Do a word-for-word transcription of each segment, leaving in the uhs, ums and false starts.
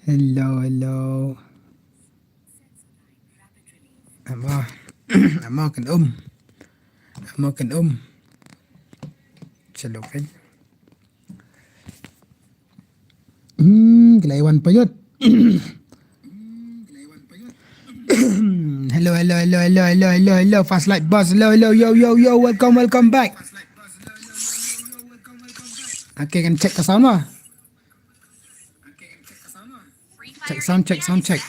Hello, hello. Amo, amo kan um. Amo kan um. Chalo kan. Hmm, ki la wan payut. Hello, hello, hello, hello, hello, hello, hello, Fast Light Boss. Hello, hello, yo, yo, yo, welcome, welcome back. Okay, kan check ka sound mo? Check sound, check sound, check.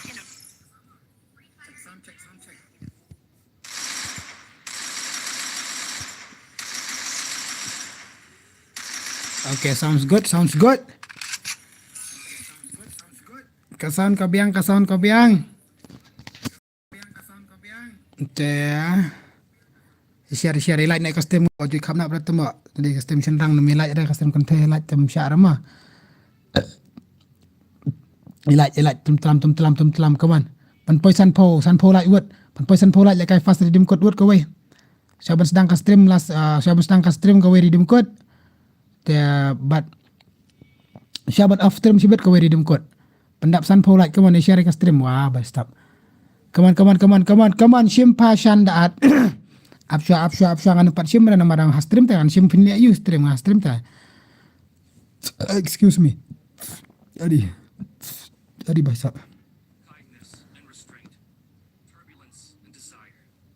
Okay, sounds good, sounds good. Ka sound ka biang, ka sound ka biang. Te share, share, i like ne ka stream, o ju kham na bra temo. Te ka stream shynrang ne mi like, ka stream kan te like tem share ma. I like, i like, tum tlam, tum tlam, tum tlam, come on. Pan poi san pho, san pho like wut. Pan poi san pho like, le kai Fast Redeem Code wut kawei. Sha ban sdang ka stream last, uh, sha ban sdang ka stream kawei Redeem Code. Te, but sha ban off stream shibit kawei Redeem Code. Pyndap san pho like, come on, share ka stream. Wah, bai stop. Come on, come on, come on, come on, come on, shim pha shan da at. Ap shwa, ap shwa, ap shwa, ngan pat shim, ngan marang ha stream te, ngan shim phin le yu stream, ha stream te. Excuse me. Adi. Adi, bai stop.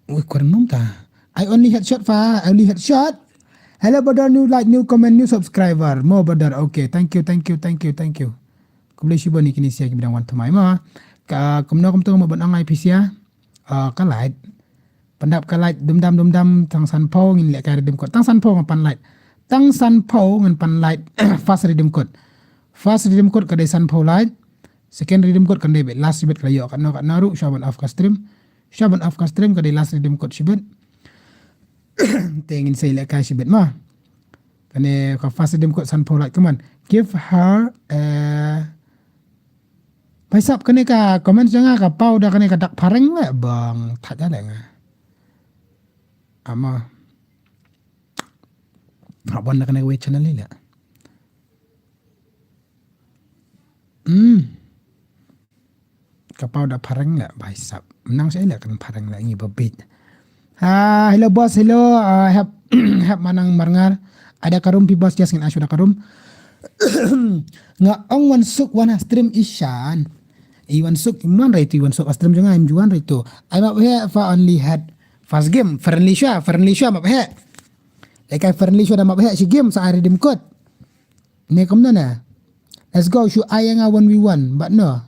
Weh, kurang num ta. I only headshot fa, I only headshot. Hello brother, new like, new comment, new subscriber. Mo brother, okay. Thank you, thank you, thank you, thank you. Khublei shibun ïa kine ki briew kiba dang wan thymmai mo. Ka kumno kumto mo ban ong ai pisa. Ah, ka light. Pyndap ka light dum dam dum dam tang san pho ngin leh ka Redeem Code. Tang san pho ngan pan light. Tang san pho ngan pan light Fast Redeem Code. Fast Redeem Code ka dei san pho light. Second Redeem Code kan dei beit last shibit ka la ïoh katno katno ruh sha ban off ka stream. Sha ban off ka stream ka dei last Redeem Code shibit. Te ngin sei leh kai shibit ma. Kane ka Fast Redeem Code san pho light, come on. Give her a, bai sap kane ka comment jong nga ka paw da kane ka dak phareng le bang thad da le nga. Ama. Hap wan da kane ka wei channel ni le. Hmm. Ka paw da phareng le bai sap. Nang sei le kan phareng le ngi ba bit. Ah, hello boss, hello. Ah, hep, hep manang marngar. Ada ka room pi boss, just ngin ai shuh da ka room. Nga ong wan suk wan ha stream ishan. I wan suk, man rai tu i wan suk ha stream jong nga im ju wan rai tu. Ai map he fa only had first game. Friendly shuwa, friendly shuwa map he. Lekai friendly shuwa da map he shi game sa ai Redeem Code. Ne kumno na. Let's go, shu ai nga one v one. But no.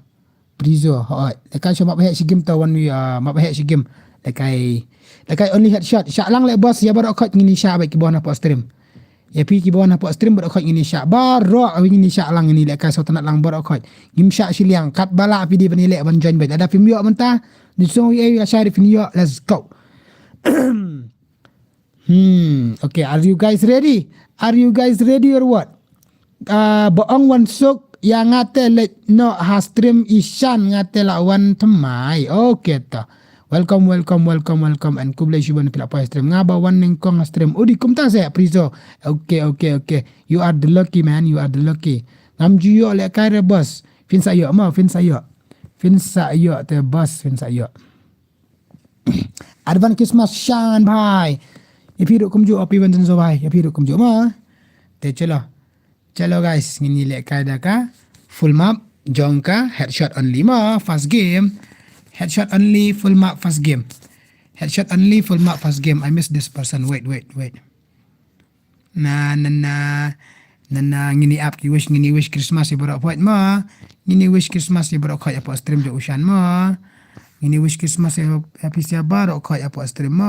Prizo, hoi. Lekai shu map he shi game to one v, ah, map he shi game. Lekai, lekai only headshot. Shah lang le boss, ïa baroh khoit ngin ïa shah bad ki ba wan hapoh stream. Ïa phi ki ba wan hapoh stream baroh khoit ngin ïa shah. Baroh ngin ïa shah lang ngin ïa lekai shu tnat lang baroh khoit. Ngim shah shiliang. Katba lah phi dei ban ïa leh ban join bad. Lada phim ïoh mynta. Ni song ïa ïa shah ri phin ïoh. Let's go. Hmm, okay, are you guys ready? Are you guys ready or what? Ah, ba ong wan suk, ïa nga te leit noh ha stream ishan nga te la wan thymmai. Okay to. Welcome, welcome, welcome, welcome, and khublei shibun phi la poi stream. Nga ba wan nyngkong ha stream. Udi kumta se, Prizo. Okay, okay, okay. You are the lucky man, you are the lucky. Ngam ju ïoh lekai re boss. Phin sa ïoh mo, phin sa ïoh. Phin sa ïoh te boss, phin sa ïoh. Advance Christmas shan bhai. Ïa phi ruh kumjuh, happy Valentine bhai. Ïa phi ruh kumjuh ma. Te chalo. Chalo guys, ngin ïa leh kai da ka full map jong ka headshot only ma first game. Headshot only full map first game. Headshot only full map first game. I miss this person. Wait, wait, wait. Na, na, na, na, na, ngin ïa ap ki wish, ngin ïa wish Christmas ïa baroh khoit mo. Ngin ïa wish Christmas ïa baroh khoit hapoh stream jong u Shan mo. Ngin ïa wish Christmas ïa, ïa phi ïa baroh khoit hapoh stream mo.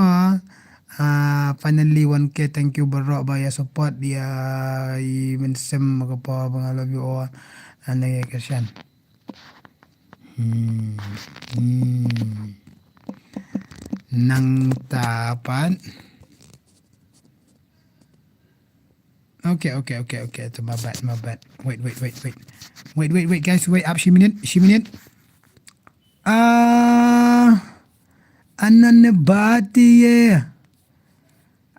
Ah, finally one K, thank you baroh ba ïa support ïa i Mynsiem ka pa bang, I love you all. Ane ïa ka Shan. Hmm. Hmm. Nangta pat. Okay, okay, okay, okay. To my bad, my bad. Wait, wait, wait, wait. Wait, wait, wait, guys. Wait, ap shi minit, shi minit. Ah, anane bati ye.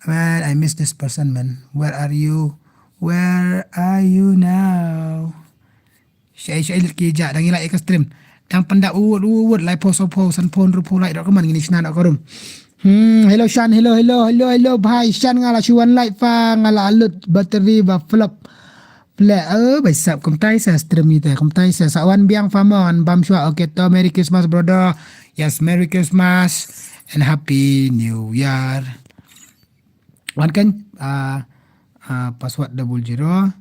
Man, I miss this person, man. Where are you? Where are you now? Shai shai lut ki ja dang ilai ka stream. Dang pandap uwut uwut lai pho so pho san pho ru pho lai dok man ngini shna dok rum. Hmm, hello Shan, hello, hello, hello, hello, bhai Shan nga la shu wan lai fa nga la lut battery ba flop. Ple, eh, bai sap kumtai sa stream ni te, kumtai sa sa wan biang fa mon bam shwa. Okay, to Merry Christmas brother. Yes, Merry Christmas and Happy New Year. Wan kan, ah, ah, password double zero,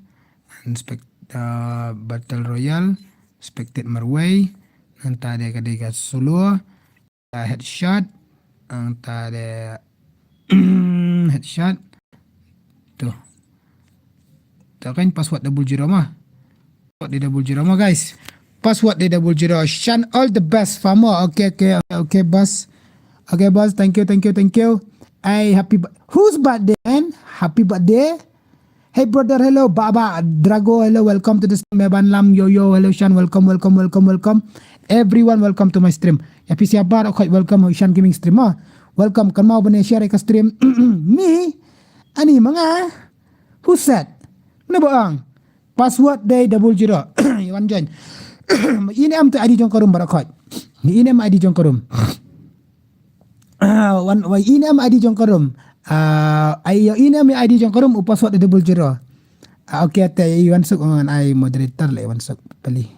inspect, ah, battle royale, spectate marway, nanta de ka de ka solo, ah, headshot, nanta de headshot. Tu. Tu kan password double zero ma. Password di double zero ma guys. Password di double zero. Shan, all the best famo. Okay, okay, okay, boss. Okay, boss. Thank you, thank you, thank you. Hey, happy b- whose birthday, man? Happy birthday. Hey brother, hello. Baba Drago, hello. Welcome to the stream. Evan Lam, yo yo, hello Shan. Welcome, welcome, welcome, welcome. Everyone, welcome to my stream. Ya pisi abar, okay, welcome Shan Gaming stream. Ah, welcome. Kan mau bane share ka stream. Me, ani manga. Who said? Naba ang. Password dei double zero. Iwan join. Ini am tu I D jong ka room barakot. Ini am I D jong ka room. Ah, wan, wa ini am I D jong ka room. Ah, ayo ini am I D jong ka room u password dei double zero. Ah, okay, te Iwan Suk ngan ai moderator le Iwan Suk pali.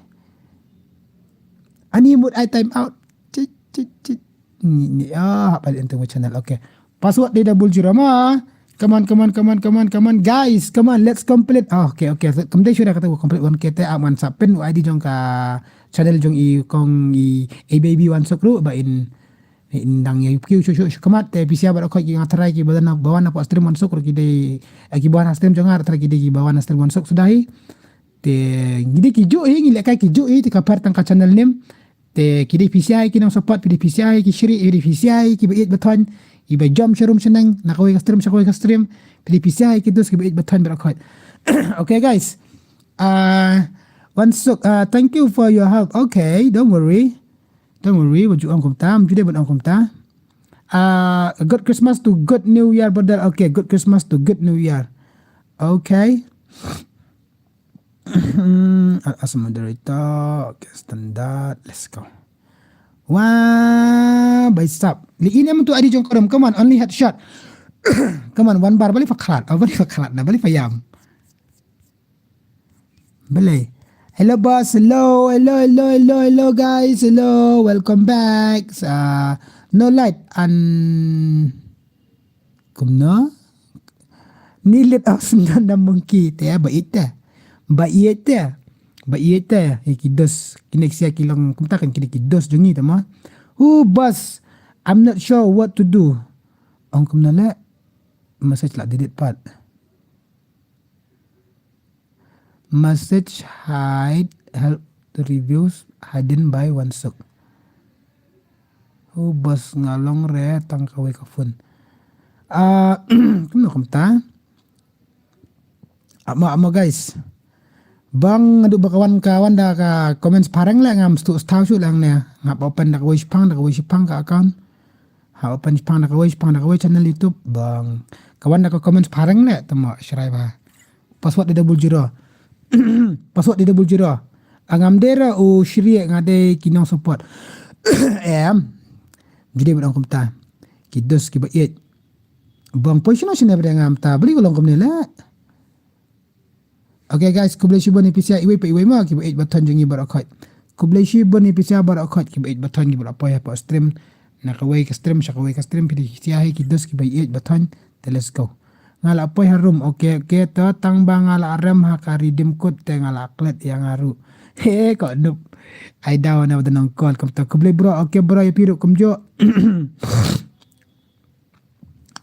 Ani mut ai time out. Cik cik cik. Ni ni ah apa into channel. Okay. Password dei double zero ma. Come on, come on, come on, come on, come on, guys. Come on, let's complete. Oh, okay, okay. So, kemudian sudah kata complete one K te aman sapin I D jong ka channel jong i kong i A baby Wan Suk ru ba in in dang ya piu shu shu shu kemat te pisia ba khoi ki nga try ki ba wan na pok stream Wan Suk ru ki dei ki ba wan stream jong nga try ki dei ki ba wan stream Wan Suk sudah hi. Te ngi dei ki ju hi ngi lekai ki ju hi te ka par tang ka channel name. Te ki dei pisia ki nong support, ki dei pisia ki shri, ki dei pisia ki ba iet ba thon, ki ba jom sharum shanang na kawai ka stream sha kawai ka stream. Ki dei pisia ki dus ki ba iet ba thon ba khoi. Okay guys. Uh, Wan Suk, uh, thank you for your help. Okay, don't worry. Don't worry, ba ju ong kumta, ju dei ban ong kumta. Uh, good Christmas to good New Year, brother. Okay, good Christmas to good New Year. Okay. As a moderator, okay, standard. Let's go. Wah, bai sap. Li ini am tu I D jong ka room. Come on, only headshot. Come on, one bar. Bali fakhalat. Oh, bali fakhalat. Na bali fayam. Bali. Hello boss. Hello, hello, hello, hello, hello guys. Hello, welcome back. Uh, no light and kumno? Ni lit aus na na monkey te ba ite. Ba ite. Ba ite. Ki dos. Kine ksia ki long kumta kan kine ki dos jongi tama. Who boss? I'm not sure what to do. Ong kumno le. Message la delete pat. Message hide help the reviews hidden by Wan Suk. Hu bos nga long re tang kawei ka phone. Ah, kumno kumta? Amo amo guys. Bang nga du ba ka wan ka wan da ka comments pareng le ngam stu stau shu lang ne. Ngap open da kawei shipang da kawei shipang ka account. Ha open shipang da kawei shipang da kawei channel YouTube bang. Ka wan da ka comments pareng le tama shrai ba. Password di double zero. Password di double zero. Angam dera u shri nga de ki nong support. Em. Jadi ba dong kumta. Ki dos ki ba iet. Bang poi shino shine ba ngam ta beli ko long kumne le. Okay guys, khublei shibun ïa phi sha iwei pa iwei ma kiba ïeit ba thon jong ngi baroh khoit. Khublei shibun ïa phi sha baroh khoit kiba ïeit ba thon kiba la poi ha pdeng stream. Na kawei ka stream sha kawei ka stream phi dei sha hi ki dos kiba ïeit ba thon. Te let's go. Nga la poi ha room. Okay, okay, to tang ba nga la rem ha ka redeem code te nga la klet ïa nga ruh. He ko dup. Ai daw na ba nong call kum to. Khublei bro. Okay bro ïa phi ruh kumjuh.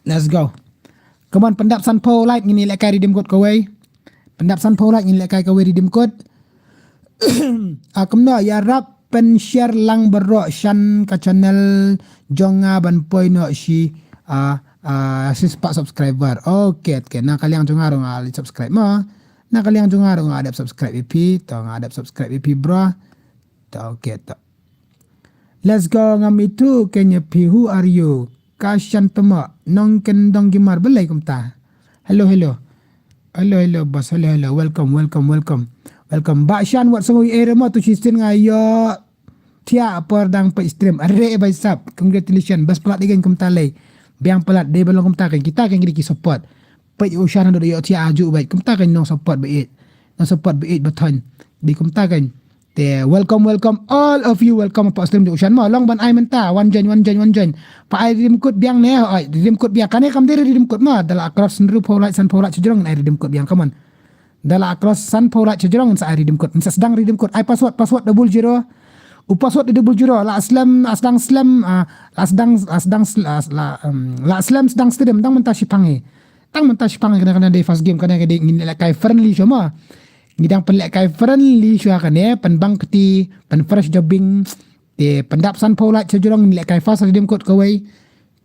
Let's go. Come on, pyndap sanphew like ngin ïalehkai redeem code kawei. Pyndap sanphew like ngin ïalehkai kawei redeem code. Ah, kumno ïarap pynshare lang baroh sha ka channel jong nga ban poi noh shi, ah, ah, shispah subscriber. Okay, okay. Na ka liang jong nga ruh nga la subscribe ma. Na ka liang jong nga ruh nga dep subscribe ïa phi, to nga dep subscribe ïa phi bro. To okay to. Let's go ngam itu kenya phi, who are you? Ka shan tama nong ken dong gimar belai kumta. Hello, hello. Hello, hello, boss. Hello, hello. Welcome, welcome, welcome. Welcome. Ba shan wat sngui eh rema tu shisien nga yo. Tia por dang peit stream. Are bai sap. Congratulations. Bas pelat dei kan kumta lei. Biang pelat dei balong kumta kan. Kita kan kita ki support. Peit u shan do yo tia aju bai. Kumta kan nong support bai. Nong support bai ba thon. Di kumta kan. Te welcome, welcome, all of you, welcome pa stream de u shan mo. Long ban ai mynta, wan join, wan join, wan join. Pa ai redeem code biang ne, ai redeem code biang. Kane kam dei redeem code mo. Da la cross hynriew phew lait, san phew lait sejrong ai redeem code biang, come on. Da la cross san phew lait sejrong sa ai redeem code. Sa sdang redeem code. Ai password, password double zero. U password de double zero. La slem, la sdang slem, ah, la sdang, la sdang sl-, ah, la, em, la slem sdang stream dang mynta shipang eh. Tang mynta shipang kane kane dei first game kane ka dei ngin lehkai friendly shuwa mo. Ngi dang pynlehkai friendly shuwa kane, pynbang kti, pynfresh jobbing. Te pyndap san phew lait sejrong ngin lehkai first redeem code kawei.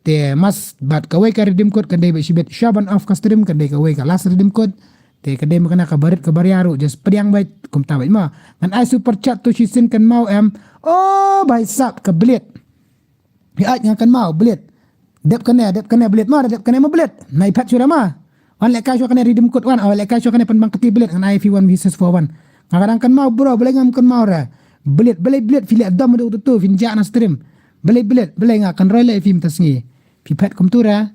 Te mas bad kawei ka redeem code kan dei ba shibit shuwa ban off ka stream kan dei kawei ka last redeem code. Te kan dei ma kane ka barit ka baria ruh just pdiang bait kumta bait mo. Ngan ai super chat tu shisien kan mau em. Oh bai sap ka blit. Hi ai nga kan mau blit. Dep kane, dep kane blit ma, dep kane ma blit. Nai phat shuwa ma. Wan lehkai shuwa kane redeem code wan, wan lehkai shuwa kane pynbang kti blit ngan ai fi one versus four wan. Nga kadang kan mau bro, balei ngam kan mau ra. Blit, balei blit fi leh dom do tu tu fin ja na stream. Balei blit, balei nga kan roi leh fi mynta sngi. Fi phat kumtu ra.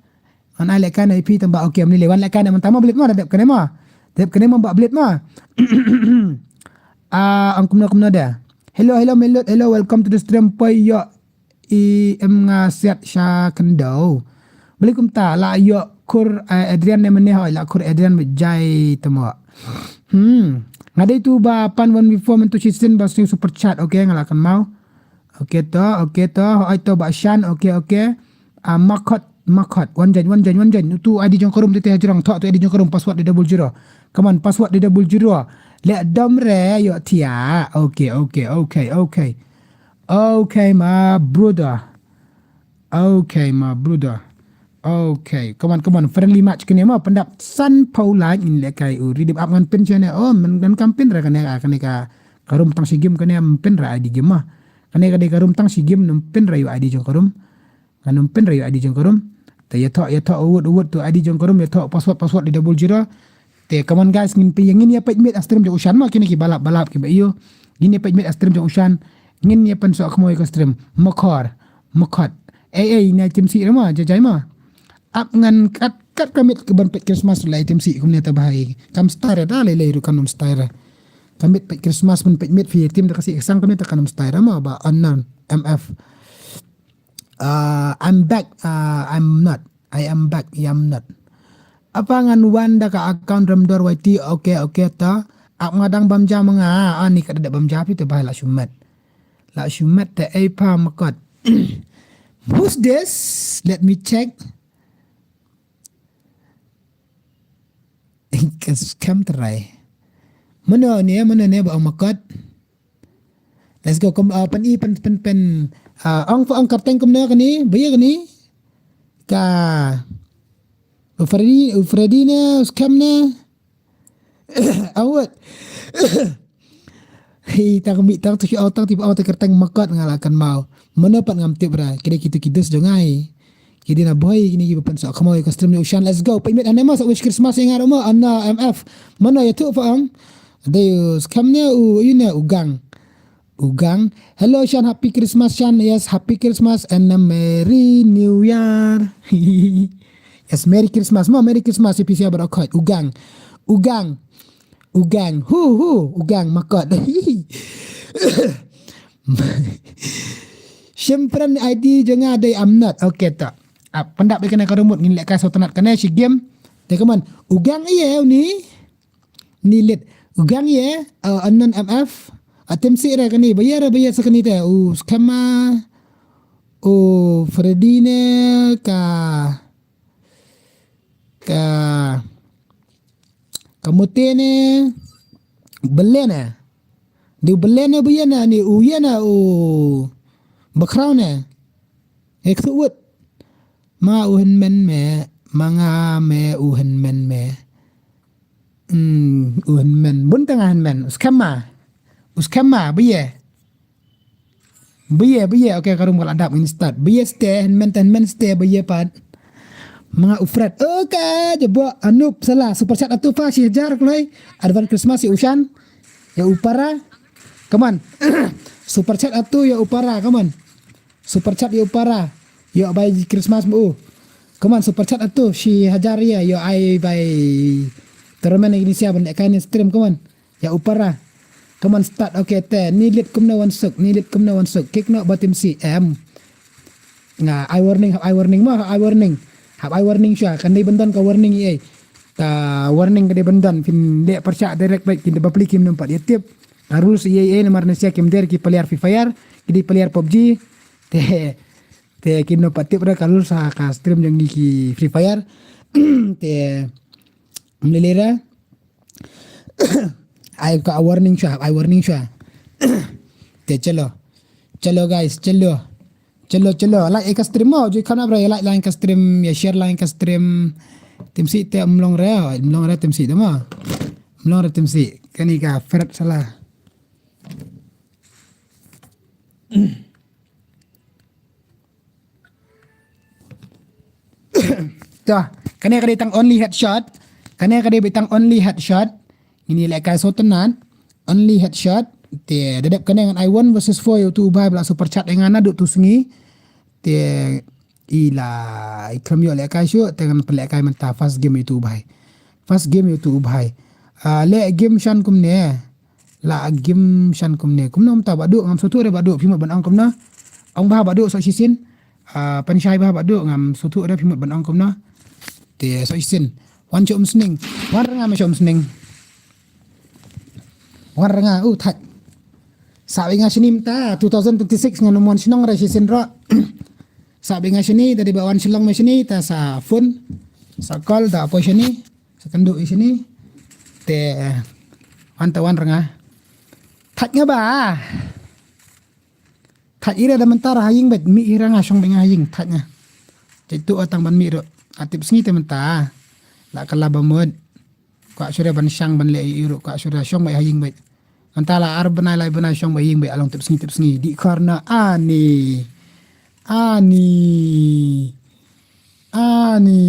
Ngan ai lehkai na fi tang ba okay am lile wan lehkai na mynta ma blit ma, dep kane ma. Dep kane ma ba blit ma. Ah, ang kumno kumno da. Hello, hello, hello, hello, welcome to the stream. Poi yo i em nga siat sha kendo. Beli kumta la yo kur, eh, Adrian ne mene hoi la kur Adrian me jai temo. Hmm. Nga dei tu ba pan wan before men tu shisien ba sing super chat. Okay, nga la kan mau. Okay to, okay to. Hoi to ba shan. Okay, okay. Ah, makot, makot. Wan jan, wan jan, wan jan. Tu I D jong karum tu te hajrong. Thok tu I D jong karum password de double zero. Come on, password de double zero. Leh dom re yo tia. Okay, okay, okay, okay. Okay, my brother. Okay, my brother. Okay, come on, come on. Friendly match kane ma pyndap san phew lait ngin lehkai u redeem ap ngan pin shane. Oh, men ngan kam pin ra kane ka, kane ka karum tang shi game kane em pin ra I D game ma. Kane ka dei karum tang shi game num pin ra yu I D jong karum. Ngan num pin ra yu I D jong karum. Te ya thok, ya thok u wut, u wut tu I D jong karum, ya thok password, password de double zero. Te come on guys, ngin peit, ngin ïa peit miet a stream jong u shan ma kine ki balap balap ki ba ïoh. Ngin ïa peit miet a stream jong u shan. Ngin ïa pynsoh khmoi ka stream. Makhor, makhot. Ei ei na tim si rama jajai ma. Ap ngan kat kat ka miet ka ban peit Christmas la tim si kumne ta bahai. Kam star da lei lei ru kam num star. Ka miet peit Christmas ban peit miet fi tim da ka si ka sang kumne ta kam num star ma ba unknown M F. Uh, I'm back. Uh, I'm not. I am back. I am not. Apa ngan wan da ka account Ramdor Y T. Okay, okay ta. Ap nga dang bam jam nga. Ani ka da bam jam pi te bai la shumet. La shumet te ei pa makot. Who's this? Let me check. Kam trai. Mano ne, mano ne ba makot. Let's go. Kum, uh, pen i pen pen pen uh, ong ong karteng kumne kani, baya kani. Ka u Freddy, u Freddy ne, u Scam ne. Awat. Hi tang mi tang tu au tang ti au ta karteng makot nga la kan mau. Mano pat ngam tip ra. Kida kitu kidus jongai. Kidi na boy kini ki pynsoh khmoi ka stream ni u shan. Let's go. Payment ane mas wish Christmas ïa nga ruh mo. Ana M F. Mano ïa tu fa ang. Dei u Scam ne u yu ne u Gang. U Gang. Hello Shan, happy Christmas Shan. Yes, happy Christmas and a merry new year. Yes, merry Christmas. Ma merry Christmas ïa phi sa baroh khoit. U Gang. U Gang. U Gang. Hu hu. U Gang makot. Shempran I D jong nga dei I'm not. Okay ta. Ap pyndap dei kane ka rumut ngin leh ka sotanat kane shi game. Te kaman. U Gang ïa uni. Ni lit. U Gang ïa, uh, unknown M F. Atem si re kani, baya re baya sa kani te. U Skema, u Freddy ne ka, ka, ka Mute ne, Belen ne. Di u Belen ne baya ne, ni u ïa ne, u Bakhraw ne. Ek su wut. Ma u hynmen me, ma nga me u hynmen me. Hmm, u hynmen. Bun tang hynmen. U Skema. U Skema, baya. Baya, baya. Okay, ka rum ka la dap ngin start. Baya ste, hynmen te hynmen ste, baya pat. Manga u Fred. Okay, jabo Anup Sala. Super chat atu fa shi hajar kloi. Advance Christmas ïa u Shan. Ïa u Para. Come on. Super chat atu ïa u Para. Come on. Super chat ïa u Para. Ïa bai Christmas mo. Come on, super chat atu shi hajar ïa. Ïa ai bai tournament Indonesia ban lehkai ne stream. Come on. Ïa u Para. Come on, start. Okay, te ni lit kumno wan suk, ni lit kumno wan suk. Kick no ba tim si em. Nga ai warning, hap ai warning mo, hap ai warning. Hap ai warning shuwa, kan dei ban don ka warning ei. Ka warning ka dei ban don, phin leh pyrshah direct bad kin da bapli kim nym pat ïa tip. Ka rules ei ei namar nasiah kim der ki player Free Fire, ki dei player PUBG. Te te kim nym pat tip da ka rules ha ka stream jong ngi ki Free Fire. Te mlelera. Ai ka warning shuwa, ai warning shuwa. Te chalo. Chalo guys, chalo. Chalo, chalo. Like ïa ka stream mo, ju khana bra ïa like lang ka stream, ïa share lang ka stream. Tim si te mlong re, mlong re tim si te mo. Mlong re tim si. Kani ka Fred Sala. Tah, kane ka dei tang only headshot. Kane ka dei tang only headshot. Ngin ïa lehkai shuh tang nat. Only headshot. Te da dep kane ngan ai one versus four ïa utu u bhai ba la super chat ïa nga naduh tu sngi. Te i la i khlem ïoh lehkai shuh, te ngan pynlehkai mynta first game ïa utu u bhai. First game ïa utu u bhai. Ah, leh game shan kumne. La game shan kumne. Kumno mynta Bah Duh, ngam sngewthuh re Bah Duh, phi mut ban ong kumno. Ong bha Bah Duh, soh shisien. Ah, pynshai bha Bah Duh, ngam sngewthuh re phi mut ban ong kumno. Te soh shisien. Wan sha umsning. Wan rnga me sha umsning. Wan rnga, uh, thait. Sa bad nga shini mynta, two thousand twenty-six ngan ym wan shnong re shisien ro. Sa bad nga shini, da dei ba wan Shillong me shini, ta sa phone. Sa call, da poi shini. Sa kynduh ïa shini. Te, wan ta wan rnga. Thait nga ba. Thait ira da mynta ra ha ïing bad mih ira nga shong bad nga ha ïing thait nga. Te tu tang ban mih ruh. A tip sngi te mynta. La ka la ba mut. Kwah shuh re ban shang ban leh ïa ruh kwah shuh re shong bad ha ïing bad. Mynta la ar bnai lai bnai shong bad ha ïing bad along tip sngi tip sngi. Di khar na ani. Ani. Ani.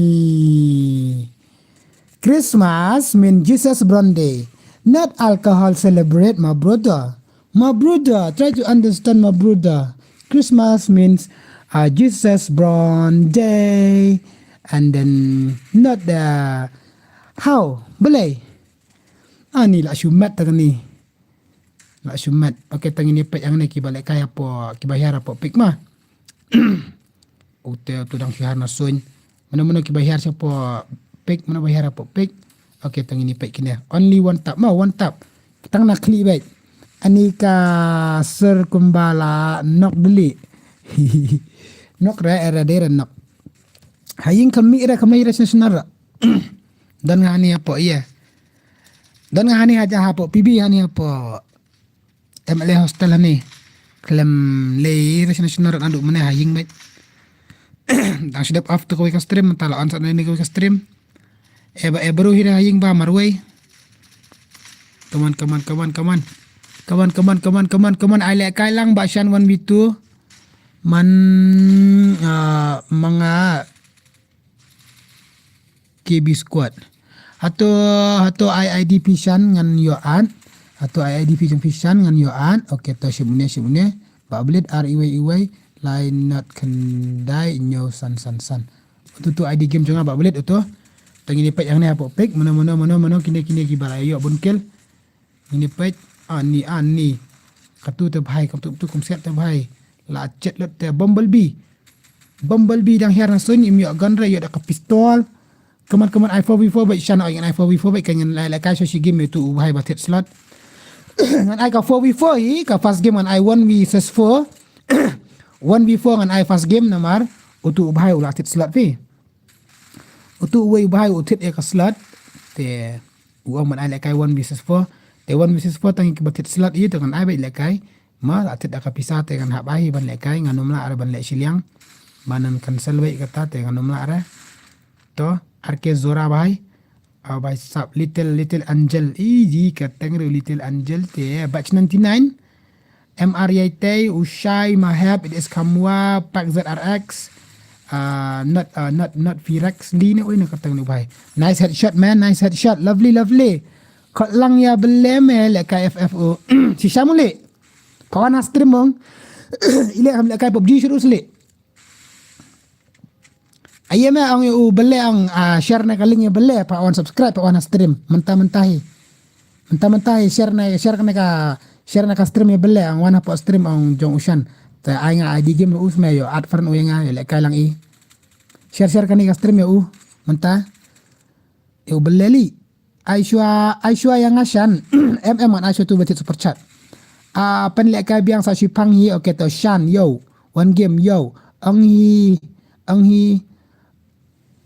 Christmas mean Jesus born day. Not alcohol celebrate, my brother. My brother, try to understand, my brother. Christmas means uh, Jesus born day. And then not the how. Balei. Ani la shu mat tang ni. La shu mat. Okay, tang ini pek yang ni kiba lehkai hapoh, kiba hiar hapoh pik ma. Ute tu dang shu hiar na suin. Mano mano kiba hiar hapoh pik, mano ba hiar hapoh pik. Okay, tang ini pek kine. Only one tap ma, one tap. Tang na kli baik. Ani ka sir kumba la nok deli. Nok re era dera nok. Ha ïing kam mih re kam mih re sna sna ra. Dan nga ni hapoh iya. Dan nga hani haja hapoh P B hani hapoh M L A hostel hani. Khlem lei re sna sna ra nadu mane ha ïing baik. Dang shu dep off tu kawei ka stream mynta la on sat ni kawei ka stream. Eh ba eh bru hi re ha ïing ba marwei. Come on, come on, come on, come on. Come on, come on, come on, come on, come on. Ai lehkai lang ba shan one v two. Man ah, manga K B squad. Hato hato ai I D P shan ngan ïoh at. Hato ai I D P jong phi shan ngan ïoh at. Okay, to shim une shim une. Ba blit ar iwei iwei. Lai not khyndai hynñiew san san san. Tu tu I D game jong nga ba blit tu. Tang ini pek yang ne hapoh pek. Mano mano mano mano kine kine ki ba la ïoh bun kill. Ini pek. Ani ani. Katu te bhai kam tu tu kum siat te bhai. La chet lot te Bumblebee. Bumblebee dang hiar na suin im ïoh gun re ïoh da ka pistol. Come on, come on, ai four v four bad shan oi ngan ai four v four bad kan ngan lai lai kai so shi game ïa utu u bhai ba thied slot. Ngan ai ka four v four hi, ka first game ngan ai one v four. One v four ngan ai first game namar utu u bhai u la thied slot phi. Utu uwei u bhai u thied ïa ka slot. Te u ong ban ai lai kai one v four. Te one v four tang ïa kiba thied slot ïa te ngan ai bad lai kai. Ma la thied da ka pisa te ngan hap ai ban lai kai ngan ym lah re ban leh shiliang. Ba nan cancel bad kata te ngan ym lah re. To, ar ke zora bhai. Ah, bhai sab little, little angel. Iji ka teng ru little angel te. Batch ninety-nine. M R Yaitei, Ushai, Mahep, it is Kamwa, Pak Z R X. Ah, not, ah, not, not Virex Lee ne, oi, ne kyrteng une u bhai. Nice headshot, man, nice headshot. Lovely, lovely. Khot lang ïa Bele me, lehkai F F O. Shisha muli. Pha wan ha stream mong. Ile ham lehkai PUBG shuh sli. Aye me ong ïa u Bele ong, ah, share na ka link ïa Bele, pha wan subscribe, pha wan ha stream. Mynta mynta hi. Mynta mynta hi share na, share na ka, share na ka stream ïa Bele, ong wan hapoh stream ong jong u Shan. Te ai nga I D game u sma ïa u add friend u ïa nga, ïa lehkai lang i. Share share kane ka stream ïa u. Mynta. Ïa u Bele li. Aishwa, Aishwa ïa nga Shan. M M ngan Aishwa tu ba thied super chat. Ah, pynlehkai biang sa shipang hi, okay to Shan, yo. One game, yo. Ong hi, ong hi.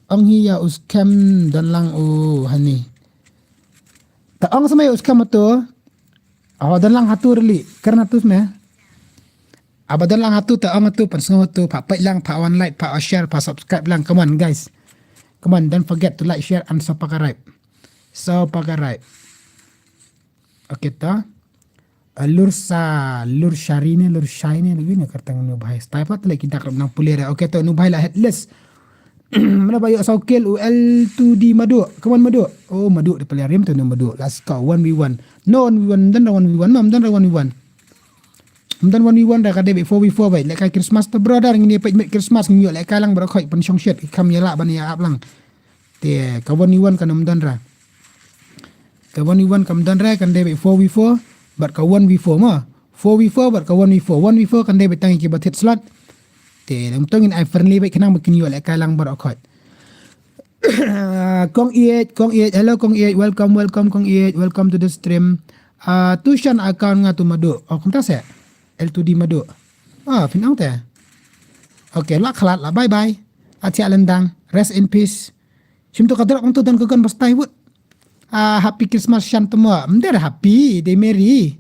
Ong hi ïa u scam don lang u hani. Ta ong sma ïa u scam to. Oh, don lang hatu rili. Kren hatu sma. Aba don lang hatu ta ong hatu, pynsngew hatu, pha peit lang, pha wan like, pha share, pha subscribe lang. Come on, guys. Come on, don't forget to like, share, and subscribe. Subscribe. Okay, to. Uh, Lursa, Lursharine, Lurshine, Lurine, kyrteng une u bhai. Style pat lagi dak nang pule re. Okay, to, une u bhai la headless. Mana ba ïoh saw kill u L two D Madu. Come on, Madu. Oh, Madu, dia pele rim tu, Madu. Let's go, one v one. No, one v one, ym don ra one v one, no, ym don ra one v one. Ym don one v one ra, ka dei beit four v four beit. Lehkai Christmas to brother, ngin ïa peit miet Christmas, ngin ïoh lehkai lang baroh khoit, pynshong shit, ki kham ïa lah ban ïa ap lang. Te ka one v one kan ym don ra. Ka one v one kam don ra, kan dei beit four v four, bad ka one v four mo. Four v four, bad ka one v four. One v four kan dei beit tang ïa kiba thied slot. Te dang to ngin ai friendly beit khnang ba kin ïoh lehkai lang baroh khoit. Kong Ieit, Kong Ieit, hello Kong Ieit, welcome, welcome Kong Ieit, welcome to the stream. Ah, tu Shan account nga tu Madu. Oh, kumta se. L two D Madu. Ah, phin ong te. Okay, la khlad la, bye bye. Atia lendang, rest in peace. Shim tu ka drop ong tu don ka gon ba stay wut. Ah, happy Christmas Shan tu mo. Ym dei happy, dei merry.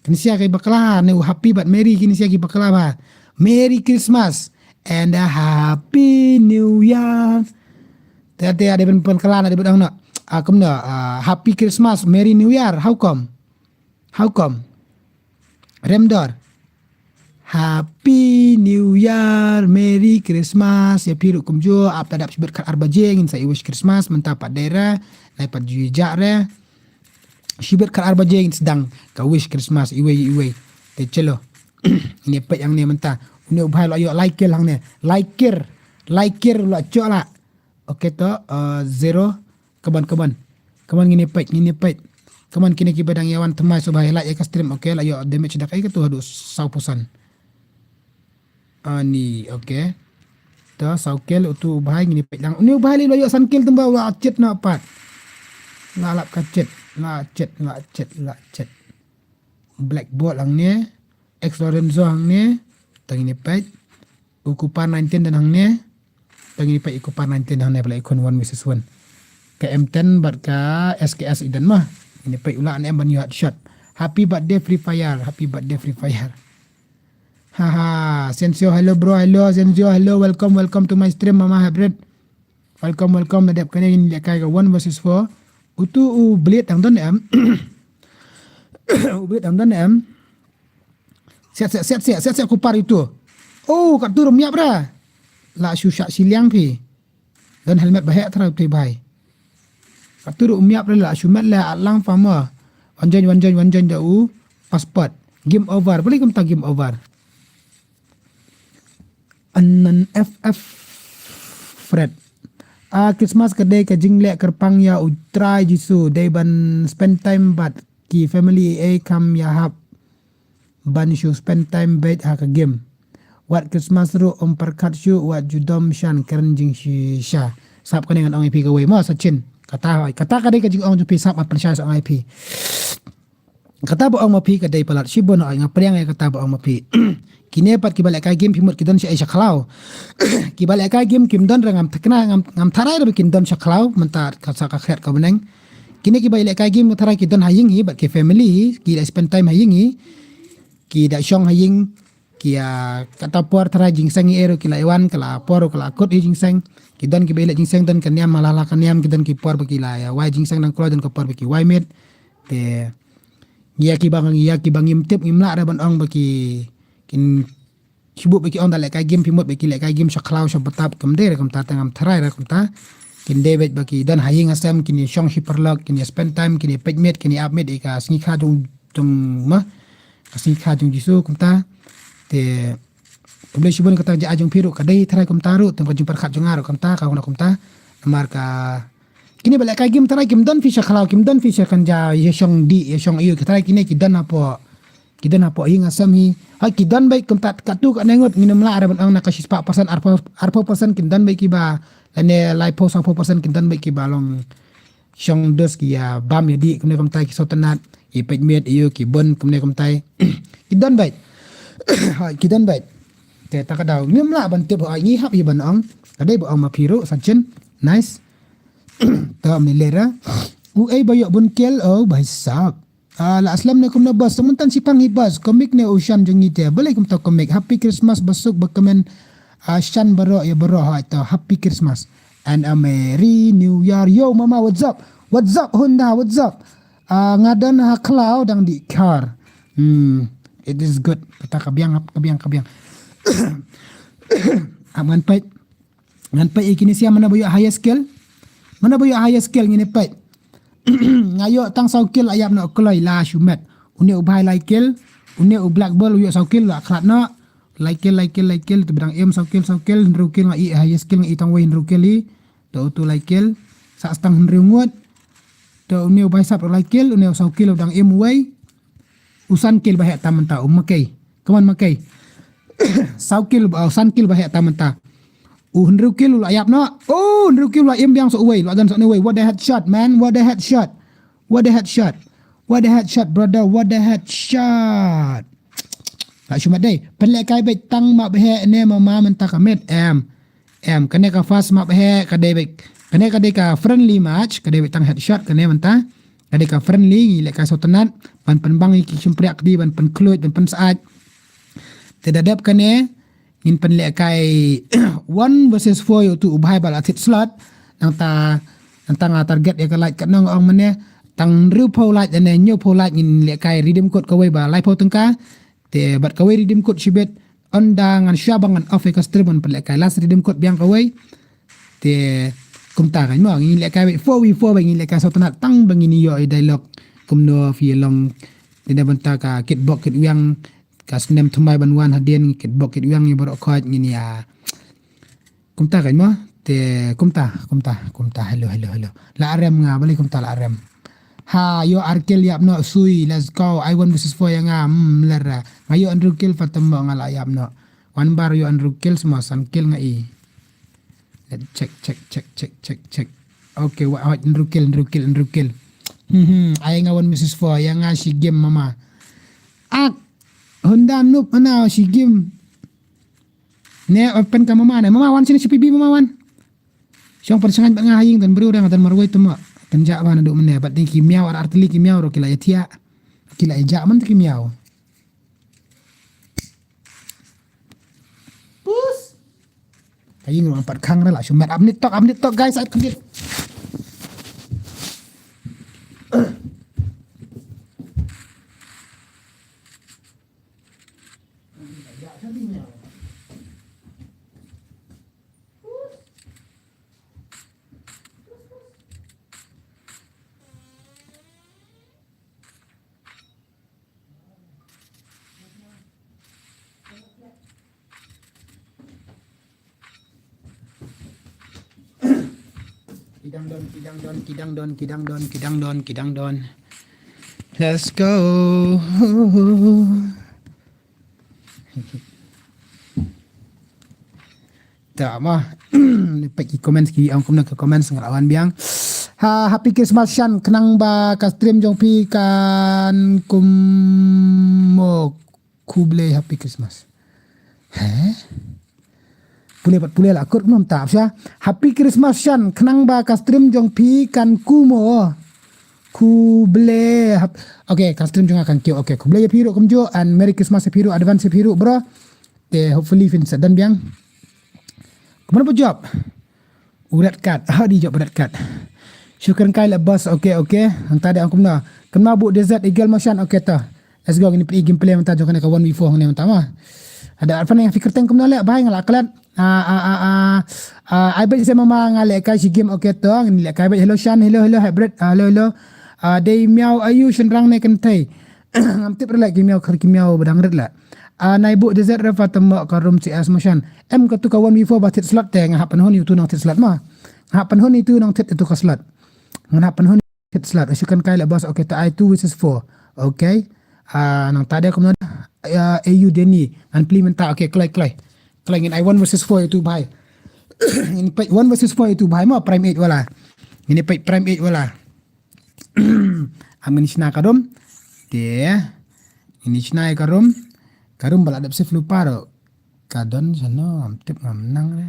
Kynsia ki bakla ne u happy bad merry, kynsia ki bakla ba. Merry Christmas and a happy new year. Te te ada ben pun kala na, ada ben ong na. Ah, kumno, ah, happy Christmas, merry new year. How come? How come? Remdor. Happy New Year, Merry Christmas. Ïa phi ruh kumjuh, ap tadap shibit khat ar baje ngin sa i wish Christmas, mynta pat dei re, nai pat ju ïa re. Shibit khat ar baje ngin sdang ka wish Christmas iwei iwei. Te chelo. Ngin ïa peit hangne mynta. Une u bhai la ïoh lai kill hangne. Lai kill. Lai kill la chok la. Okay to, uh, zero. Come on, come on. Come on, ngin ïa peit, ngin ïa peit. Come on, kine kiba dang ïa wan thymmai shuwa ba ïa like ïa ka stream, okay, la ïoh damage da kaei katu haduh saw percent. Ani, okay. To saw kill utu u bhai, ngin ïa peit lang. Une u bhai lei la ïoh san kill tymba, la chet na pat. La lap ka chet, la chet, la chet, la chet. Black Bolt hangne, Ex Lorenzo hangne, to ngin ïa peit. U Kupar nineteen don hangne. To ngin ïa peit u Kupar nineteen hangne, ba la ïakhun one versus one. Ka M ten bad ka S K S i don ma. Ngin ïa peit u la ne em ban ïoh headshot. Happy birthday Free Fire, happy birthday Free Fire. Haha, Sensio, hello bro, hello Sensio, hello, welcome, welcome to my stream, Mama Hybrid. Welcome, welcome, na dep kane ngin lehkai ka one versus four. Utu u Blade dang don em. U Blade dang don em. Siat, siat, siat, siat, siat, siat, Kupar itu. Oh, kat tu ruh miap ra. La shu shah shiliang phi. Don helmet ba heh trai phi bhai. Kat tu ruh miap ra la shu met la atlang pha mo. Wan join, wan join, wan join da u. Passport. Game over. Boleh kumta game over. Anan F F Fred. Ah, Christmas ka dei ka jingleh kyrpang ïa u Trai Jisu, dei ban spend time bad ki family, eh, kam ïahap ban shu spend time beit ha ka game. Wat Christmas ruh ym pyrkhat shuh, wat ju dom shan kren jingshisha. Sap kane ngan ong ïa phi kawei mo Sachin. Kata, kata ka dei ka jingong jong phi, sap ma pynshai sa ong ïa phi. Kata ba ong ma phi ka dei palat shibun, nga pdiang ïa kata ba ong ma phi. Kine pat kiba lehkai game phi mut ki don shaei sha khlaw. Kiba lehkai game kim don ra, ngam thikna, ngam, ngam tharai ra ba kin don sha khlaw, mynta ka sa ka khriat ka bneng. Kine kiba lehkai game tharai ki don ha ïing hi bad ki family hi, ki la spend time ha ïing hi. Ki da shong ha ïing, ki, ah, kata por tharai jingseng i ruh ki la ïa wan, ka la por ruh ka la kut i jingseng. Ki don kiba ïaleh jingseng, don ka niam, ha la la ka niam, ki don ki por ba ki la ïa wai jingseng dang kloi, don ka por ba ki wai miet. Te ïa kiba, ïa kiba ngim tip, ngim lah re ban ong ba ki, kin Ki buh ba ki ong da lehkai game, phi mut ba ki lehkai game sha khlaw sha btap, kam dei re kumta, tang ngam tharai re kumta. Kin dei beit ba ki don ha ïing ha sem, kin ïa shong shi paralok, kin ïa spend time, kin ïa peit miet, kin ïa ap miet ïa ka sngi kha jong, jong ma, ka sngi kha jong Jisu kumta. Te khublei shibun kata ka jingïaid jong phi ruh, ka dei tharai kumta ruh, tang ka jingpyrkhat jong nga ruh kumta, ka ong kumta. Namar ka kine ba lehkai game tharai kim don phi sha khlaw, kim don phi sha kynja, ïa shong dih, ïa shong ïew, ki tharai kine ki don hapoh, ki don hapoh ïing ha sem hi. Ha, ki don beit kumta, katto katne ngut, ngin ym lah re ban ong na ka shispah percent, arphew, arphew percent kin don beit kiba, lane laiphew, sawphew percent kin don beit kiba long shong dus, ki ïa bam ïa dih, kumne kumta, ki sngewtynnat, ïa peit miet, ïa ki bun, kumne kumta. Ki don beit. Ha, ki don beit. Te ta ka daw ngim lah ban tip, ha, ngi hap ïa ban ong. Ka dei ba ong ma phi ruh, Sachin. Nice. Ta me lera. U ei ba ïoh bun kel, oh, bai sap. Ah, la aslam ne kumno boss, sementan sipang hi boss, komik ne u shan jong ngi te. Balei kumta komik. Happy Christmas, ba suk, ba kmen, ah, shan baroh ïa baroh, ha, ito. Happy Christmas and a Merry New Year. Yo mama, what's up? What's up Honda? What's up? Ah, nga don ha khlaw dang dih khar. Hmm, it is good. Kata ka biang, ka biang, ka biang. Ap ngan peit. Ngan peit ïa kine sia, mano ba ïoh highest kill. Mano ba ïoh highest kill ngin ïa peit. Nga ïoh tang saw kill, la ïap noh kloi, la shu met. Une u bhai lai kill, une u Black Bull u ïoh saw kill, la khlad noh. Lai kill, lai kill, lai kill, te ba dang im saw kill, saw kill, hynriew kill nga ïoh, highest kill nga ïoh tang wei, hynriew kill hi. Te utu lai kill, sa tang hynriew ngut. Te une u bhai sap lai kill, une u saw kill u dang im uwei. U san kill ba heh tam mynta, u Makei. Come on, Makei. Saw kill ba, u san kill ba heh tam mynta. U hynriew kill u la ïap noh. Oh, hynriew kill u la im biang sa uwei, u la don sa uwei. What the headshot, man? What the headshot? What the headshot? What the headshot, brother? What the headshot? La shu mat dei. Pynlehkai beit tang map heh ne mama mynta ka met. Em. Em, kane ka first map heh, ka dei beit. Kane ka dei ka friendly match, ka dei beit tang headshot, kane mynta. Ka dei ka friendly, ngi lehkai sngewtynnat, ban pynbang ïa ki shympriah kti, ban pynkhlud, ban pynsyaid. Te da dep kane, ngin pynlehkai one versus four ïa utu u bhai ba la thied slot. Nangta, nangta nga target ïa ka light, katno nga ong mynne, tang hynriewphew light, ne hynñiewphew light ngin lehkai redeem code kawei ba laiphew tyngka. Te bad kawei redeem code shibit, ynda ngan shuwa ba ngan off ïa ka stream ngan pynlehkai last redeem code biang kawei. Te kumta kan mo, ngin lehkai beit four v four beit, ngin lehkai sngewtynnat tang ba ngin ïoh ïa dialogue. Kumno phi long, te da bynta ka kitbok kitwiang, ka snem thymmai ban wan hadien, kitbok kitwiang ïa baroh khoit ngin ïa. Kumta kan mo, te kumta, kumta, kumta, hello, hello, hello. La rem nga, balei kumta la rem. Ha, ïoh ar kill ïap noh sui, let's go, ai one versus four ïa nga, hmm, lera. Nga ïoh hynriew kill, Fatima nga la ïap noh. Wan bar ïoh hynriew kill, semua san kill nga i. Let's check, check, check, check, check, check. Okay, wa, wa, hynriew kill, hynriew kill, hynriew kill. Hmm, hmm, ai nga one versus four, ïa nga shi game mama. Ak, Honda noob, ana shi game. Ne, open ka mama ne. Mama wan sini shi P B mama wan. Shong pyrshang bad nga ha ïing, don briew dang don marwei tymma. Kan ja ba na duk mynne, bad ding ki miaw ar artylli ki miaw ruh ki la ïa thiah. Ki la ïa ja man ki miaw. Pus. Ka ïing ruh pat khang re la shu met, ap nit tok, ap nit tok guys, ap nit. Kidang don, kidang don, kidang don, kidang don, kidang don, kidang don. Let's go. Ta ma. Peit ki comments, ki ong kumno ki comments nga la wan biang. Ha, Happy Christmas Shan, khnang ba ka stream jong phi kan kum mo. Khublei Happy Christmas. He? Pule pat pule la kut kumno mynta sha. Happy Christmas Shan, khnang ba ka stream jong phi kan kumo. Khublei hap-, okay, ka stream jong nga kan kiew. Okay, khublei ïa phi ruh kumjuh and Merry Christmas ïa phi ruh, advance ïa phi ruh bro. Te hopefully phin sa don biang. Kumno ba jop? U red card. Ha, di jop red card. Shukran kai la boss. Okay, okay. Hangta de ong kumno. Kumno bu D Z Eagle Motion. Okay ta. Let's go. Ngin pynlehkai gameplay mynta jong kane ka one v four hangne mynta ma. Hada arphan ïa phi kyrteng kumno leh bhai, nga la klet. Ah, ah, ah, ah. Ah, ai beit se mama, nga lehkai shi game, okay to. Ngin lehkai beit. Hello Shan, hello, hello Hybrid, ah, hello, hello. Ah, dei miaw aïu, shynrang ne kynthei? Ngam tip re leh, ki miaw khar ki miaw ba dang rit leh. Ah, nai buh desert re Fatima ka room C S mo Shan. Em katu ka one v four ba thied slot te, nga hap pynhun ïa utu nongthied slot ma. Nga hap pynhun ïa utu nongthied ïa utu ka slot. Nga hap pynhun thied slot. Shu kan kai leh boss. Okay, to ai two versus four. Okay. Ah, nangta de kumno? Ah, A U Denny. Ngan plie mynta. Okay, kloi, kloi. Kloi, ngin ai one versus four ïa utu bhai. Ngin peit one versus four ïa utu bhai mo, Prime eight wala. Ngin peit Prime eight wala. Am ngin shna ka room. Te. Ngin shna ïa ka room. Ka room ba la dep save lypa ruh. Ka don shano, ngam tip, ngam nang re.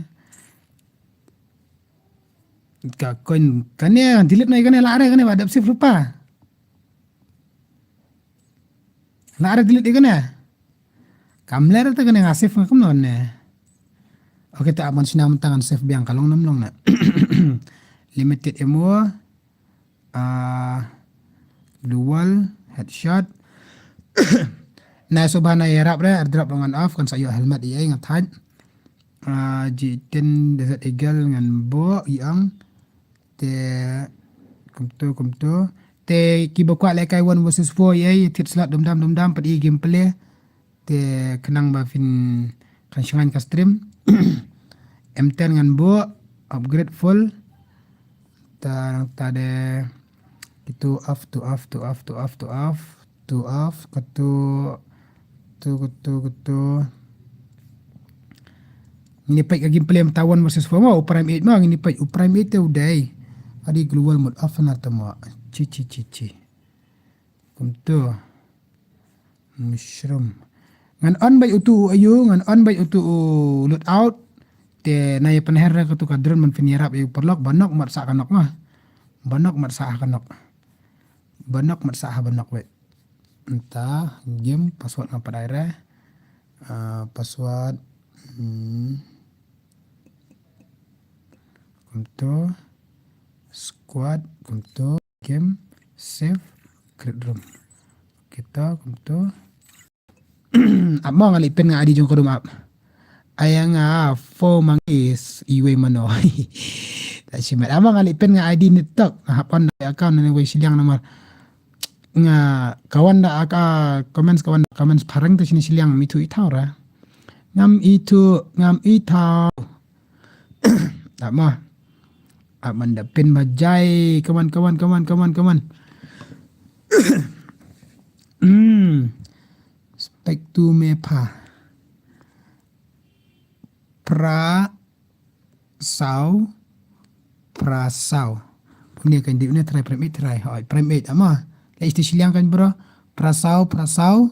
Ka coin kane, delete noh ïa kane, la re kane ba dep save lypa. La re delete ïa kane. Kam ler te kane, nga save nga kumno ne. Okay, te ap ngan shna mynta, ngan save biang, ka long nam long ne. Limited ammo. Ah, global headshot. Na soba na ïarap re, airdrop ngan off, kan sa ïoh helmet ïa nga thait. Ah, G ten Desert Eagle ngan buh ïa ang. Te kumto, kumto. Te kiba kwah lehkai one versus four ïa, ïa thied slot dum dam, dum dam, pat ïa gameplay. Te khnang ba phin kan shngaiñ ka stream. M ten ngan buh, upgrade full. Ta, ta de kitu off, tu off, tu off, tu off, tu off, katu, tu, katu, katu. Ngin ïa peit ka gameplay mynta one versus four mo, u Prime eight mo, ngin ïa peit u Prime eight te u dei. Adi global mode off na ta mo. Chi, chi, chi, chi. Kumtu. Mushroom. Ngan on beit utu u ayu, ngan on beit utu u loadout. Te na ïa pynher re katu ka drone ban phin ïarap ïa u paralok, ba nok mat sah ka nok ma. Ba nok mat sah ka nok. Ba nok mat sah ba nok beit. Mynta game password nga pat ai re. Ah, password. Hmm. Kumtu. Squad, kumtu. Game, save, create room. Kita kumtu. Ap mo, nga leh pin nga I D jong ka room ap. Ai nga phone mang is iwei mano. Ta shimet. Ap mo, nga leh pin nga I D ni tok. Nga hap on account ne wei shiliang namar. Nga kawan da aka comments, kawan da comments phareng te shini shiliang, ngam ithuh ithaw ra. Ngam ithuh, ngam ithaw. Ap mo. Ap man da pin ba jai. Come on, come on, come on, come on, come on. Hmm. Spek tu me pha. Pra saw. Pra saw. Une kan di une try Prime eight try. Hoi, Prime eight ama. Leh isti shiliang kan bro. Pra saw, pra saw.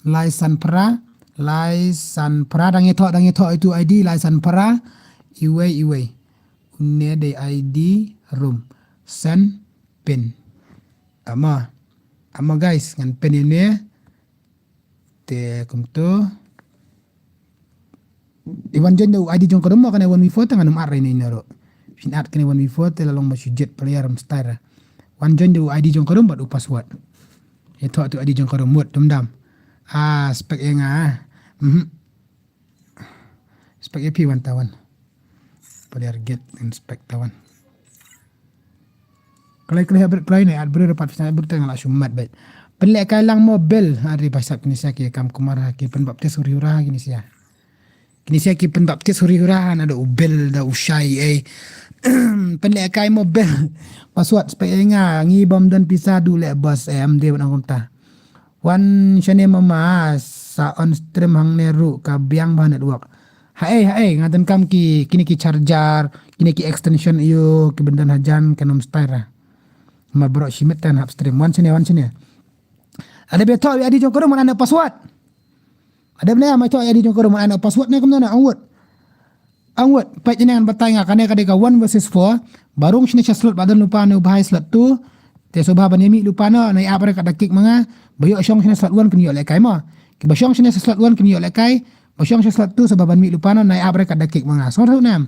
Lai san pra, lai san pra, dang ïathoh, dang ïathoh itu I D, lai san pra, iwei, iwei. Une dei I D room, send pin. Ama, ama guys, ngan pin ïa une. Te kumtu. I wan join da u I D jong ka room mo, kane one v four te ngan ym add re ine ine ruh. Phin add kane one v four te la long ba shu jied player ym style re. Wan join da u I D jong ka room bad u password. Ïathoh tu I D jong ka room mut dum dam. Ah, spek ïa nga. Mhm. Spek ïa phi wan ta wan. Player get and spek ta wan. Kloi kloi ha bret kloi ne, at bret pat pisa bret tang la shummat bait. Pynlehkai lang mo bel, ari ba sap kine sia ki kam kumar ha ki pynbaptis huri hura ha kine sia. Kine sia ki pynbaptis huri hura ha na da u bel da u shai ei. Pynlehkai mo bel. Password spek ei nga ngi bam don pisa du leh bas em de ban kumta. Wan shane mama sa on stream hangne ruh ka biang ba network. Haei, haei, nga donkam ki, kine ki charger, kine ki extension ïoh, ki bynta hajan kan ym style ra. Ma bro shimet tan hap stream. Wan shane, wan shane. Ada beto ïa I D jong ka room, wan ana password. Ada bne ma to ïa I D jong ka room, wan ana password ne kumno na, ong wut. Ong wut, peit ine ngan batai nga kane ka dei ka one versus four. Ba rung shane sha slot ba don lypa ne u bhai slot two. Te sngewbha ban ïa mih lypa noh, nai ap re ka da kick ma nga. Ba ïoh shong shane slot one kin ïoh lehkai mo. Ki ba shong shane slot one kin ïoh lehkai. Ba shong shane slot two sngewbha ban mih lypa noh, nai ap re ka da kick ma nga. Sngewthuh ne em.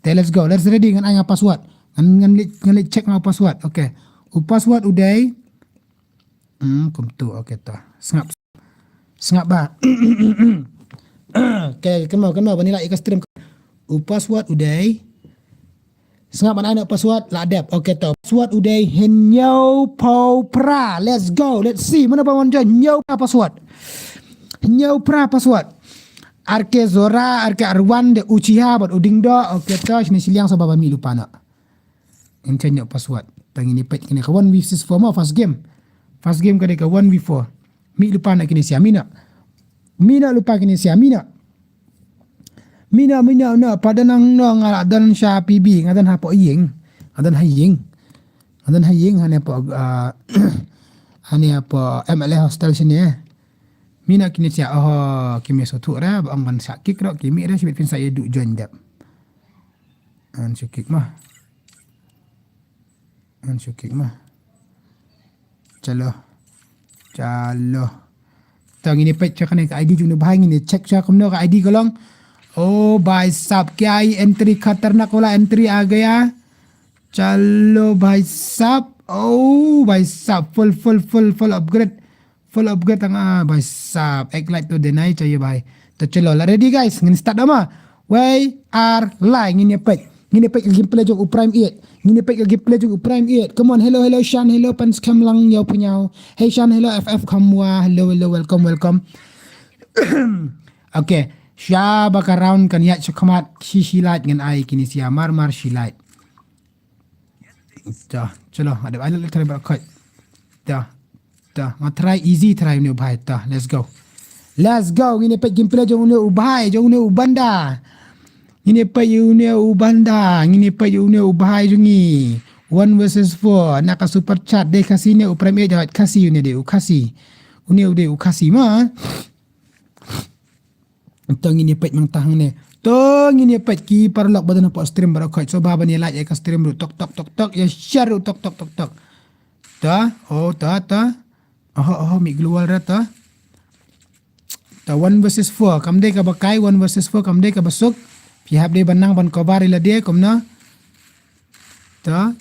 Te let's go, let's ready, ngan ai nga password. Ngan, ngan leit, ngan leit check nga u password. Okay. U password u dei. Hmm, kumtu, okay to. Sngap. Sngap ba. Okay, kynmaw, kynmaw, ban ïa lait ïa ka stream. U password u dei. Sngap ban ai noh password, la dep. Okay, to. Password u dei hynñiew phew phra. Let's go. Let's see. Mano ba wan join? Hynñiew phra password. Hynñiew phra password. Arke Zora, arke Arwan, de Uchiha, bad u Dingdo. Okay, to. Shini shiliang sa baba mi lupa na. Ngin change noh password. Tang ini peit kine ka one v six four mo first game. First game ka dei ka one v four. Mi lupa na kine sia, mi na. Mi na lupa kine sia, mi na. Mi na, mi na, na, pada nang no nga la don sha P B, nga don ha po ïing. Nga don ha ïing. Nga don ha ïing, hane po, ah, hane po M L A hostel sini, eh. Mi na kine sia, oh, kine so tu ra, ba ong ban sa kick ro, kine ra, sibit phin sa ïa du join dep. An shu kick ma. An shu kick ma. Chalo. Chalo. To ngin ïa peit sha kane ka I D jong u bhai, ngin ïa check sha kumno ka I D ka long. Oh, bhai sahab, kya ye entry khatarnak wala entry aa gaya. Chalo, bhai sahab. Oh, bhai sahab. Full, full, full, full upgrade. Full upgrade tang, ah, bhai sahab. Ek light to deny chahiye bhai. To chalo, la ready guys, ngin start da ma. Wei, ar, lai, ngin ïa peit. Ngin ïa peit ka gameplay jong u Prime eight. Ngin ïa peit ka gameplay jong u Prime eight. Come on, hello, hello, Shan, hello, Pan Skhem Lang, Yau Pynyaw. Hey, Shan, hello, F F Khamwa, hello, hello, welcome, welcome. Okay, sha ba ka round kan ïaid shakhmat, shi shi light ngan ai kine sia, mar mar shi light. Ta, chalo, ada ai la try baroh khoit. Ta, ta, nga try easy try une u bhai, ta, let's go. Let's go, ngin ïa peit gameplay jong une u bhai, jong une u banda. Ngin ïa peit une u banda, ngin ïa peit une u bhai jong ngi. One versus four, na ka super chat, dei Khasi ne u Prime eight, jawab Khasi une dei u Khasi. Une u dei u Khasi ma. To ngin ïa peit mynta hangne. To ngin ïa peit ki paralok ba don hapoh stream baroh khoit. Sngewbha ban ïa like ïa ka stream ruh tok tok tok tok. Ïa share ruh tok tok tok tok. Ta, oh, ta, ta. Oho, oho, mih global ra ta. Ta one versus four. Kam dei kaba kai, one versus four kam dei kaba suk. Phi hap dei ban nang ban cover ïa lade kumno. Ta.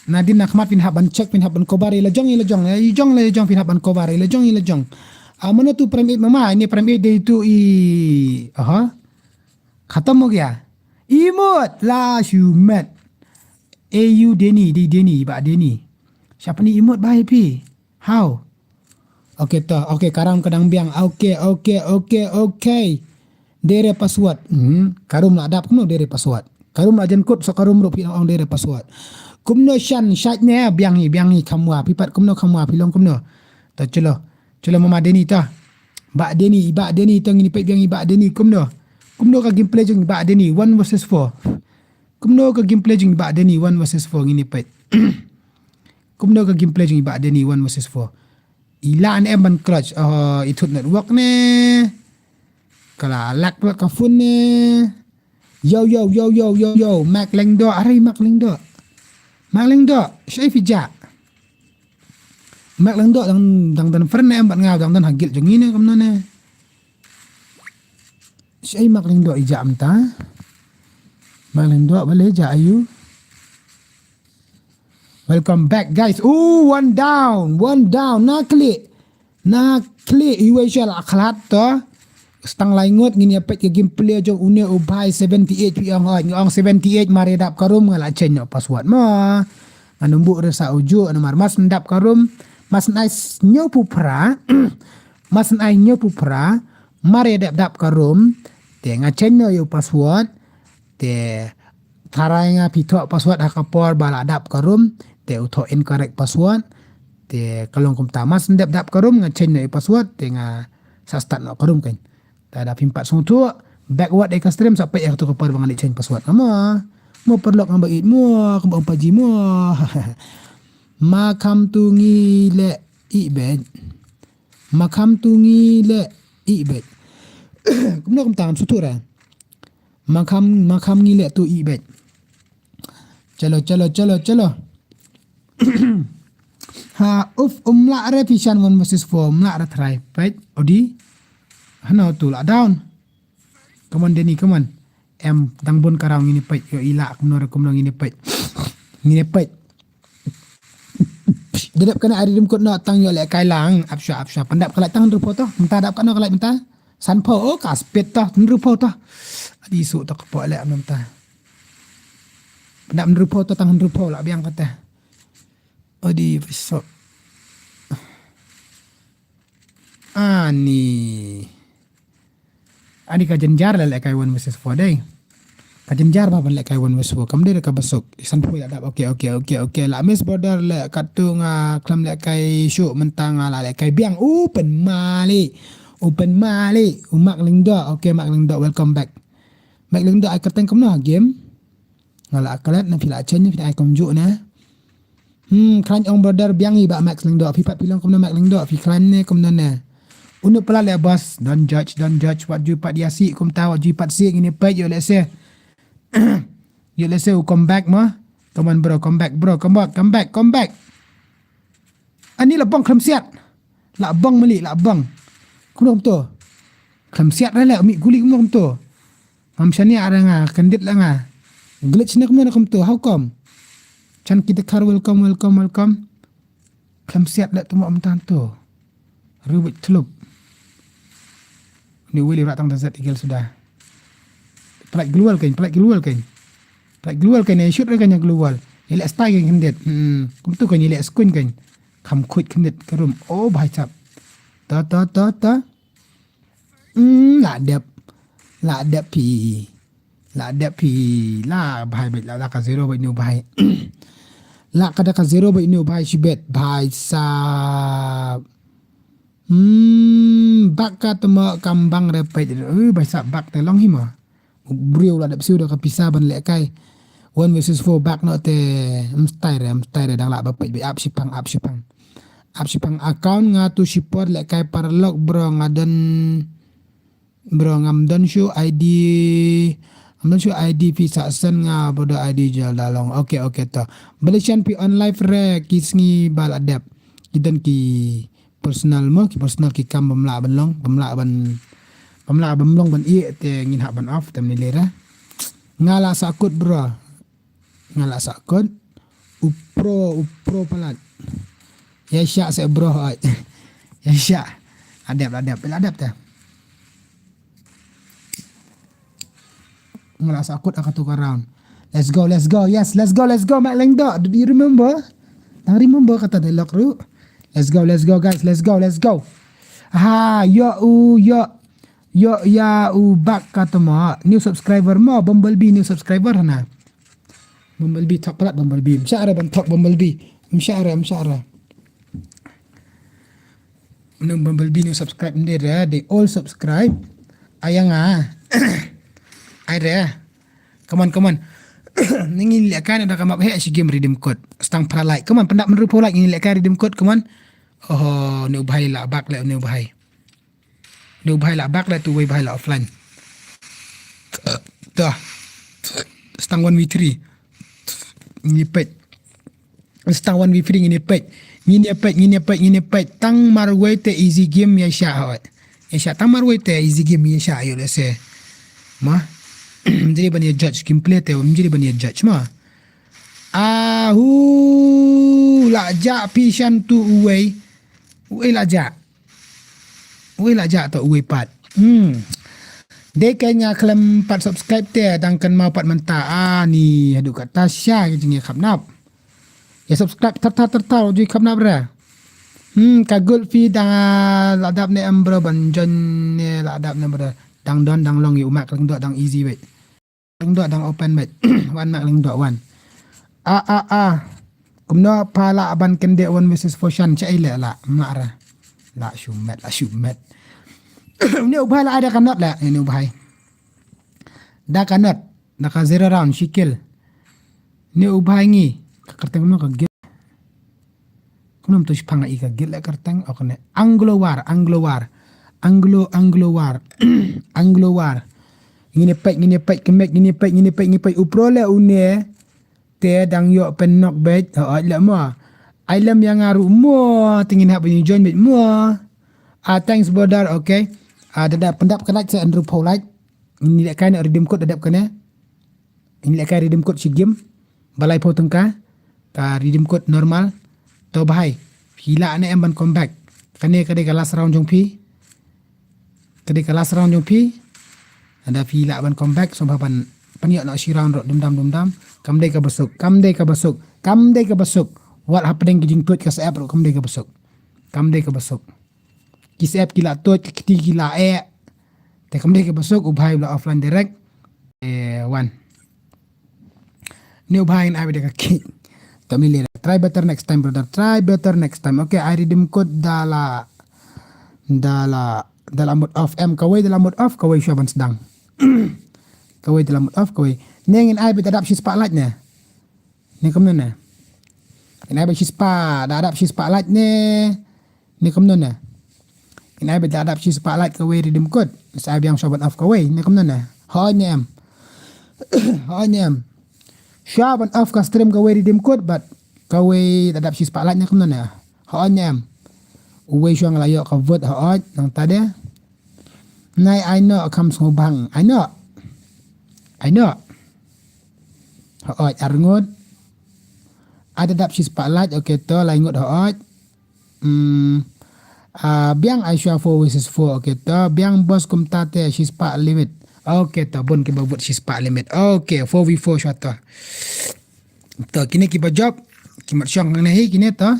Nadin na khmat phin hap ban check, phin hap ban cover ïa la jong, ïa la jong, ïa la jong, ïa la jong, phin hap ban cover ïa la jong, ïa la jong. Ah, mano tu Prime eight mama, ini Prime eight dei tu i, aha. Khatam ho gaya. Imut la shumet. A U Denny, dei Denny, ba Denny. Siapa ni imut ba happy? How? Okay to, okay, ka round ka dang biang. Okay, okay, okay, okay. Dei re password. Hmm, ka room la dap kumno dei re password. Ka room la jan kut, so ka room ruh phi ong dei re password. Kumno Shan, shait ne, biang hi, biang hi, Khamwa, phi pat kumno Khamwa, phi long kumno. To chalo, chalo mama Denny to. Ba Denny, ba Denny to ngin peit biang hi ba Denny kumno. Kumno ka gameplay jong ba Denny, one versus four. Kumno ka gameplay jong ba Denny, one versus four ngin peit. Kumno ka gameplay jong ba Denny, one versus four. I la ne em ban clutch, oh, i thut network ne. Ka la lag pla ka phone ne. Yo, yo, yo, yo, yo, yo, Mac Lengdo, are Mac Lengdo. Mac Lengdo, shai phi ja. Mac Lengdo dang, dang don friend ne em bad nga, dang don ha guild jong ngi ne kumno ne. Shai Mac Lengdo i ja mynta. Mac Lengdo ba le ja ayu. Welcome back, guys. Ooh, one down, one down. Na klik. Na klik, iwei sha la khlad to. Stang lai ngut ngin ïa peit ka gameplay jong une u bhai seventy-eight phi ong hoi. Ngi ong seventy-eight mar ïa dap ka room nga la change noh password mo. Nga numbu re sa uju, namar mas ndap ka room. Mas nai s-, hynñiew phew phra. Mas nai hynñiew phew phra. Mar ïa dap dap ka room. Te nga change noh ïa u password. Te tharai nga phi thoh password ha ka por ba la dap ka room, te u thoh incorrect password. Te ka long kumta, mas ndep dap ka room nga change noh ïa password, te nga sa start noh ka room kan. Te da phim pat sngewthuh, backward ïa ka stream sa peit ïa kato ka por ba nga leit change password. Nga mo, mo paralok nga ba ïeit mo, ka ba ong paji mo. Ma kham tu ngi leh ïeh beit. Ma kham tu ngi leh ïeh beit. Kumno kumta ngam sngewthuh re. Ma kham, ma kham ngi leh tu ïeh beit. Chalo, chalo, chalo, chalo. Ha, uf, um lah re phi Shan one versus four, um lah re try. Peit, odi. Hano tu lah down. Come on, Denny, come on. Em, dang bun ka round ngin ïa peit, ïoh i lah, kumno re, kumno ngin ïa peit. Ngin ïa peit. Da dep kane ari rim kut noh tang ïoh leh kai lang, ap sha, ap sha. Pyndap ka light tang ruh photo. Mynta dap katno ka light mynta. Sanphew, oh, ka spit ta, hynriewphew ta. Adi suk ta ka pok leh mynta. Pynap hynriewphew ta, tang hynriewphew lah biang kata. Adi besok. Ani. Ani ka jynjar leh lehkai one versus four dei. Ka jynjar ba ban lehkai one versus four. Kam dei da kaba suk. Sanphew lah dap. Okay, okay, okay, okay. Lah miss border leh katto nga khlem lehkai shuh mynta nga lah lehkai biang. Open mali. Open mali. U Mark Lyngdoh. Okay, Mark Lyngdoh, welcome back. Mark Lyngdoh, ai kyrteng kumno game? Nga lah klet na phi lah chen phi ai kumjuh na. Hmm, khlaiñ ong brother biang i ba Mark Lyngdoh. Phi pat phi long kumno Mark Lyngdoh. Phi khlaiñ ne kumno ne. Unu pala le boss. Don't judge, don't judge. Wat ju pat ïa si kumta, wat ju pat si ngin ïa peit ïoh lehse. Ïoh lehse u come back mo. Come on bro, come back bro, come back, come back, come back. Ani la bang khlem siat. La bang mali, la bang. Kumno kumto. Khlem siat re le, mi guli kumno kumto. Ngam shania re nga, kendit la nga. Glitch ne kumno kumto, how come? Chan kita kar welcome, welcome, welcome. Khlem siat le tumo am tan to. Rubik tlup. Ni wili rak tang da zat igel suda. Pelak global kan, pelak global kan. Pelak global kan, eh, shoot kan yang global. Ilek style kan kendit. Hmm, kumtu kan ilek skun kan. Kham khuid kendit ke rum. Oh, bahai chap. Ta, ta, ta, ta. Hmm, la dep. La dep phi. La dep phi. La bahai bet, la, la ka zero bet nu bahai. La ka da ka zero bet nu bahai shibet. Bahai sap. Hmm, bak ka temo kambang repet. Eh, bahai sap bak te long hi ma. Briew la dep siu da ka pisa ban lehkai. One versus four bak no te mstai re, mstai re dang la ba peit be ap shipang, ap shipang. Ap shipang account nga tu shipor lehkai paralok bro nga don, bro ngam don shu I D, ngam don shu I D phi sa sen nga bro do I D jal dalong. Okay, okay to. Malaysian phi on live re ki sngi ba la dep. Ki don ki personal mo, ki personal ki kam bym lah ban long, bym lah ban, bym lah bym long ban ïeh te ngin hap ban off te mni lera. Nga la sakut bro. Nga la sakut. U pro, u pro palat. Ya syak se bro ai. Ya syak. Adep, adep, adep te. Mula sakut aka tukar round. Let's go, let's go, yes, let's go, let's go, Mak Lengdok. Do you remember? Tang remember kata dialog ru. Let's go, let's go, guys, let's go, let's go. Ha, yo u, yo, yo ya u bak kata mo. New subscriber mo, Bumblebee new subscriber na. Bumblebee, thok palat Bumblebee. Msha ra ban thok Bumblebee. Msha ra, msha ra. Nung Bumblebee nung subscribe ndir ya, they all subscribe. Ayang ah. Ai re. Come on, come on. Ngi leh kan da ka map he shi game redeem code. Stang pra like. Come on, pendap menru pro like ngi leh kan redeem code, come on. Oh, ni u bhai la bak le ni u bhai. Ni u bhai la bak le tu wei bhai la offline. Dah. Stang one v three. Ni pet. Stang one v three ngin ïa peit. Ngin ïa peit, ngin ïa peit, ngin ïa peit. Tang marwei te easy game ïa sha hoi. Ïa sha tang marwei te easy game ïa sha ïa leh se. Ma. Jadi ban ïa judge gameplay te, jadi ban ïa judge ma. Ahu la ja pi shan tu uwei. Uwei la ja. Uwei la ja to uwei pat. Hmm. Dei ka nga khlem pat subscribe te dang kan mau pat mynta. Ah, ni haduh kata sha ka jingïa khapnap. Ya subscribe tar tar tar tar ju khapnap ra. Hmm, ka gul fi dang la dap ne em bro ban join ne la dap ne bro. Dang don dang long ïa u Mak Lengdok dang easy wei. Lengdok dang open bet. Wan Mak Lengdok wan. Ah, ah, ah. Kumno pha la ban kende one versus four shan cha ile la. Mara. La shumet, la shumet. Ni u bhai la ada kanot la. Ni u bhai. Da kanot. Da ka zero round shikil. Ni u bhai ngi. Ka kerteng kumno ka git. Kumno to shipang i ka git la kerteng. Ok ne. Anglo War, Anglo War. Anglo, Anglo War. Anglo War. Ngin ïa peit, ngin ïa peit, kemek, ngin ïa peit, ngin ïa peit, ngin ïa peit. U pro le une. Te dang ïoh pen nok beit. Oh, oh, le mo. Ai lem yang aru mo. Te ngin hap ni join beit mo. Ah, thanks brother, okay. Ah, da da pendap kenat se Andrew Paulite. Ngin leh kai na redeem code da dep kane. Ngin leh kai redeem code shi game. Balai pau tengka. Ka redeem code normal. To bahai. Phi la ne em ban come back. Kane ka dei ka last round jong phi. Ka dei ka last round jong phi. Lada phi lah ban come back, sngewbha ban pynïoh noh shi round ruh dum dam dum dam. Kam dei kaba suk, kam dei kaba suk, kam dei kaba suk. Wat hapdeng ki jingtuid ka Skype ruh kam dei kaba suk. Kam dei kaba suk. Ki Skype ki la tuid, ki kti ki la eh. Te kam dei kaba suk, u bhai u la offline direct. Eh, wan. New bhai, ngin ai beit da ka kick. Try better next time, brother. Try better next time. Okay, ai redeem code da la, da la, da la mut off em, kawei da la mut off, kawei shuwa ban sdang. Kawei da la mut off, kawei. Ne ngin ai beit da dap shispah like ne. Ne kumno ne. Ngin ai beit shispah, da dap shispah like ne. Ne kumno ne. Ngin ai beit da dap shispah like kawei redeem code. Sa ai biang shuwa ban off kawei. Ne kumno ne. Hooid ne em. Hooid ne em. Shuwa ban off ka stream kawei redeem code bad kawei da dap shispah like ne kumno ne. Hooid ne em. Uwei shuwa nga la ïoh ka vote hooid nangta de. Nai ai noh kam sngewbang. Ai noh. Ai noh. Hooid ar ngut. Ai da dap shispah like, okay to, lai ngut hooid. Hmm. Ah, biang ai shuwa four versus four, okay to. Biang boss kumta te shispah limit. Okay to, bun kiba vote shispah limit. Okay, four v four shuwa to. To, kine kiba jop, ki mat shong hangne hi kine to.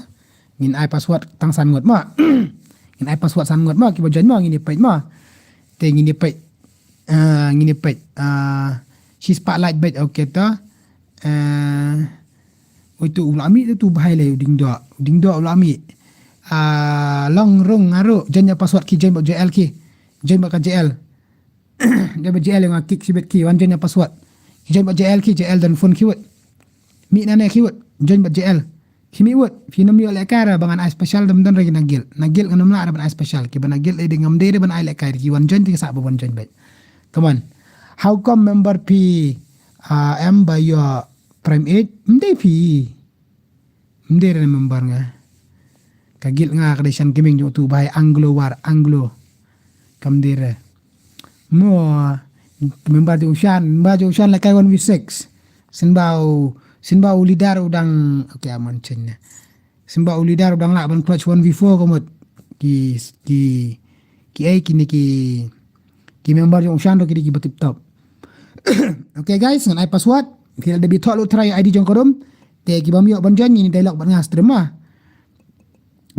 Ngin ai password tang san ngut mo. Ngin ai password san ngut mo, kiba join mo, ngin ïa peit mo. Te ngin ïa peit. Ah, ngin ïa peit. Ah, shispah like beit, okay to. Ah, oi tu u la mih tu, tu bhai le u Ding Doh. U Ding Doh u la mih. Ah, Long Rung Ngaru, join ïa password ki, join bad J L ki. Join bad ka J L. Join bad J L, nga kick shibit ki, wan join ïa password. Ki join bad J L ki, J L don phone ki wut. Mih nane ki wut, join bad J L. Ki mih wut, phi nym ïoh lehkai re ba ngan ai special, dam don re ki na guild. Na guild ngan nym lah re ban ai special. Kiba na guild ïa dei ngam dei re ban ai lehkai re, ki wan join te ki sah ba wan join bad. Come on. How come member phi, ah, em ba ïoh Prime Age? Ym dei phi. Ym dei re member nga. Ka guild nga ka dei Shan Gaming jong utu u bhai Anglo War, Anglo. Kam dei re. Mo, member jong u Shan, member jong u Shan lehkai one v six. Shen ba u, shen ba u leader u dang, okay, amon chen ne. Shen ba u leader u dang lah ban clutch one v four ka mut. Ki, ki, ki ai kine ki, ki member jong u Shan ruh ki dei kiba tip top. Okay guys, ngan ai password. Ki la da bi thok lut try I D jong ka room. Te ki bym ïoh ban join ngin ïa dialogue bad nga stream ma.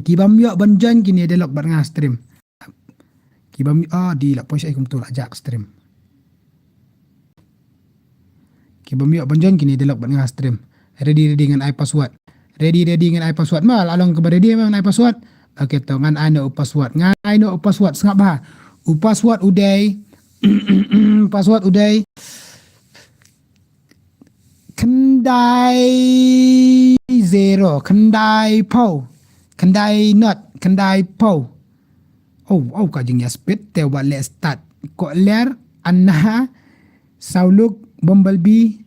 Ki bym ïoh ban join ngin ïa dialogue bad nga stream. Ki bym, ah, di la poi sha kumtu la jak stream. Ki bym ïoh ban join ngin ïa dialogue bad nga stream. Ready, ready, ngan ai password. Ready, ready, ngan ai password. Ma la long kaba ready ma, ngan ai password. Okay to, ngan ai noh u password. Ngan ai noh u password, sngap bha. U password u dei. Password u dei. Khyndai zero, khyndai phew, khyndai not, khyndai phew. Oh, oh, ka jingïaspit te wat leh start. Koler, Anna, Sauluk, Bumblebee,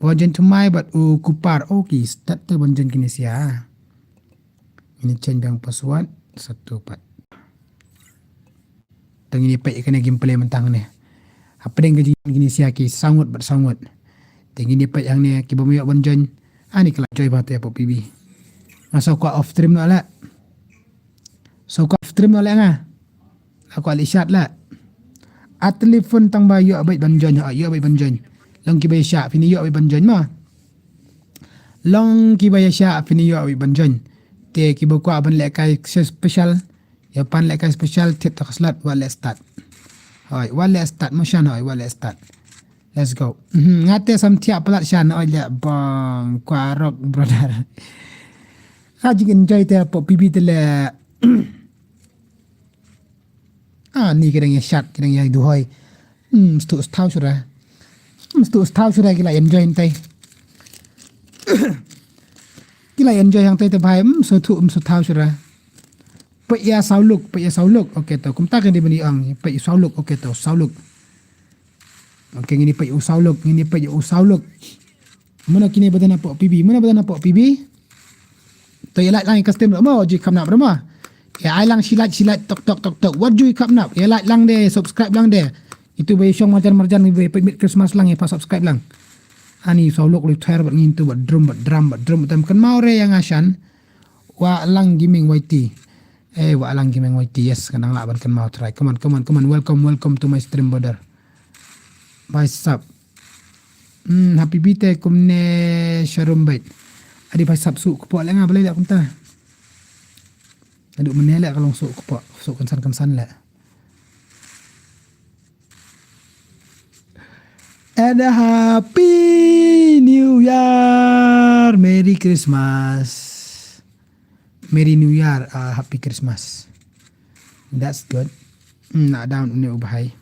Wajen Tumai bad u Kupar. Oh, ki start te ban jen kine sia. Ini change biang password satu pat. Te ngin ïa peit ïa kane gameplay mynta hangne. Hapdeng ka jingkine sia ki saw ngut bad saw ngut. Te ngin ïa peit hangne ki bym ïoh ban join. Ani ka la join ba te hapoh P B. Nga sa kwah off stream noh leh. Sa kwah off stream noh leh nga. Nga kwah leh shot leh. At telephone tang ba ïoh beit ban join, ha, ïoh beit ban join. Long kiba ïa shah phin ïoh beit ban join ma. Long kiba ïa shah phin ïoh beit ban join. Te kiba kwah ban lehkai special. Ïa pan lehkai special, thied to ka slot, wat leh start. Hoi, wat leh start, mo Shan, hoi, wat leh start. Let's go. Mhm, nga te sam thiah palat Shan, hoi, leh bang, kwah rock, brother. Ha, jing enjoy te hapoh P B te leh. Ah, ni ki dang ïa shot, ki dang ïa duhoi. Hmm, stu stau sura. Hmm, stu stau sura ki la enjoy hangtai. Ki la enjoy hangtai te bhai, hmm, so thu, hmm, so thau sura. Peit ïa Sauluk, peit ïa Sauluk. Okay to, kumta ka dei ban ïa ong, peit ïa Sauluk, okay to, Sauluk. Okay, ngin ïa peit ïa u Sauluk, ngin ïa peit ïa u Sauluk. Mano kine ba don hapoh P B, mano ba don hapoh P B. To ïa like lang ïa ka stream ruh mo, ju kham nap ruh mo. Ïa ai lang shi like, shi like, tok, tok, tok, tok. Wat ju kham nap, ïa like lang de, subscribe lang de. Itu ba ïa shong marjan, marjan, ba ïa peit mid Christmas lang, ïa pa subscribe lang. Ani Sauluk lu ther bad ngin tu bad drum, bad drum, bad drum, bad drum. Kan mau re ïa nga Shan. Wa lang gaming Y T. Eh, wa lang ki meng wai ti, yes, ka nang lah ban kynmaw trai. Come on, come on, come on. Welcome, welcome to my stream, brother. Bye sap. Hmm, happy birthday kumne sharum bait. Adi bye sap su kpoh le nga balei le kumta. Adu mene le ka long su kpoh, su kynsan kynsan le. And a happy new year, merry Christmas. Merry New Year, uh, Happy Christmas. That's good. Hmm, na down une u bahai.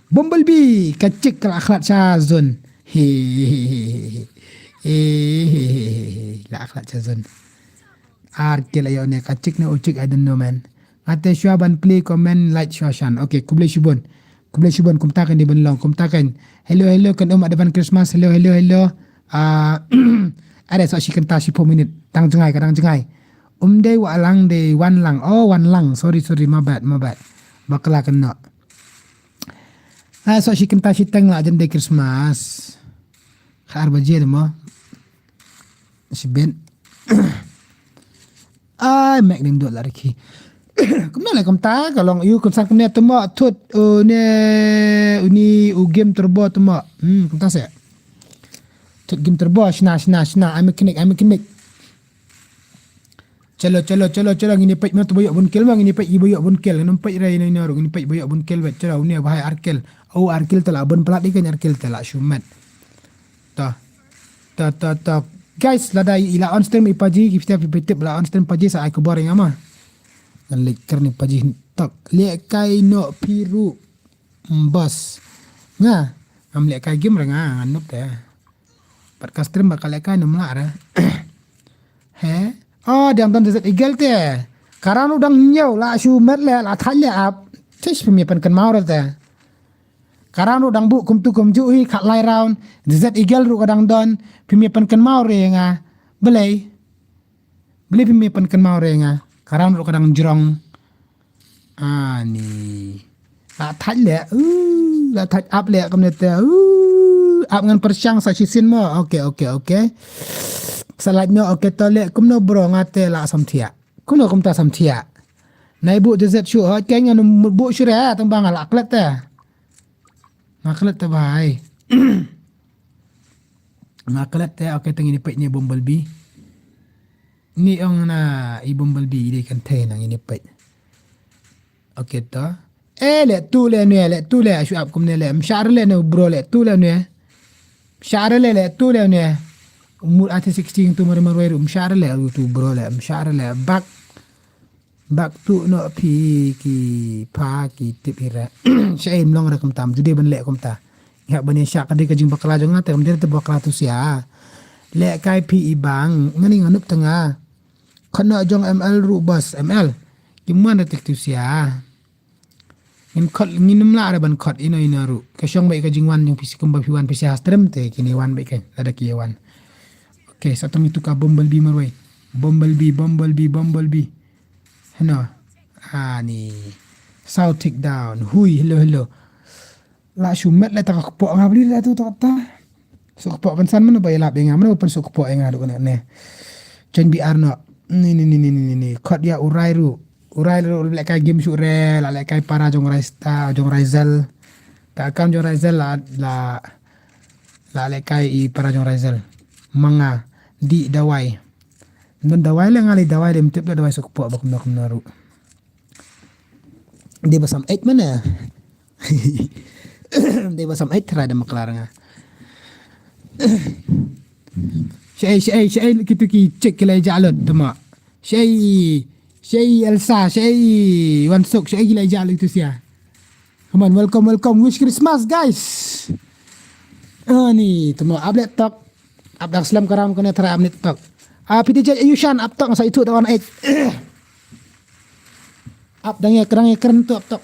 Bumblebee, ka chik ka la khlad sha zone. He he he he he. He he he he. La khlad sha zone. Ar kila yo ne ka chik ne u chik, I don't know, man. Ngate shwa ban play comment like shwa shan. Okay, kublai shibun. Kublai shibun kumta kan di ban long kumta kan. Hello hello kan um advance Christmas. Hello hello hello. Ah, ada sok shi kynta shi phew minit. Dang jngai ka dang jngai. Um dei wa lang dei wan lang. Oh, wan lang. Sorry sorry, my bad my bad. Bakla kan no. Ah, sok shi kynta shi teng la jan dei Christmas. Kha ar baje de mo. Shi ben. Ai mek ning dot la riki. Kumne le kumta ka long yu kumsan kumne tuma thut, uh, ne uni u game turbo tuma. Hmm, kumta se. Thut game turbo shna shna shna ai mechanic ai mechanic. Chalo chalo chalo chalo ngini pek mer tu boyok bun kel ma ngini pek i boyok bun kel ngini pek rai nai naru ngini pek boyok bun kel wet chalo uni bahai arkel. Au arkel tela bun pelat ikan arkel tela shumet. Ta ta ta ta. Guys, lada ila on stream i paji, kita pi tip la on stream paji sa ai kubor yang ama. Ngan lek kerni paji tak lek kai no piru. Bos. Nga am lek kai game renga ngan nup te. Pat ka stream ba ka lek kai num la re. He. Oh, diang ton zet igel te. Karan u dang nyau la shu met le la thaj le ap. Tish pemia pen ken mau re te. Karan ruh dang buh kumtu kumjuh hi khat lai round. Zet igel ruh ka dang don. Pimi pen kynmaw re nga. Belei. Belei pimi pen kynmaw re nga. Karan ruh ka dang jrong. Ani. La thaj le. Uh, la thaj ap le kumne te. Uh, ap ngan pershang sa shisien mo. Okay, okay, okay. Sa laj no okay to le kumno bro nga te la samthiah. Kumno kumta samthiah. Nai buh jazet shu hot keng anu buh shu re tang bang la klet te. Nga klet te bai. Nga klet te, okay, tang ini peit ni Bumblebee. Ni ong na i Bumblebee i dei kan thei nang ini peit. Okay to. Eh, le tu le ne, le tu le shu ap kumne le. Mshar le ne bro le tu le ne. Mshar le le tu le ne. Umur ati sixteen tu mari marwai ru mshar le tu bro le mshar le bak. Bak tu no phi ki pha ki tip hi re. Sha im long re kumta, judi ban leh kumta. Ngiak ban ïa shah ka dei ka jingbakla jong nga te kam dei te bakla tu sia. Leh kai phi i bang ngani nganup tanga. Khot no jong M L ru bas M L. Ki muan re tik tu sia. Ngin khot ngin ym lah re ban khot ino ino ru. Ka shong ba ka jingwan jong phi si kumba phi wan phi si ha stream te kini wan ba ka lada ki wan. Okay, sa tang itu ka Bumblebee marwai. Bumblebee, Bumblebee, Bumblebee. Heno. Ani. South take down. Hui, hello, hello. La shu met le ta ka kpoh nga bli le tu ta ta. Suk kpoh kan san mano ba ilap nga mano pen suk kpoh nga duk ne. Chen bi arno. Ni ni ni ni ni ni. Kot ya urai ru. Urai ru le kai game shu re la le kai para jong rai sta jong rai zel. Ta kam jong rai zel la la la le kai i para jong rai zel. Manga di dawai. Don dawai le ngali dawai dem tip le dawai suk kpoh bak nok naru. Dei ba sam eit mana. Dei ba sam eit trai da maklar nga. Shei shei shei kitu ki chek ki lai jalut tuma. Shei shei Elsa shei Wansuk shei ki lai jalut tu sia. Come on, welcome, welcome. Wish Christmas, guys. Ani tuma update tok. Ap dak slem karam kone trai ap nit tok. Ah, P D J Yushan ap tok sa itu da wan eit. Ap dang ya kerang ya keren tu ap tok.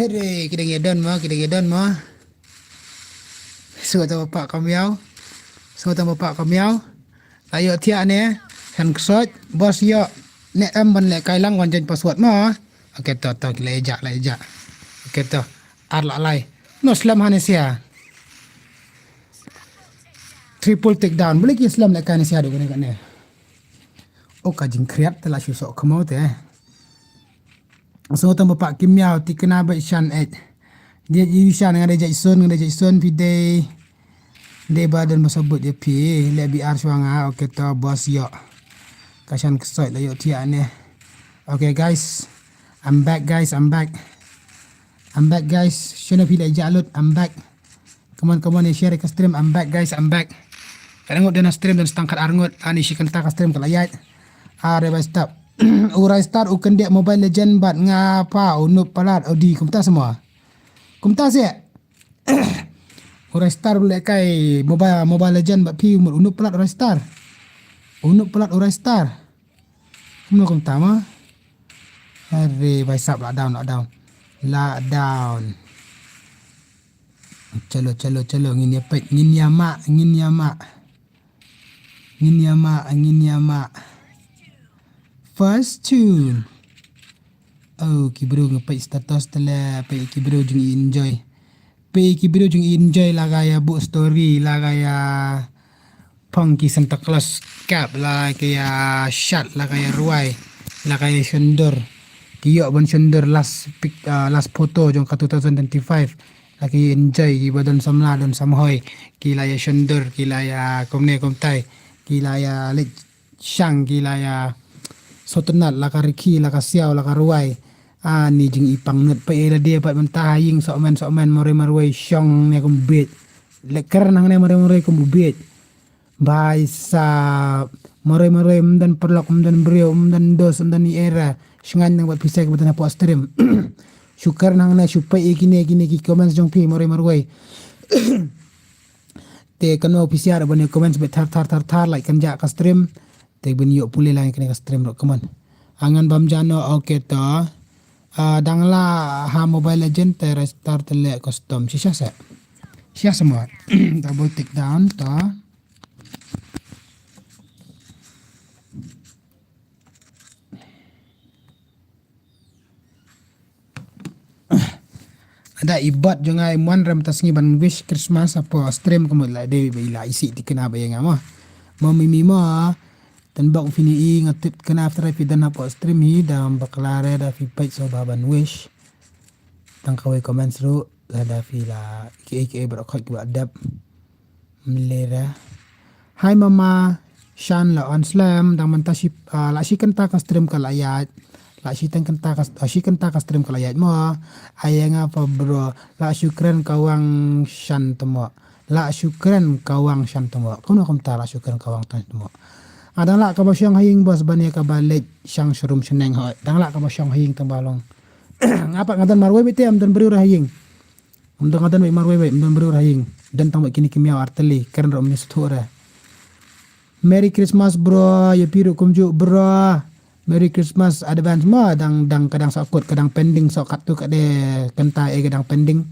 Hei, ki dang ïa don mo, ki dang ïa don mo. Sngewthuh ba pah ka miaw. Sngewthuh ba pah ka miaw. La ïoh thiah ne, kan ksot, boss ïoh. Ne em ban leh kai lang wan jan password mo. Okay to, to, ki la ïa jah, la ïa jah. Okay to, ar la lai. No slem hane sia. Triple takedown. Bule ki slem leh kai ne sia du kane kane. O ka jingkhriat te la shu sok kemo te. So tang ba pah ki miaw ti kena ba shan eh. Dia i shan nga dei Jackson, nga dei Jackson phi dei. Dei ba don ba sabut ïa phi, leh B R shuwa nga, okay to boss ïoh. Ka shan ksot la ïoh thiah ne. Okay guys, I'm back guys, I'm back. I'm back guys, shano phi la jah lut, I'm back. Come on, come on, share ka stream, I'm back guys, I'm back. Ka ngut dena stream dan stang kat ar ngut, ani shi kynta ka stream ka la ïaid. Are bai stop. U Raistar u kyndiah Mobile Legend bad nga pa u Noob Palat u di kumta semua. Kumta se. U Raistar u leh kai Mobile, Mobile Legend bad phi u Noob Palat u Raistar. U Noob Palat u Raistar. Kumno kumta ma. Are bai sap la down, la down. La down. Chalo, chalo, chalo, ngin ïa peit, ngin ïa mah, ngin ïa mah. Ngin ïa mah, ngin ïa mah. First tune. Oh, ki briew nga peit status te le, peit ki briew jong i enjoy. Peit ki briew jong i enjoy la ka ïa buh story, la ka ïa phong ki Santa Claus cap, la ka ïa shat, la ka ïa rwai, la ka ïa shondur. Ki ïoh ban shondur last pic, ah, last photo jong ka two thousand twenty-five. La ki enjoy, ki ba don samla, don samhoi. Ki la ïa shondur, ki la ïa kumne kumtai. Ki la ïa leit shang, ki la ïa sotnat, la ka rikhi, la ka siaw, la ka rwai. Ani jing i pang nut pa ïa la dia pat mynta ha ïing sohmen, sohmen, marwei, marwei, shong ne kum biet. Leh kren hangne marwei, marwei kum biet. Bai sa marwei, marwei, ym don paralok, ym don briew, ym don dos, ym don i era. Shngain nang bad pisa ki ba don hapoh stream. Shu kren hangne, shu peit ïa kine, kine ki comments jong phi marwei, marwei. Te kan mo pisa da ban ïa comments bad thar, thar, thar, thar, like kan ja ka stream. Te ban ïoh pule lang kane ka stream ruh, come on. Angan bam jano, okay to. Ah, dang la ha Mobile Legend te Raistar te leh custom. Shisha se. Shisha semua. Double tick down to. Ada i bot jong nga i mon rem ta sngi ban wish Christmas hapoh stream ka mut la dei ba i la isih ti kena ba ïa nga mo. Mo mi mi mo. Tan bok fini i nga tip kena after phi don hapoh stream hi da bakla re da phi peit so ba ban wish. Tang kawei comments ruh. Lada phi la ki ei ki ei baroh khoit ki ba dep. Mlera. Hai mama, shan la on slem, dang mynta shi, ah, la shi kynta ka stream ka la ïaid. La shi teng kynta ka, ah, shi kynta ka stream ka la ïaid mo. Ai nga pa bro, la shu kren ka wang shan temo. La shu kren ka wang shan temo. Kumno kumta la shu kren ka wang shan temo. Ah, dang la ka ba shong ha ïing boss ban ïa ka ba leit shang shrum shneng hoi. Dang la ka ba shong ha ïing tang ba long. Nga pat nga don marwei beit te, ym don briew re ha ïing. Ym don, nga don beit marwei beit, ym don briew re ha ïing. Don tang beit kine ki miaw artylli, kren ruh ym ïa sngewthuh re. Merry Christmas bro, ïa phi ruh kumjuh bro. Merry Christmas advance mo, dang, dang, ka dang sah kut, ka dang pending, sah katto katne kynta eh ka dang pending.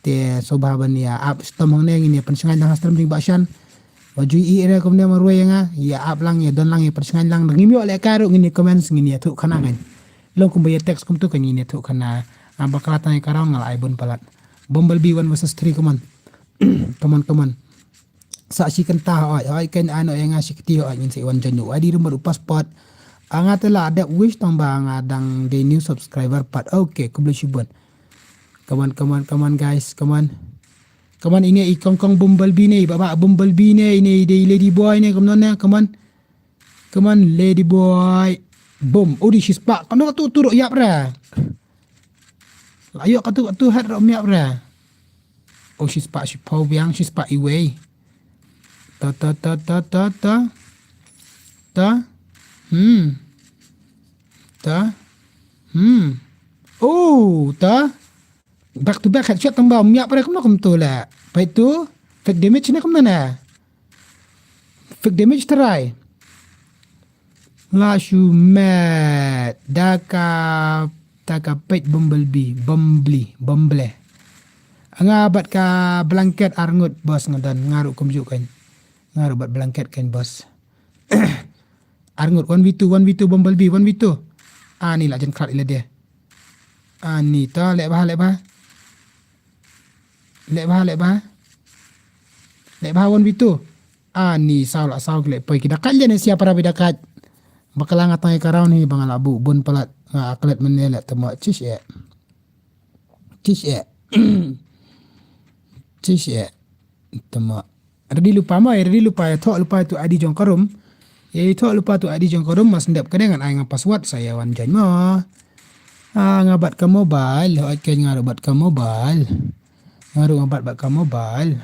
Te sngewbha ban ïa ap shitom hangne, ngin ïa pynshngaiñ lang ha stream jong i Bah Shan. Ba ju ïohi re kumne marwei ïa nga, ïa ap lang, ïa don lang, ïa pynshngaiñ lang. Ngim ïoh lehkai ruh ngin ïa comments, ngin ïathuh khana ngin. Long kumba ïa text kumto ka ngin ïathuh khana. Ah, bakla tang ïa ka round nga la ai bun palat. Bumblebee one versus three, come on. Come on, come on. Sa shi kynta hoi, hoi kan ano ïa nga shi kti hoi ngin sa wan join u. Ai di rumbot u passport. Ah, nga te la dep wish tang ba nga dang dei new subscriber pat. Okay, khublei shibun. Come on, come on, come on, guys, come on. Come on, ine i kongkong Bumblebee ne, i baba Bumblebee ne, ine i dei Lady Boy ne, come on ne, come on. Come on, Lady Boy. Boom, udi shispah, kano katu turuk ïap re. La ïoh katu katu hat ro ym ïap re. Oh, shispah shiphew biang, shispah iwei. Ta, ta, ta, ta, ta, ta. Ta. Hmm. Ta. Hmm. Oh, ta. Back to back headshot tang ba ym ïap re kumno kumto la. Peit tu. Fake damage ne kumno ne. Fake damage try. La shu met da ka Ta ka peit Bumblebee, Bumble, Bumble. Nga bad ka blanket arngut boss nga don, nga ruh kumjuh kan. Nga ruh bad blanket kan boss. Arngut one v two, one v two Bumblebee, one v two. Ani la jan krat ila dia. Ani ta leh bha, leh bha. Leh bha, leh bha. Leh bha one v two. Ani saw la saw ki leh poi ki da kat jan sia para bi da kat. Bakla nga tang ka round hi ba nga la bu bun palat nga aklet mene leh tama chish eh. Chish eh. Chish eh. Tama. Ready lupa ma, ready lupa ya thok lupa tu I D jong karum. Ya thok lupa tu I D jong karum mas ndep ka dengan ai nga password saya wan jan ma. Ah, nga bat ka mobile, oi ke nga ruh bat ka mobile. Nga ruh nga bat bat ka mobile.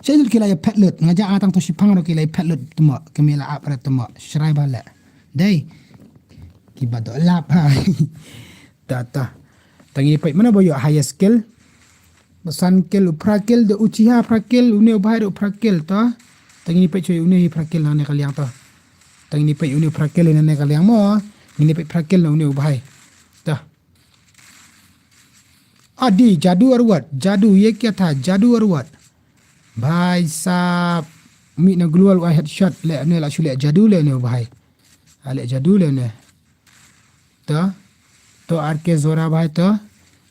Sel ki la ya pet lut, nga ja atang to sipang ro ki la ya pet lut tama, kami la ap rat tama. Shrai bale. Dei. Ki ba do lap ha. Ta ta. Tangi peit mana ba yo highest kill. Ba san kill u phra kill de Uchiha phra kill une u bahai de u phra kill ta. Tangi peit choi une hi phra kill na ne ka liang ta. Tangi peit une phra kill na ne ka liang mo. Ngini peit phra kill na une u bahai. Ta. Adi jadu arwat, jadu ye kya tha jadu arwat. Bhai sab mi na glwal wa headshot le ne la shu le jadu le ne u bahai. A le jadu le ne. To. To ar ke zora bhai to.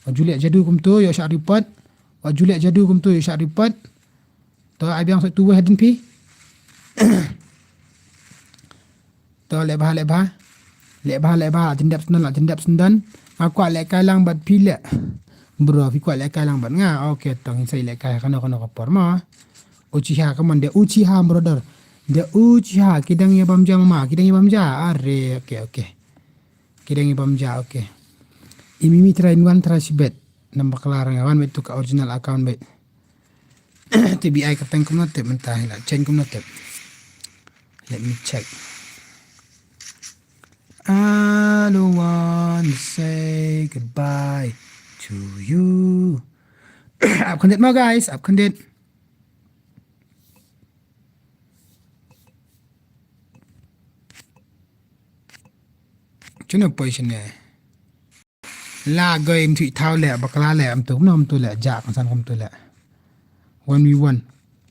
Wa ju leh jadu kumto yo sha ripat. Wa ju leh jadu kumto yo sha ripat. To ai biang sa tu weh din phi. To leh bha leh bha. Leh bha leh bha jendap sendan la jendap sendan. Aku leh kai lang bad phi leh. Bro phi kuat leh kai lang bad nga. Okay to ngin sa leh kai kano kano ka por ma. Uchiha, come on, de Uchiha, brother. De Uchiha, kidang ya bamja mama, kidang ya bamja. Are, okay, okay. Kidang ya bamja, okay. Imi mi try in one try si bet. Namba kelar nga wan bet tu ka original account bet. T B I ka teng kumno tip mentah ila change kumno tip. Let me check. I don't want to say goodbye to you. Ap khyndiat mo guys, ap khyndiat. Chuna poi shane. La goi mthu thaw le bakla le mtu no mtu le ja kan san mtu le. One v one.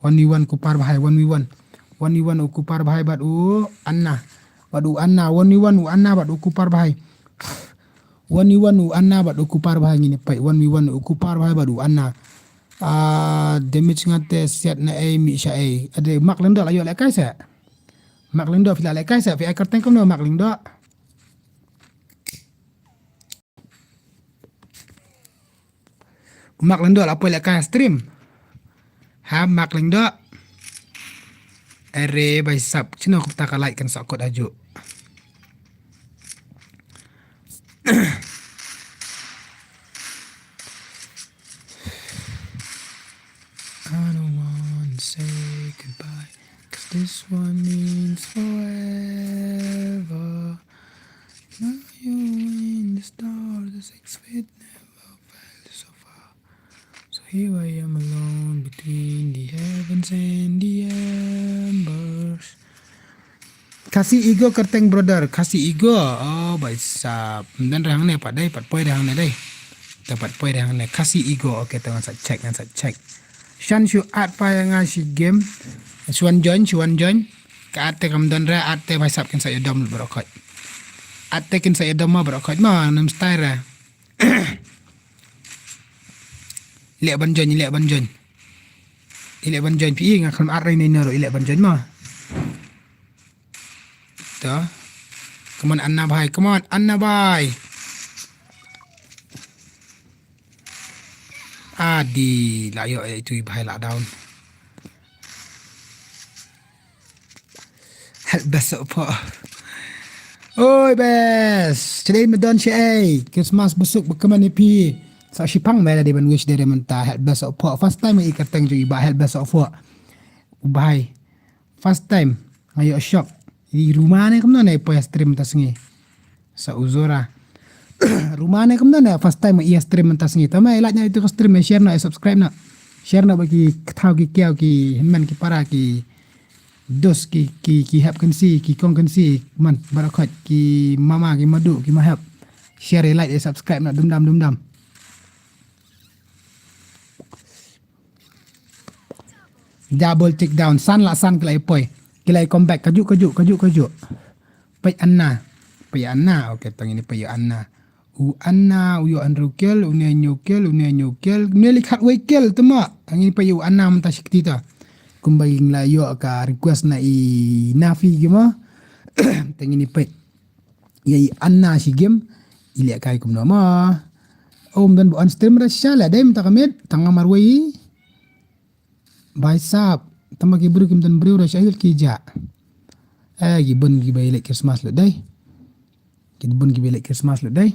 One v one Kupar Bahai, one v one. One v one u Kupar Bahai bad u Anna. Bad u Anna, one v one u Anna bad u Kupar Bahai. One v one u Anna bad u Kupar Bahai ngini pai. One v one u Kupar Bahai bad u Anna. Ah, damage ngate siat na ei mi sha ei. Ade Mark Lendo la yo le kai sa. Mark Lendo phi la le kai sa. Phi ai kyrteng kumno Mark Lendo. Mark Lendo la poi la ka stream. Ha Mark Lendo. Are bai sap chino kupta ka like kan sa kot aju. I don't want to say goodbye, 'cause this one means forever. Now you in the star, the six feet never felt so far. So here I am alone between the heavens and the embers. Khasi Ego kyrteng brother, Khasi Ego. Oh, bai sap. Dan rang ne pat dai, pat poi rang ne dai. Ta pat poi rang ne Khasi Ego. Okay, ta ngan sa check, ngan sa check. Shan shu at pa yang nga shi game. Shuan join, shuan join. Ka at te kam don ra, at te bai sap kin sa yadom bro khoi. At te kin sa yadom ma bro khoi ma nam style ra. Ilek ban join, ilek ban join. Ilek ban join pi nga kham at rai nei nero ilek ban join ma. To. Come on Anna bhai, come on Anna bhai. Adi la yo itu bhai la down. Help best of all. Oi best. Today me don shi ei. Christmas besuk bekeman ipi. Sa shipang me la di ban wish dere menta help best of all. First time i kateng ju iba help best of all. Bhai. First time nga ïoh shock. I rumah ne kumno ne poi stream ta sngi. Sa uzora. Rumah ne kumno ne first time i stream ta sngi. Tama i like na itu ka stream share na subscribe na. Share na baki ketaw ki kiaw ki hynmen ki para ki dos ki ki ki hep kan si ki kong kan si man barakhot ki mama ki madu ki mahep. Share, like, subscribe na dum dam dum dam. Double take down. San la san ki la i poi. Ki la i come back. Kaju, kaju, kaju, kaju. Peit Anna. Peit Anna. Okay, tang ini peit Anna. U Anna, u ïoh hynriew kill, u ne hynñiew kill, u ne hynñiew kill. Ne li khatwei kill te ma. Tang ini peit u Anna mynta shi kti ta. Kumba ïing la ïoh ka request na i Nafi ki ma. Tang ini peit. Ïa i Anna shi game. I lehkai kumno ma. Om dan bu on stream ra sha la dei mynta ka miet. Tang marwei. Bai sap, tang ba ki briew kim don briew ra shahil ki ja. Eh, ki bun ki bai leh Christmas lut dei. Ki bun ki bai leh Christmas lut dei.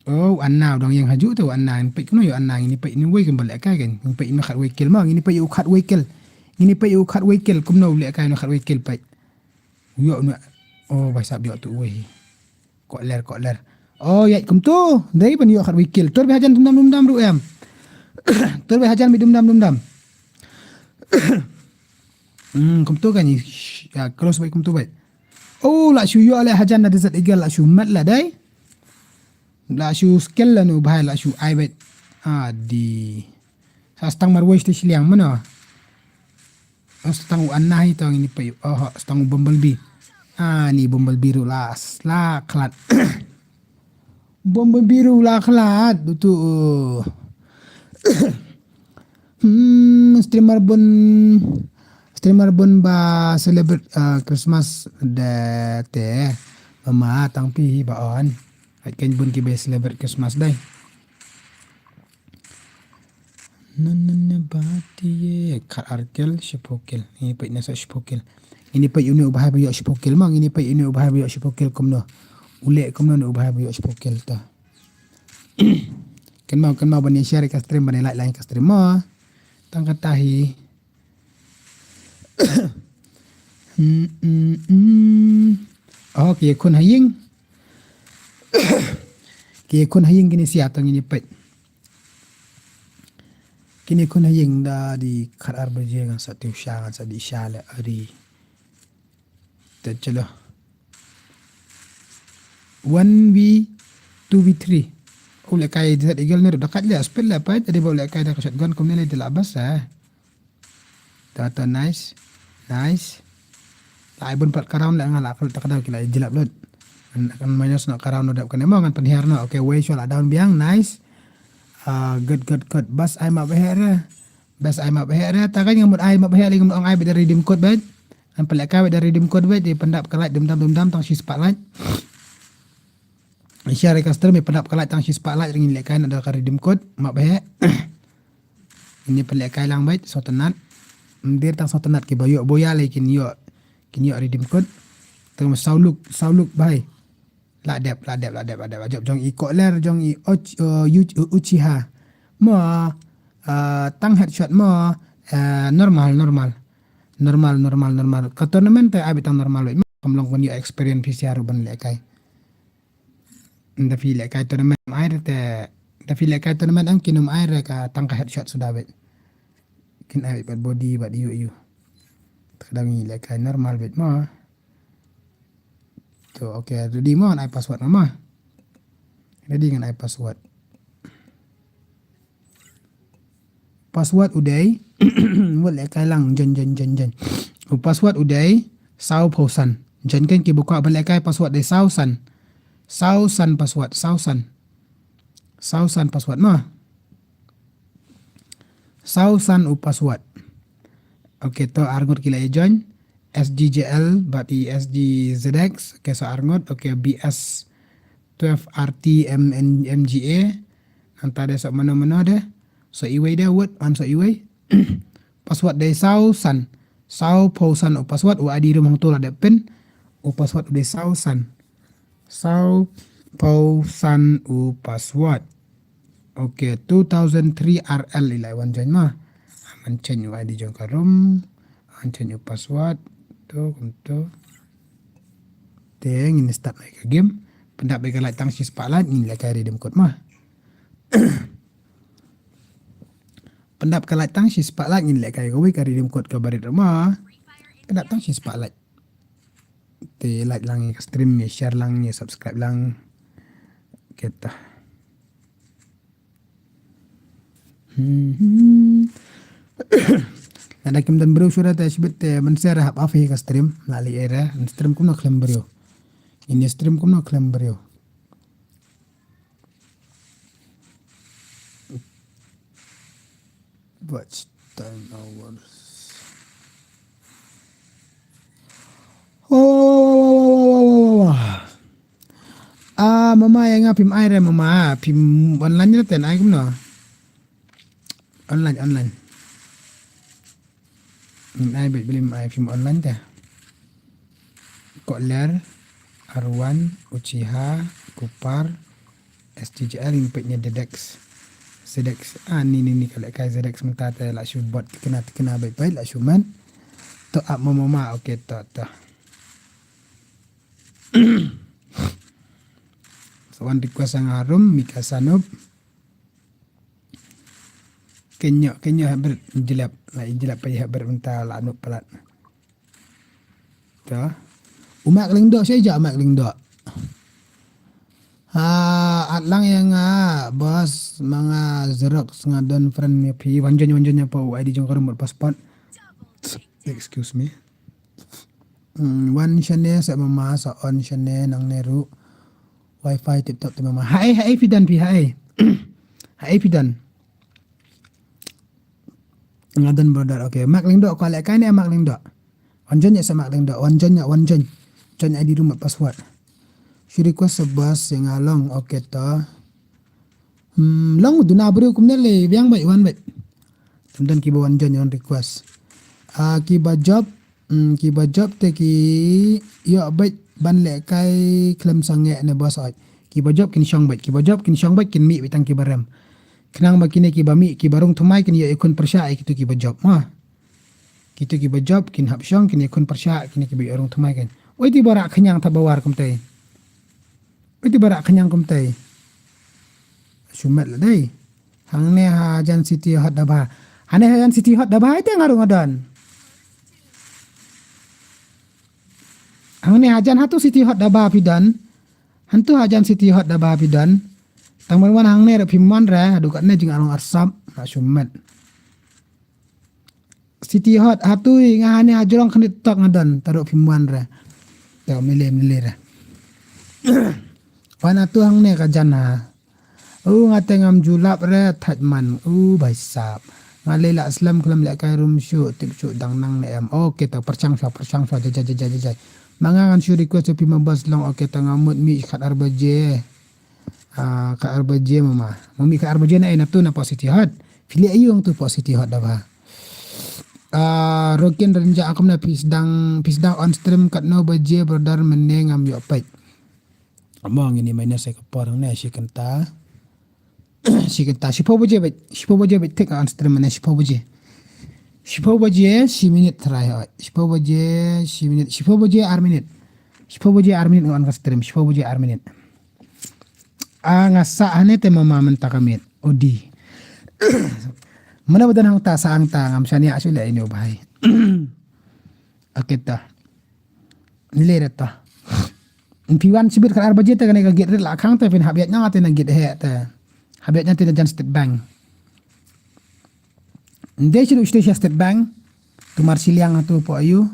Oh, Anna u dang ïeng haju te, Anna ngin peit kumno ïa Anna, ngin peit ni wei kim ba lehkai kan. Ngin peit ni khatwei kill ma, ngin peit u khatwei kill. Ngin peit u khatwei kill, kumno lehkai ni khatwei kill peit. U ïoh ni, oh, bai sap ïoh tu wei. Koler, koler. Oh, ïa, kumtu. Dei ban ïoh khatwei kill. Tur beit hajan dum dam dum dam ruh em. Tur beit hajan beit dum dam dum dam. Hmm, kumtu kan i, sh-, ïa, close beit kumtu beit. Oh, la shu ïoh leh hajan na Desert Eagle la shu met la dei. La shu skill la nu bhai la shu ai beit. Adi. Sa stang marwei shiliang mano. Oh, stang u Anna hi tang ini peit. Oh, stang u Bumblebee. Ah, ni Bumblebee ruh la, la khlad. Bumblebee ruh la khlad, tu. Hmm, streamer bun, streamer bun ba celebrate, uh, Christmas de te. Mama tang pi ba on. Ai ken bun ki ba celebrate Christmas dei. Nan nan ne ba ti ye khat ar kill shiphew kill. Ngin peit na sa shiphew kill. Ngin peit uni u bhai ba ïoh shiphew kill ma. Ngin peit uni u bhai ba ïoh shiphew kill kumno. U leh kumno ne u bhai ba ïoh shiphew kill ta. Kan mau, kan mau ban ïa share ka stream, ban ïa like, like ka stream ma. Tang kata hi. Hmm, hmm, hmm. Oh, ki khun ha ïing. Ki khun ha ïing kine sia tang ini peit. Kine khun ha ïing da di khat ar baje ngan sa tiew sha, ngan sa dih sha leh ari. Te chalo. One v two v three. U lehkai Desert Eagle ne ruh da kat leh spell leh peit, te dei ba u lehkai da ka shotgun kumne leh te la bas eh. Ta ta nice. Nice. La ai bun pat ka round leh nga la kal ta ka daw ki la jlap lut. Kan, kan minus noh ka round noh dep kane mo ngan pynhiar noh. Okay, wei shuwa la down biang. Nice. Ah, good, good, good. Bas ai map heh re. Bas ai map heh re. Ta kan nga mut ai map heh lagi mut ong ai beit da redeem code beit. Ngan pynlehkai beit da redeem code beit, dei pyndap ka light dum dam dum dam tang shi spotlight. Share ka stream, pyndap ka light tang shi spotlight, ngin lehkai na da ka redeem code, map heh. Ini pynlehkai lang beit, sawtynnat. Mdir tang sawtynnat ki ba ïoh boya lei kin ïoh, kin ïoh redeem code. Tang saw luk, saw luk bhai. La dep, la dep, la dep, la dep. Ajop jong i koler, jong i och, uh, Uch-, uh, Uchiha. Mo, uh, tang headshot mo, uh, normal, normal. Normal, normal, normal. Ka tournament te ai beit tang normal beit. Kam long kun ïoh experience phi sia ruh ban lehkai. Nda phi lehkai tournament ai re te, nda phi lehkai tournament ang kin ym ai re ka tang ka headshot suda beit. Kin ai bad body bad ïu ïu. Te ka dang i lehkai normal beit mo. To, okay, ready mo ngan ai password mo. Ready ngan ai password. Password u dei. Wat lehkai lang jen jen jen jen. U password u dei saw phew san. Jen kan ki ba kwah ba lehkai password dei saw san. Saw san password, saw san. Saw san password mo. Saw san u password. Okay, to arngut ki la ïa join. S G J L bad i S G Z X. Okay, so arngut. Okay, B S twelve R T M N M G A. Nangta de so mano mano de. So iwei de wut an so iwei. Password dei saw san. Saw phew san u password, u I D ruh hangto la dep pin. U password u dei saw san. Saw phew san u password. Okay, two thousand three R L i la wan join ma. Ngan change u I D jong ka room. Ngan change u password. To, kumto. Te ngin start mai ka game. Pyndap bad ka light tang shi spotlight ngin lehkai redeem code ma. Pyndap ka light tang shi spotlight ngin lehkai kawei ka redeem code ka barit ruh ma. Pyndap tang shi spotlight. Te like lang ïa ka stream, ïa share lang, ïa subscribe lang. Kita. Hmm. Lada kim don briew shuh te shibit te mynshwa hap off ïa ka stream. La lei era, stream kumno khlem briew. Ini stream kumno khlem briew. Watch time hours. Oh, wah, wah, wah, wah, wah, wah, wah. Ah, mama, ïa nga phim ai re mama, phim online re ten ai kumno. Online, online. Ngin ai beit blim ai phim online te. Koler, Arwan, Uchiha, Kupar, S T J R, ngin peit ne Dedex. Zedex, ah, ni, ni, ni, ka lehkai Zedex mynta te la shu bot tikna, tikna beit, beit, la shu man. To ap mama, mama, okay, to, to. So wan request nga harum, Mika Sanup. Kenyo, kenyo haber jelap, la jelap pa haber mynta la nuk palat. Ta. Umak lingdok, saya ja umak lingdok. Ha, at lang ïa nga, boss, ma nga Xerox, nga don friend ïa phi, wan join, wan join ïa pa u I D jong ka remote passport. Excuse me. Hmm, wan shane sa mama, sa on shane nangne ruh. Wi-Fi tip top te mama. Haei, haei phi don phi, haei. Haei phi don. Nga don brother, okay. Mark Lyngdoh, ko lehkai ne Mark Lyngdoh. Wan join ïa sa Mark Lyngdoh, wan join ïa, wan join. Join I D room password. Shu request sa boss ïa nga long, okay to. Hmm, long duna briew kumne le biang beit, wan beit. Tam don kiba wan join, wan request. Ah, kiba job, hmm, kiba job te ki ïoh beit ban lehkai khlem sangeh ne boss oi. Kiba job kin shong beit, kiba job kin shong beit, kin mih beit tang kiba rem. Khnang ba kine kiba mih, kiba rung thymmai kin ïoh ïakhun pyrshah ïa kitu kiba job. Ha. Kitu kiba job kin hap shong, kin ïakhun pyrshah, kine kiba ïoh rung thymmai kin. Oi ti ba rah khñiang ta ba war kumtai. Oi ti ba rah khñiang kumtai. Shu met la dei. Hangne hajan City Hot da ba. Hangne hajan City Hot da ba, ite nga rung adon. Hangne hajan hatu City Hot da ba phi don. Hantu hajan City Hot da ba phi don. Tang ban wan hangne ra phi mon ra, haduh katne jing arong arsap, na shu met. City Hot, hatu i nga hangne hajrong khnit tok nga don, taruh phi mon ra. Tau mele mele ra. Wan hatu hangne ka jan ha. U nga te ngam ju lap re thait man. U bai sap. Nga lei la slem khlem lehkai room shuh, tip shuh dang nang ne em. Okay, ta pyrshang shuh, pyrshang shuh, jai, jai, jai, jai, jai. Ma nga ngan shu request shuh phi ma boss long, okay, ta nga mut mih khat ar baje. Ah, khat ar baje mama. Ma mih khat ar baje na ei na tu na pok City Hot. Phi leh aïu tu pok City Hot da ba. Ah, Rokin Renja akum na phi sdang, phi sdang on stream katno baje brother mynne ngam ïoh peit. Among ini minus ka por ne shi kynta. Shi kynta, shiphew baje beit, shiphew baje beit, thik on stream ne shiphew baje. Shiphew baje, shi minit try hoi. Shiphew baje, shi minit, shiphew baje, ar minit. Shiphew baje, ar minit nga on ka stream, shiphew baje, ar minit. Ah, nga sa hane te mama mynta ka miet. Odi. Mana badan hangta sa hangta ngam shania shu le ini u bhai. Okay ta. Ni le ta. Phi wan shibit khat ar baje te kane ka gate rit la khang te phin hap ïaid na te na gate heh te. Hap ïaid na te na jan State Bank. Ndei shu shu State Bank. Tu mar shiliang tu po ayu.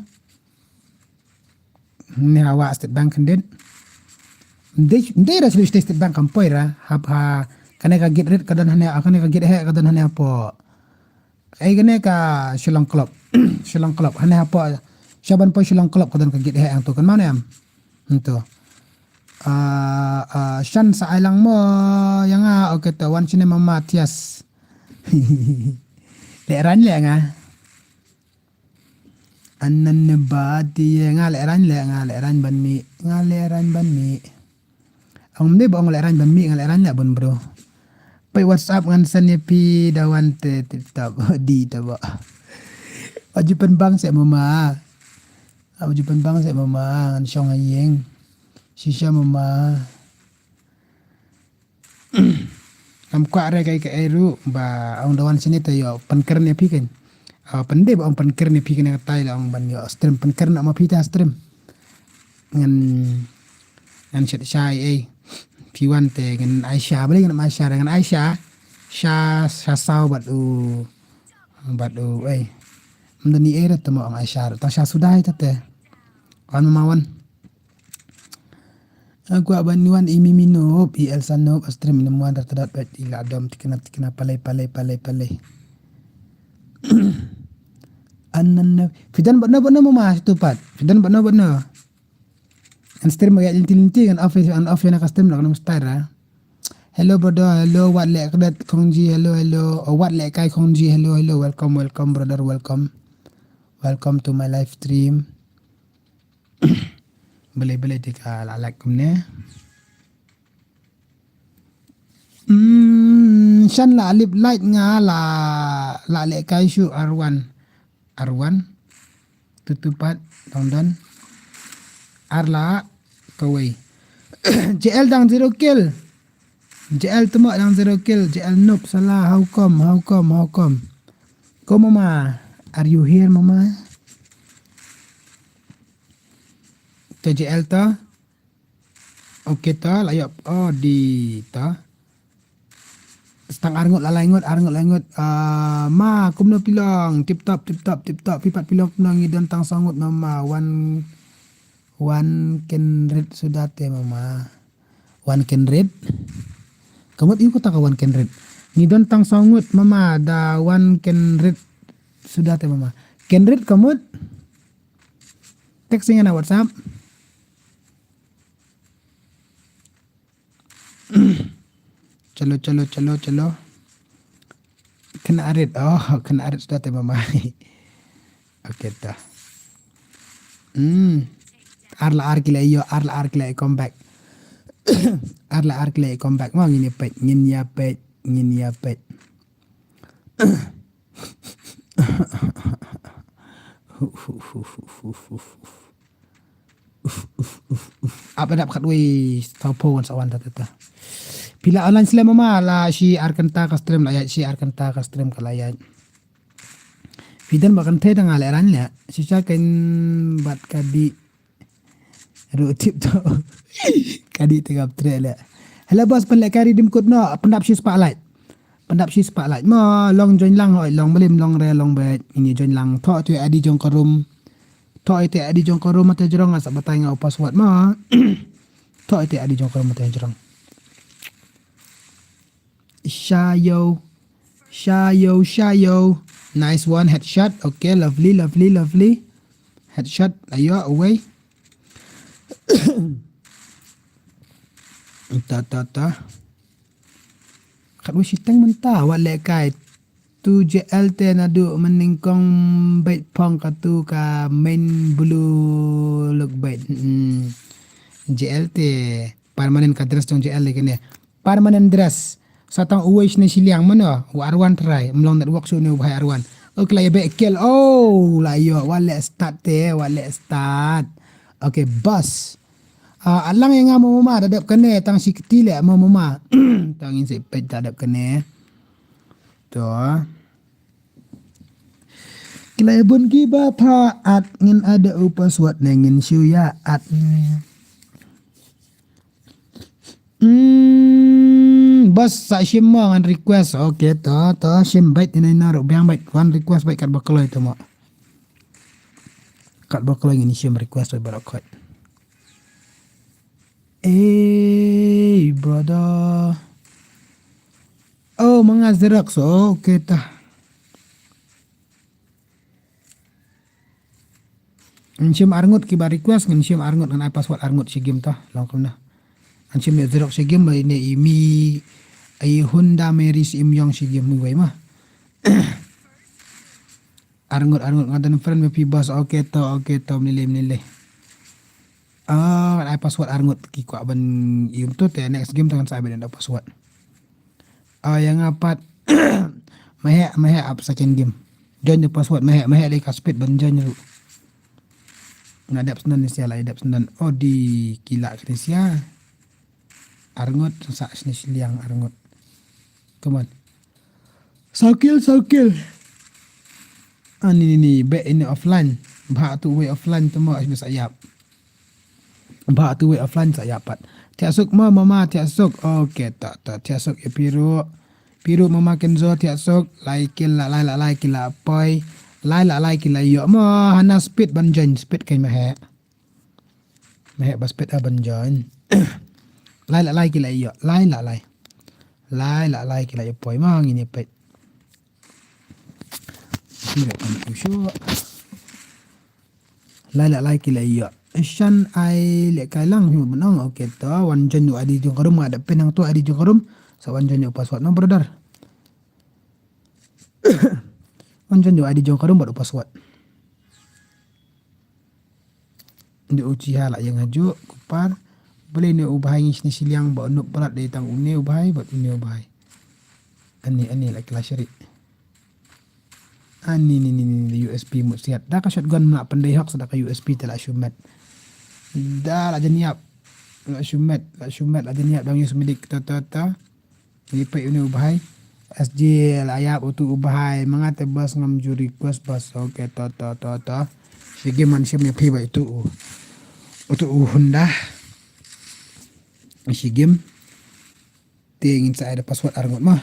Ni hawa State Bank kendit. Ndei, ndei ra shu State Bank kam poi ra. Hap ha kane ka gate rit ka don hane, kane ka gate heh ka don hane po. Ei kane ka Shillong Club. Shillong Club. Hane hapoh. Shaban poi Shillong Club ka don ka gate heh hangtu kan mane em. Hangtu. Ah, ah, shan sa ai lang mo ïa nga, okay to wan shine mama Thias. Lehrain leh nga. Anan ne ba ti ye nga lehrain leh nga lehrain ban mih. Nga lehrain ban mih. Ong mne ba ong lehrain ban mih nga lehrain leh bun bro. Peit WhatsApp ngan send ïa phi da wan te tip top di ta ba. Aju pynbang seh mama. Aju pynbang seh mama ngan shong ha ïing. Shisha mama. Ngam kwah re kai ka ei ruh ba ong da wan sini te ïoh pynkren ïa phi kan. Ah, pynde ba ong pynkren ïa phi kan ka tai la ong ban ïoh stream pynkren ma phi ta stream. Ngan, ngan shet shai ei. Ki wan te ngan ai sha, balei ngan ai sha, ngan ai sha, sha, sha saw bad u, bad u, ei. Mdani era te mo ang ai sha, ta sha sudai ta te. Wan mama wan. Aku aban ni wan imi mi nop, i Elsa nop, astrim inem wan rata dat bet, ila dom tikna, tikna, palai, palai, palai, palai. Anan nop. Fidan bat no, bat no mama, situ pat. Fidan bat no, bat no. An stream ya linti linti kan off an off yana ka stream la kan start ra. Hello brother, hello wat le kadat kongji, hello hello. Oh, wat le kai kongji, hello hello. Welcome welcome brother, welcome. Welcome to my live stream. Bele bele tika la like kumne. Hmm, shan la lip light nga la la le kai shu arwan. Arwan. Tutupat dong don. Arla kawei. J L dang zero kill. J L tuma dang zero kill. J L noob sala, how come, how come, how come? Ko mama, are you here mama? To J L to. Okay to, la yop. Oh, di to. Stang arngut la laingut, arngut laingut. Ah, ma, kumno pilong, tip top, tip top, tip top. Pipat pilong kumno ngi don tang songut mama. Wan, wan kenrit suda te mama. Wan kenrit. Kamut iu kota ka wan kenrit. Ngi don tang songut mama da wan kenrit suda te mama. Kenrit kamut. Text nga na WhatsApp. Chalo, chalo, chalo, chalo. Kena arit. Oh, kena arit suda te mama. Okay ta. Hmm. Arla ar kila iyo, arla ar kila i comeback. Arla ar kila i comeback. Ma ngin ya pet, ngin ya pet, ngin ya pet. Ap adap khat wei tau po wan sawan ta ta ta. Pila online sila mama la shi arkanta ka stream la ya, shi arkanta ka stream ka la ya. Pidan ba kan te tang ale ran le. Shi cha kan bat ka di. Ru tip to. Ka di te gap tre le. Hello boss, pen le kari dim kut no, pendap shi spotlight. Pendap shi spotlight. Ma long join lang hoi, long belim, long re, long bet. Ini join lang. Tho tu adi jong karum. Tho ite adi jong karum mata jrong asa batai nga password ma. Tho ite adi jong karum mata jrong. Shayo. Shayo, shayo. Nice one, headshot. Okay, lovely, lovely, lovely. Headshot. Ayo, away. Ta, ta, ta. Khat wei shiteng mynta, wat leh kai. Tu J L te naduh mynnyngkong beit phong katu ka main blue look beit. Hmm. J L te permanent ka dress jong J L le kane. Permanent dress. Sa tang uwei shne shiliang mano, wa arwan trai, mlong network shu ne u bhai arwan. Ok, la ya beh kill. Oh, la yo, wat leh start te, wat leh start. Okay, boss. Ah, alang ya nga mo mama, da dep kane, tang shi kti leh mo mama. Tang ngin sa peit da dep kane. To. Ki la ya bun ki ba pha at ngin ada u password ne ngin shu ya at. Hmm, boss sa shim mo ngan request. Okay, to, to, shim bait ina ina ru biang bait. Wan request bait kat ba kloi to mo. Kat ba kloi ngin shim request bait ba kloi. Ey, brother. Oh, manga Xerox. Oh, okay, ta. Ngan shim arngut kiba request, ngan shim arngut ngan ai password arngut shi game ta. Long kumna. Ngan shim ne Xerox shi game, ba ine i mi, i Honda Mary shi im yong shi game mi wai ma. Arngut, arngut, nga don friend me phi boss, okay to, okay to, mnile, mnile. Ah, ngan ai password arngut ki kwah ban ium tu te next game tu ngan sa ai ban da password. Ah, yang apat. Mahek, mahek ap second game. Join the password, mahek, mahek le ka speed ban join ru. Nga dep snan ni sia la, dep snan. Oh, di kila kini sia. Arngut, sa sini siliang arngut. Come on. Saw kill, saw kill. Ah, ni, ni, ni, back ini offline. Bha tu wei offline tu mo, bisa yap. Bha tu wei offline sa yap pat. Thiah suk mo mama, thiah suk. Okay, to, to, thiah suk ïa phi ruh. Phi ruh mama Kenzo, thiah suk. Lai ki la, lai la, lai ki la poi. Lai la, lai ki la ïoh mo. Hana speed ban join, speed kein ma heh. Ma heh ba speed ah ban join. Lai la, lai ki la ïoh. Lai la, lai. Lai la, lai ki la ïoh poi mo ngin ïa peit. Phi ruh kan tu shuh. Lai la, lai ki la ïoh. Shan ai lehkai lang hi mo ban ong. Okay, to wan join u I D jong ka room, nga da pin hangto I D jong ka room. Sa wan join u password no brother. Wan join u I D jong ka room bad u password. Ndu u chi ha la ïeng ha ju ku par. Balei ne u bhai ngi shne shiliang ba u nup palat dei tang une u bhai bad une u bhai. Ani, ani la ki la shari. Ani ni ni ni ni U S P mut siat. Da ka shotgun mla pyndei hok sa da ka U S P te la shu met. Da la jan ïap. La shu met, la shu met, la jan ïap dang ïa smedik to to to. Ngi peit une u bhai. S J la ïap utu u bhai. Ma nga te bas ngam ju request bas. Okay, to to to to. Shi game man shim ïa phi ba utu u. Utu u Honda. Shi game. Te ngin sa ai da password arngut ma.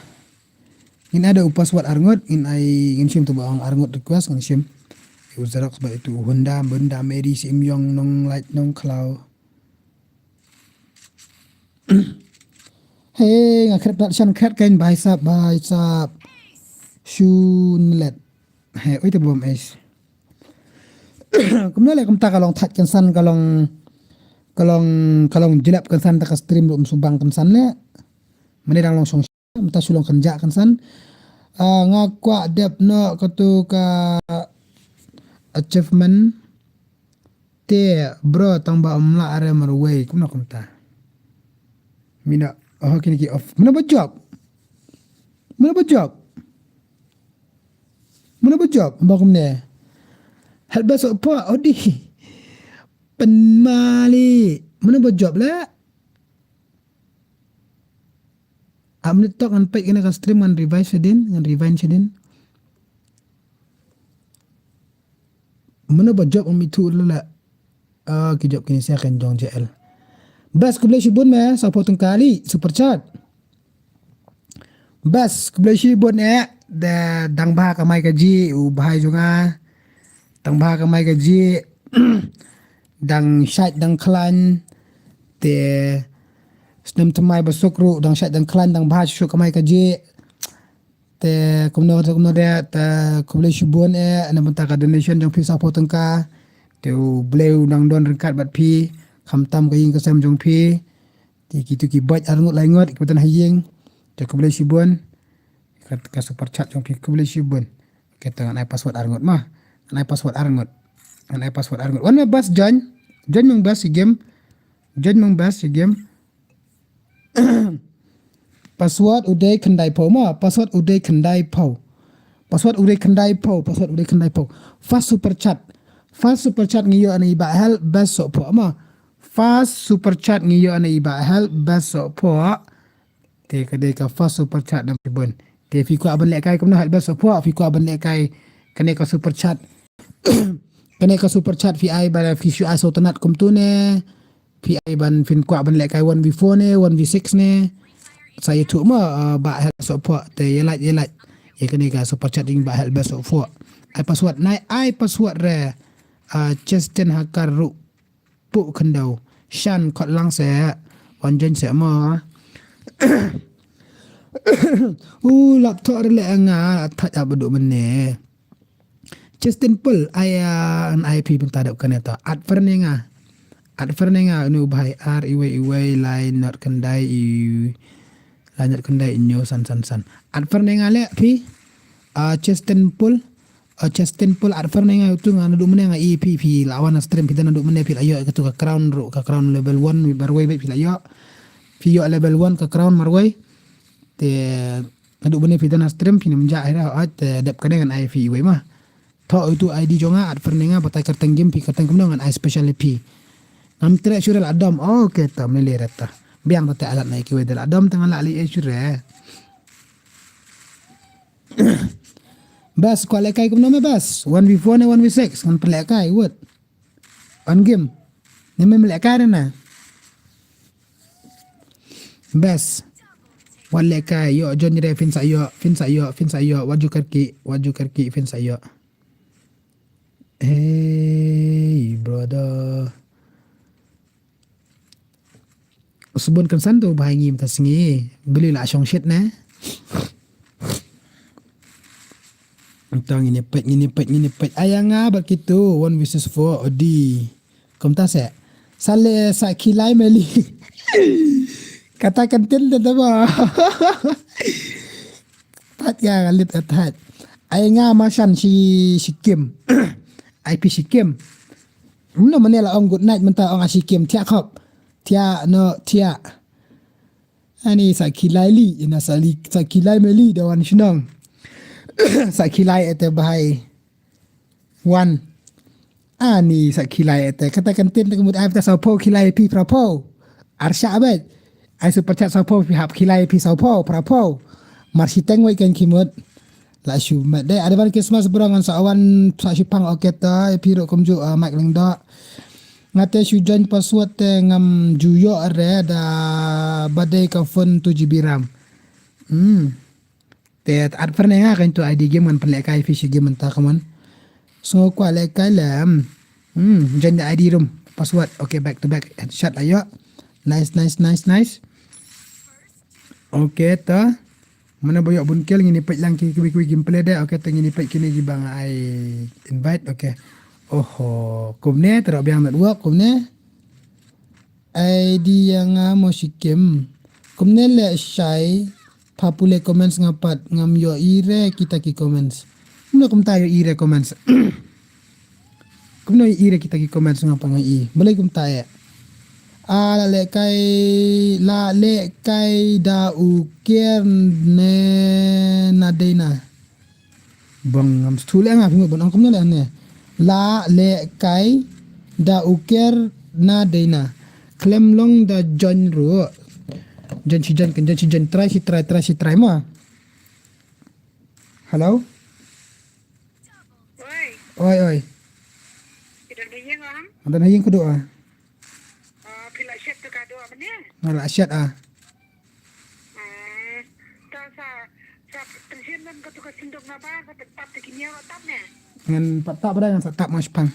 Ngin ai da u password arngut, ngin ai, ngin shim tu ba ong arngut request, ngin shim. U Xerox ba utu u Honda, Honda Mary, Sim Yong, Nong Light, Nong Khlaw. Hey, nga kret plat shan kret kein bhai sab, bhai sab. Shun let. Hey, oi te bom es. Kumno le kumta ka long thait kan san, ka long, ka long, ka long jilap kan san ta ka stream rum subang kan san le. Mane dang long song kumta shu long kan ja kan san. Ah, nga kwah dep no ka tu ka achievement. Te bro tang ba um lah are marwei kumno kumta. Mina, oh kini ki off. Mano ba job? Mano ba job? Mano ba job? Ba kumne. Help ba so po odi. Pen mali. Mano ba job le? Am ni tok ngan pek kene ka stream ngan revise sedin, ngan revise sedin. Mano ba job am itu lala. Ah, ki job kini sia kan jong J L. Bas khublei shibun me, support tang kali, super chat. Bas khublei shibun eh, da dang ba ka mai ka ji, u bhai jong nga. Dang ba ka mai ka ji. Dang shait dang khlain. Te snem thymmai ba suk ruh, dang shait dang khlain, dang ba shu ka mai ka ji. Te kumno te kumno de te khublei shibun eh na bynta ka donation jong phi saw phew tyngka. Te U Blei u nang don ryngkat bad phi khamtam ka ïing ka sem jong phi. Te kitu ki bait arngut laingut ki batan ha ïing. Te khublei shibun. Ka, ka super chat jong phi khublei shibun. Kata ngan ai password arngut ma. Ngan ai password arngut. Ngan ai password arngut. Wan ma bas join. Join mung bas i game. Join mung bas i game. Password u dei khyndai phew ma, password u dei khyndai phew. Password u dei khyndai phew, password u dei khyndai phew. First super chat. First super chat ngi ïoh na i Bah Help Best Sohphoh ma. First super chat ngi ïoh na i Bah Help Best Sohphoh. Te ka dei ka first super chat na bun. Te phi kwah ban lehkai kumno Help Best Sohphoh, phi kwah ban lehkai kane ka super chat. Kane ka super chat phi ai ba phi shu ai sawtynnat kumtu ne. Phi ai ban phin kwah ban lehkai one v four ne, one v six ne. Sa ïathuh mo, uh, Bah Help Sohphoh te ïa lait, ïa lait. Ïa kane ka super chat ïa Bah Help Best Sohphoh. Ai password nai, ai password re. Uh, Chesten Hakar ruh pu khyndew. Shan khot lang se. Wan join se mo. U laptop re le nga thaj abdu mene. Chesten Paul, ai, ah, an ai phi bynta dep kane to. At fer ne nga. At fer ne nga unu bhai ar iwei iwei lai not khyndai i, lai not khyndai i nyo san san san. At fer ne nga le phi. Ah, Chesten Paul. Ah, Chesten Paul at fer ne nga utu nga nadu mene nga i phi phi la wan stream phi dan nadu mene phi la ïoh katu ka crown ru ka crown level one wi barwei phi la ïoh. Phi ïoh level one ka crown marwei. Te nadu mene phi dan stream phi nam ja hera at dep kane ngan ai phi iwei ma. Tho itu I D jong nga at fer ne nga batai kyrteng game phi kyrteng kumno ngan ai special pi. Ngam treh shuh re la dom. Okay, tam ne le reta. Biang ta te alat na ikiwei de la dom tang la li e shuh re. Bas, kwah lehkai kumno me bas? One v four ne one v six ngan pynlehkai wut. On game. Ne me lehkai re na. Best. Wat lehkai, ïoh join re, phin sa ïoh, phin sa ïoh, phin sa ïoh, wat ju kyrkieh, wat ju kyrkieh, phin sa ïoh. Hey, brother. Sbun kan san tu bha ngi mynta sngi. Beli la shong shit ne. Tang ngin ïa peit, ngin ïa peit, ngin ïa peit. Aya nga bad kitu, one versus four, odi. Kumta se. Sa leh sa khilai meli. Kata kan tin da ba. Tat ya lit atat. Ai nga ma shan shi, shi kim. Ai phi shi kim. Mno mane la ong good night mynta ong a shi kim. Thiah khop. Thiah no thiah. Ani sa khilai li, ina sa li, sa khilai meli da wan shnong. Sa khilai ete bahai. Wan. Ani sa khilai ete. Kata kan tin tak mut ai ta sa pho khilai phi pra pho. Arsha abet. Ai super chat sa pho phi hap khilai phi sa pho pra pho. Mar shi teng wei kan khimut. La shu met de. Advance Christmas bro ngan sa wan sa shi pang oke ta. Phi ro kumju, ah, Mike Lengdo. Nga te shu join password te ngam ju ïoh re da ba dei ka phone two G B RAM. Hmm. Te at ferne nga kan tu I D game ngan pynlehkai phi shi game mynta, come on. Sngew kwah lehkai lem. Hmm, join the I D room. Password. Okay, back to back. Headshot ayo. Nice, nice, nice, nice. Okay, ta. Mana boyok bun kel ngini peit lang ki kiwi kiwi gameplay de. Okay, ta ngini peit kini ki bang ai invite. Okay. Oho, kumne, terok biang network, kumne. Idea nga mo shikim. Kumne le shai, pha pule comments nga pat, ngam ïoh ire kita ki comments. Kumne kumta ïoh ire comments. Kumno i re kita ki comments nga pang i. Balei kumta e. A la lehkai, la lehkai da u ker ne na deina. Bang ngam stu le nga phi ngut ban ong kumno le ne. La lehkai da u ker na deina. Klem long da join ru. Join shi join kan join shi join try shi try try shi try ma. Hello? Oi. Oi, oi. Ki don ha ïing, ah? Don ha ïing kudu, ah? Ah, phi la shet tu ka do mane? Nga la shet, ah. Hmm. Ta sa, sa tension dan ka tu ka sindok na ba, sa tap te kini awak tap ne? Ngan pat tap ba ngan sa tap mas pang.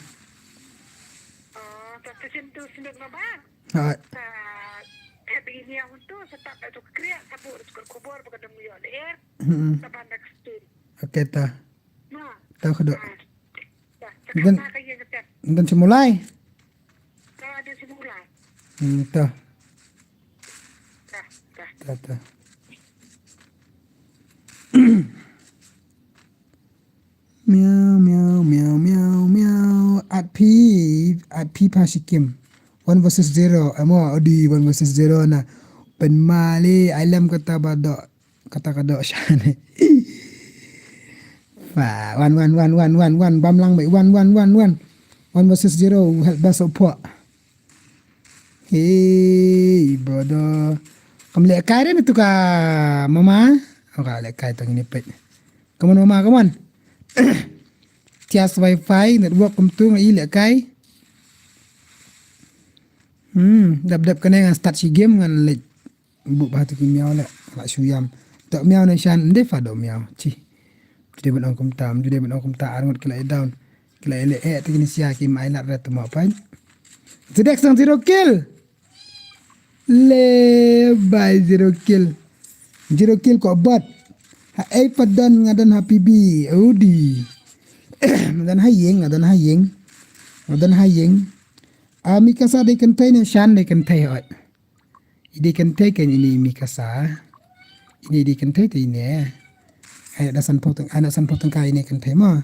Oh, ta tension tu sindok na ba? Hai. Sa, eh, begini yang tu, sa tap tu kriak, sa bu, sa khubor, ba ka dong yo le. Hmm. Sa ban dak stin. Okay, ta. Ta khudo. Dan, dan simulai. Hmm, ta. Ta, ta. Miau, miau, miau, miau, miau. At phi, at phi pha shikim. One versus zero. Amo, odi one versus zero na. Pen mali, ai lem kata ba do. Kata ka doh shan. Fa, wan, wan, wan, wan, wan, wan, bam lang bai, wan, wan, wan, wan. One versus zero, help best support. Hey, brother. Kam lehkai re tu ka mama. Oh, ka lehkai tang ini pet. Come on, mama, come on. Tias wifi, network kum tu ngai lehkai. Hmm, dap dap kane ngan start shi game ngan leh. Buk ba tu ki miau le, la shu yam. Dok miau ne shan, nde fa dok miau. Chi. Jude ban ong kumta, jude ban ong kumta, arngut ki la down. Ki la le eh, tu ki ni sia ki mai lat ret mo pan. Zedek sang zero kill. Le bai zero kill. Zero kill ko bot. Ha ei padon ngadon ha P B. Udi. Ngadon ha yeng, ngadon ha yeng. Ngadon ha yeng. Ami kasa de kentai ne shan de kentai ot. Ide kentai kan ini mi kasa. Ini ide kentai te ini. Ai da san potong, ai da san potong kai ini kentai ma.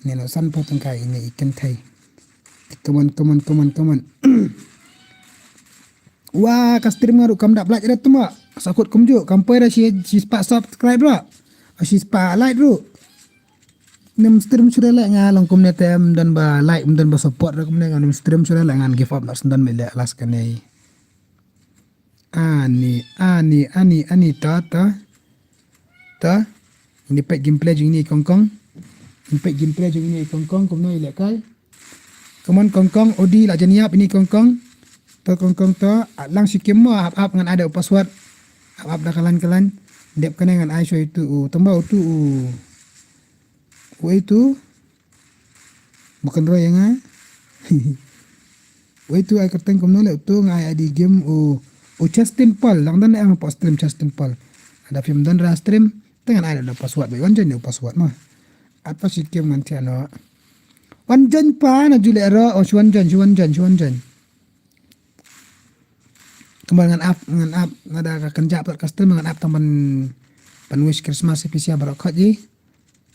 Ini lo san potong kai ini i kentai. Come on, come on, come on, come on. Wah, ka stream ngaru kam dap like red tu ma. Sakut kumju, kam poi da shi, shi spah subscribe ro. Shi spah like ro. Nym stream shuh re nga long kumne te ym don ba like, ym don ba support re kumne nga nym stream shuh re ngan give up na sendon me le last kane. Ani, ani, ani, ani ta, ta. Ta. Ini pet gameplay jong ini kongkong. Ini pet gameplay jong ini kongkong kumno i lehkai. Come on kongkong, odi la janiap ini kongkong. To kong kong to, ah, lang shi kim mo, ap ap ngan ai da u password. Ap ap da ka lain ka lain. Dep kane ngan ai shuwa ïa utu u, tang ba utu u. Uei utu? Ba kynroi ïa nga. Uei utu ai kyrteng kumno leh utu nga ai I D game u, u Justin Paul. Dang don em hapoh stream Justin Paul. Lada phim don ra stream, te ngan ai da u password beit. Wan join u password mo. Ap pa shi kim ngan thiah noh. Wan join pa na ju leh ro, oh, shu wan join, shu wan join, shu wan join. Kumba ngan ap, ngan ap, lada ka kynjah pat ka stream ngan ap tang ban, ban wish Christmas ïa phi sha baroh khoit ji.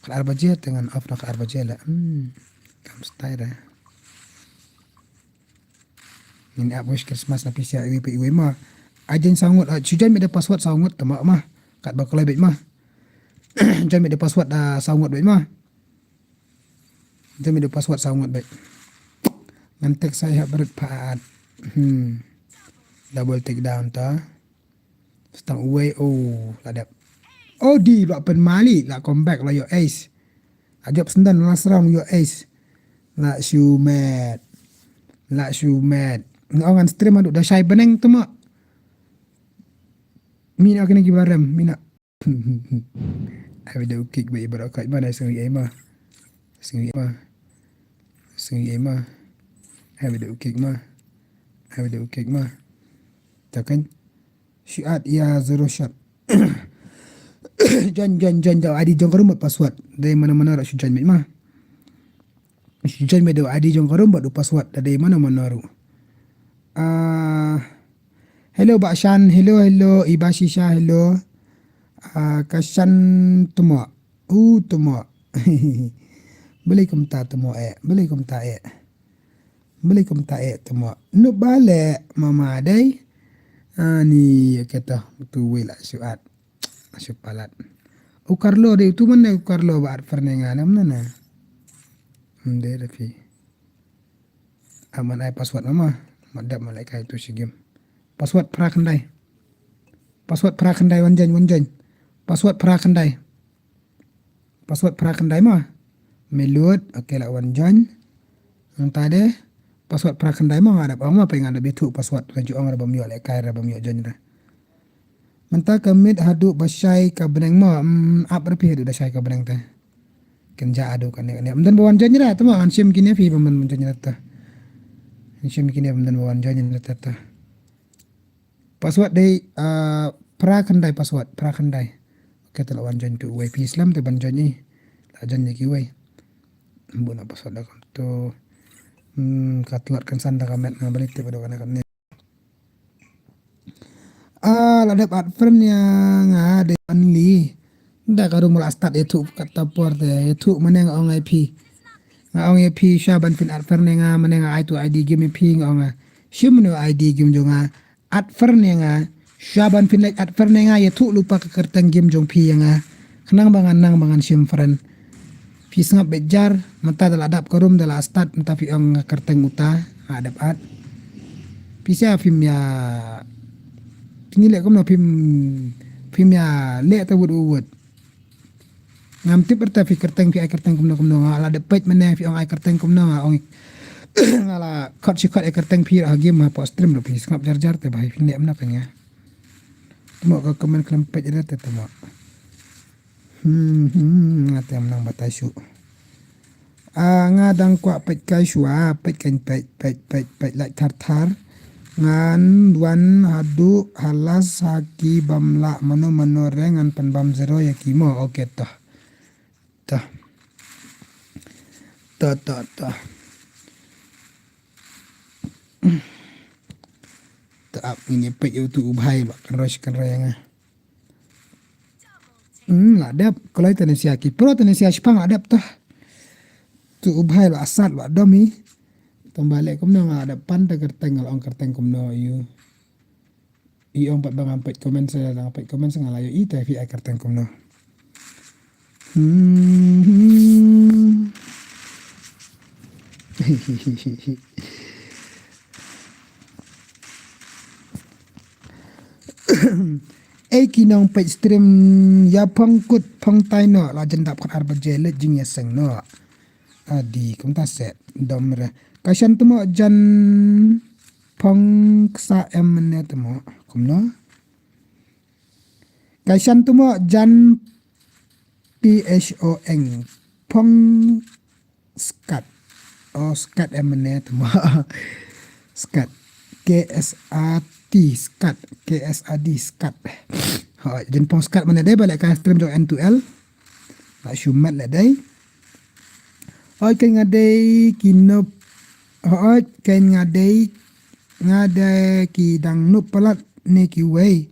Khatar baje te ngan off na khatar baje la. Hmm. Kam style da. Ngin ap wish Christmas na phi sha iwei pa iwei mo. Ai join saw ngut, ah, shu join beit da u password saw ngut te mo ma. Katba kloi beit mo. Join beit da u password, ah, saw ngut beit mo. Join beit da u password saw ngut beit. Ngan text ai ha barit pat. Hmm. Double take down ta. Stang uwei, oh, la dep. Oh, di, la pynmali, la comeback, la ïoh ace. La jop sendon, la sram, ïoh ace. La shu met. La shu met. Nga ong ngan stream haduh da shai bneng te mo. Mina kine ki barem, mina. Ai ba dei u kick ba i baroh khoit ma, dei sngew ei ma. Sngew ei ma. Sngew ei ma. Ai ba dei u kick ma. Ai ba dei u kick ma. Ta kan. Shu add ïa zero shot. Join, join, join, join. I D jong ka ruh bad password. Dei mano mano ruh shu join beit ma. Shu join beit da u I D jong ka ruh bad u password. Da dei mano mano ruh. Ah, hello Bah Shan, hello, hello, Iba Shisha, hello. Ah, ka Shan tmo. U tmo. Balei kumta tmo eh. Balei kumta eh. Balei kumta eh tmo. Nup ba leh mama dei. Ani ya kata tu wei la shu add. Shu palat. U Carlo dei tu mana u Carlo ba add friend ïa nga ne mna na. Hmm, dei da phi. Aman ai password mama. Ma dap ma leh kai tu shi game. Password phra khyndai. Password phra khyndai wan join, wan join. Password phra khyndai. Password phra khyndai ma. Me lut, okay la wan join. Nangta de password phra khyndai ma nga dap ong ma pyngan dap bithu password ra ju ong ra bam ïoh leh kai ra bam ïoh join ra. Mynta ka miet haduh ba shai ka bneng mo, mm, ap ra phi haduh da shai ka bneng te. Kynja haduh kane kane. Ym don ba wan join ra te mo, ngan shim kine phi ba man wan join ra te. Ngan shim kine ba man wan join ra te. Password dei, ah, phra khyndai password, phra khyndai. Okay, te la wan join tu wei phi slem te ban join i. La join ïa kiwei. Bun na password da kam tu. Hmm, ka tlot kan san da ka met nga balik te ba da kana kane. Ah, la dep add friend ïa nga dei only. Da ka ruh mula start ïathuh kata por te, ïathuh mane nga ong ïa phi. Nga ong ïa phi sha ban phin add friend ïa nga, mane nga ai tu I D game ïa phi nga ong nga. Shim ne I D game jong nga. Add friend ïa nga. Sha ban phin leit add friend ïa nga ïathuh lypa ka kyrteng game jong phi ïa nga. Khnang ba ngan nang ba ngan shim friend. Phi sngap beit jar, mynta da la dap ka room da la start mynta phi ong nga kyrteng uta, nga dep add. Phi sha phim ïa, phi ngi leh kumno phim, phim ïa leh ta wut wut. Ngam tip rta phi kyrteng phi ai kyrteng kumno kumno nga la dep peit mynne phi ong ai kyrteng kumno nga ong nga la khot shi khot ai kyrteng phi ha game ha pok stream ruh phi sngap jar jar te ba phi leh kumno phi nga. Tmo ka comment khlem peit rta tmo. Hmm, hmm, nga te ym nang batai shuh. Ah, nga dang kwah peit kai shuwa, peit kan peit, peit, peit, peit, like thar thar. Ngan wan haduh ha last ha ki bym lah mano mano re ngan pynbam zero ïa ki mo. Okay, toh. Toh. Toh, toh, toh. Toh ap ngin ïa peit ïa utu u bhai ba kynroi shi kynroi ïa nga. Hmm, la dep, kloi Tanesia ki pro Tanesia shipang la dep toh. Tu u bhai la sat la dom hi. Tang ba leh kumno nga la dep pan ta kyrteng la ong kyrteng kumno ïa u. I ong pat ba ngam peit comment sa, ngam peit comment sa nga la ïohi te phi ai kyrteng kumno. Hmm. Ei ki nong peit stream ïa phong kut phong tai noh la jan dap khatar baje leit jingïaseng noh. Adi kumta se dom re. Ka shan tmo jan Phong ksa em ne te mo. Kumno? Ka shan tu mo jan P H O N. Phong skat. Oh, skat em ne tu mo. Skat. K S A T, skat. K S A D, skat. Hoi, jan phong skat mane dei ba leh ka stream jong N two L. Ba shu met leh dei. Hoi, kan nga dei ki nop. Hoi, kan nga dei, nga dei ki dang nop palat ne kiwei.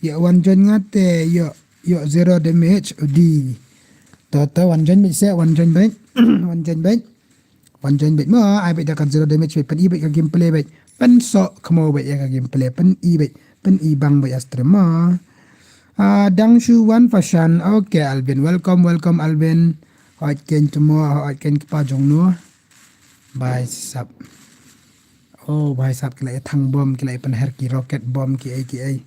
Ïa wan join nga te ïoh, ïoh zero damage udi. To, to, wan join beit se, wan join beit. Wan join beit. Wan join beit mo, ai beit da ka zero damage beit, pyn-i beit ka gameplay beit. Pynsoh khmo beit ïa ka gameplay, pyn-i beit, pyn-i bang beit ïa stream mo. Ah, dang shu wan fashion. Okay, Alvin. Welcome, welcome, Alvin. Hoi ken tu mo, hoi ken kpa jong no. Bhai sab. Oh, bhai sab ki la ïa thang bom, ki la ïa pynher ki rocket bom, ki ei, ki ei.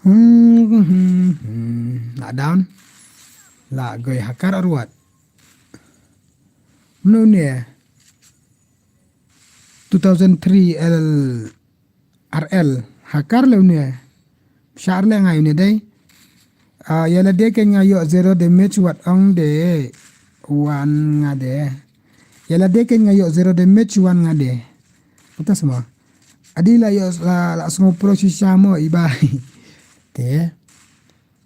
Hmm, hmm, hmm. La down. La goi hakar arwat. Mano ne? Two thousand three L R L. Hakar le une. Shar le ngai une dei. Ah, ïa lade ken nga ïoh zero damage wat ong de. Wan nga de. Ïa lade ken nga ïoh zero damage wan nga de. Kata semua. Adi la ïoh la, la semua pro shisha mo iba. Te.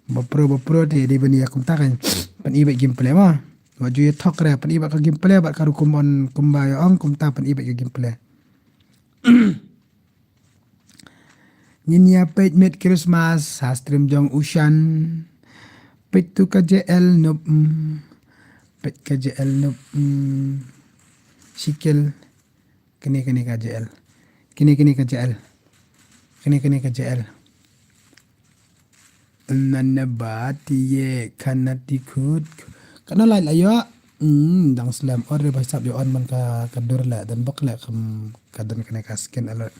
Ba pro, ba pro te, dei ban ïa kumta kan. Pyn-i beit gameplay mo. Wat ju ïa thok re, pyn-i beit ka gameplay, bad ka rukom on kumba ïa ong, kumta pyn-i beit ka gameplay. Ngin ïa peit met Christmas, ha stream jong u Shan. Peit tu ka J L nup, mm. Peit ka J L nup, mm. Shikel. Kene, kene ka J L. Kene, kene ka J L. Kene, kene ka J L. Nana ba ti ye kana ti khut. Kana lai la yo. Hmm, dang slem. Or re ba sap yo on man ka, ka dur le, dan bok le kam ka don kene ka skin alert.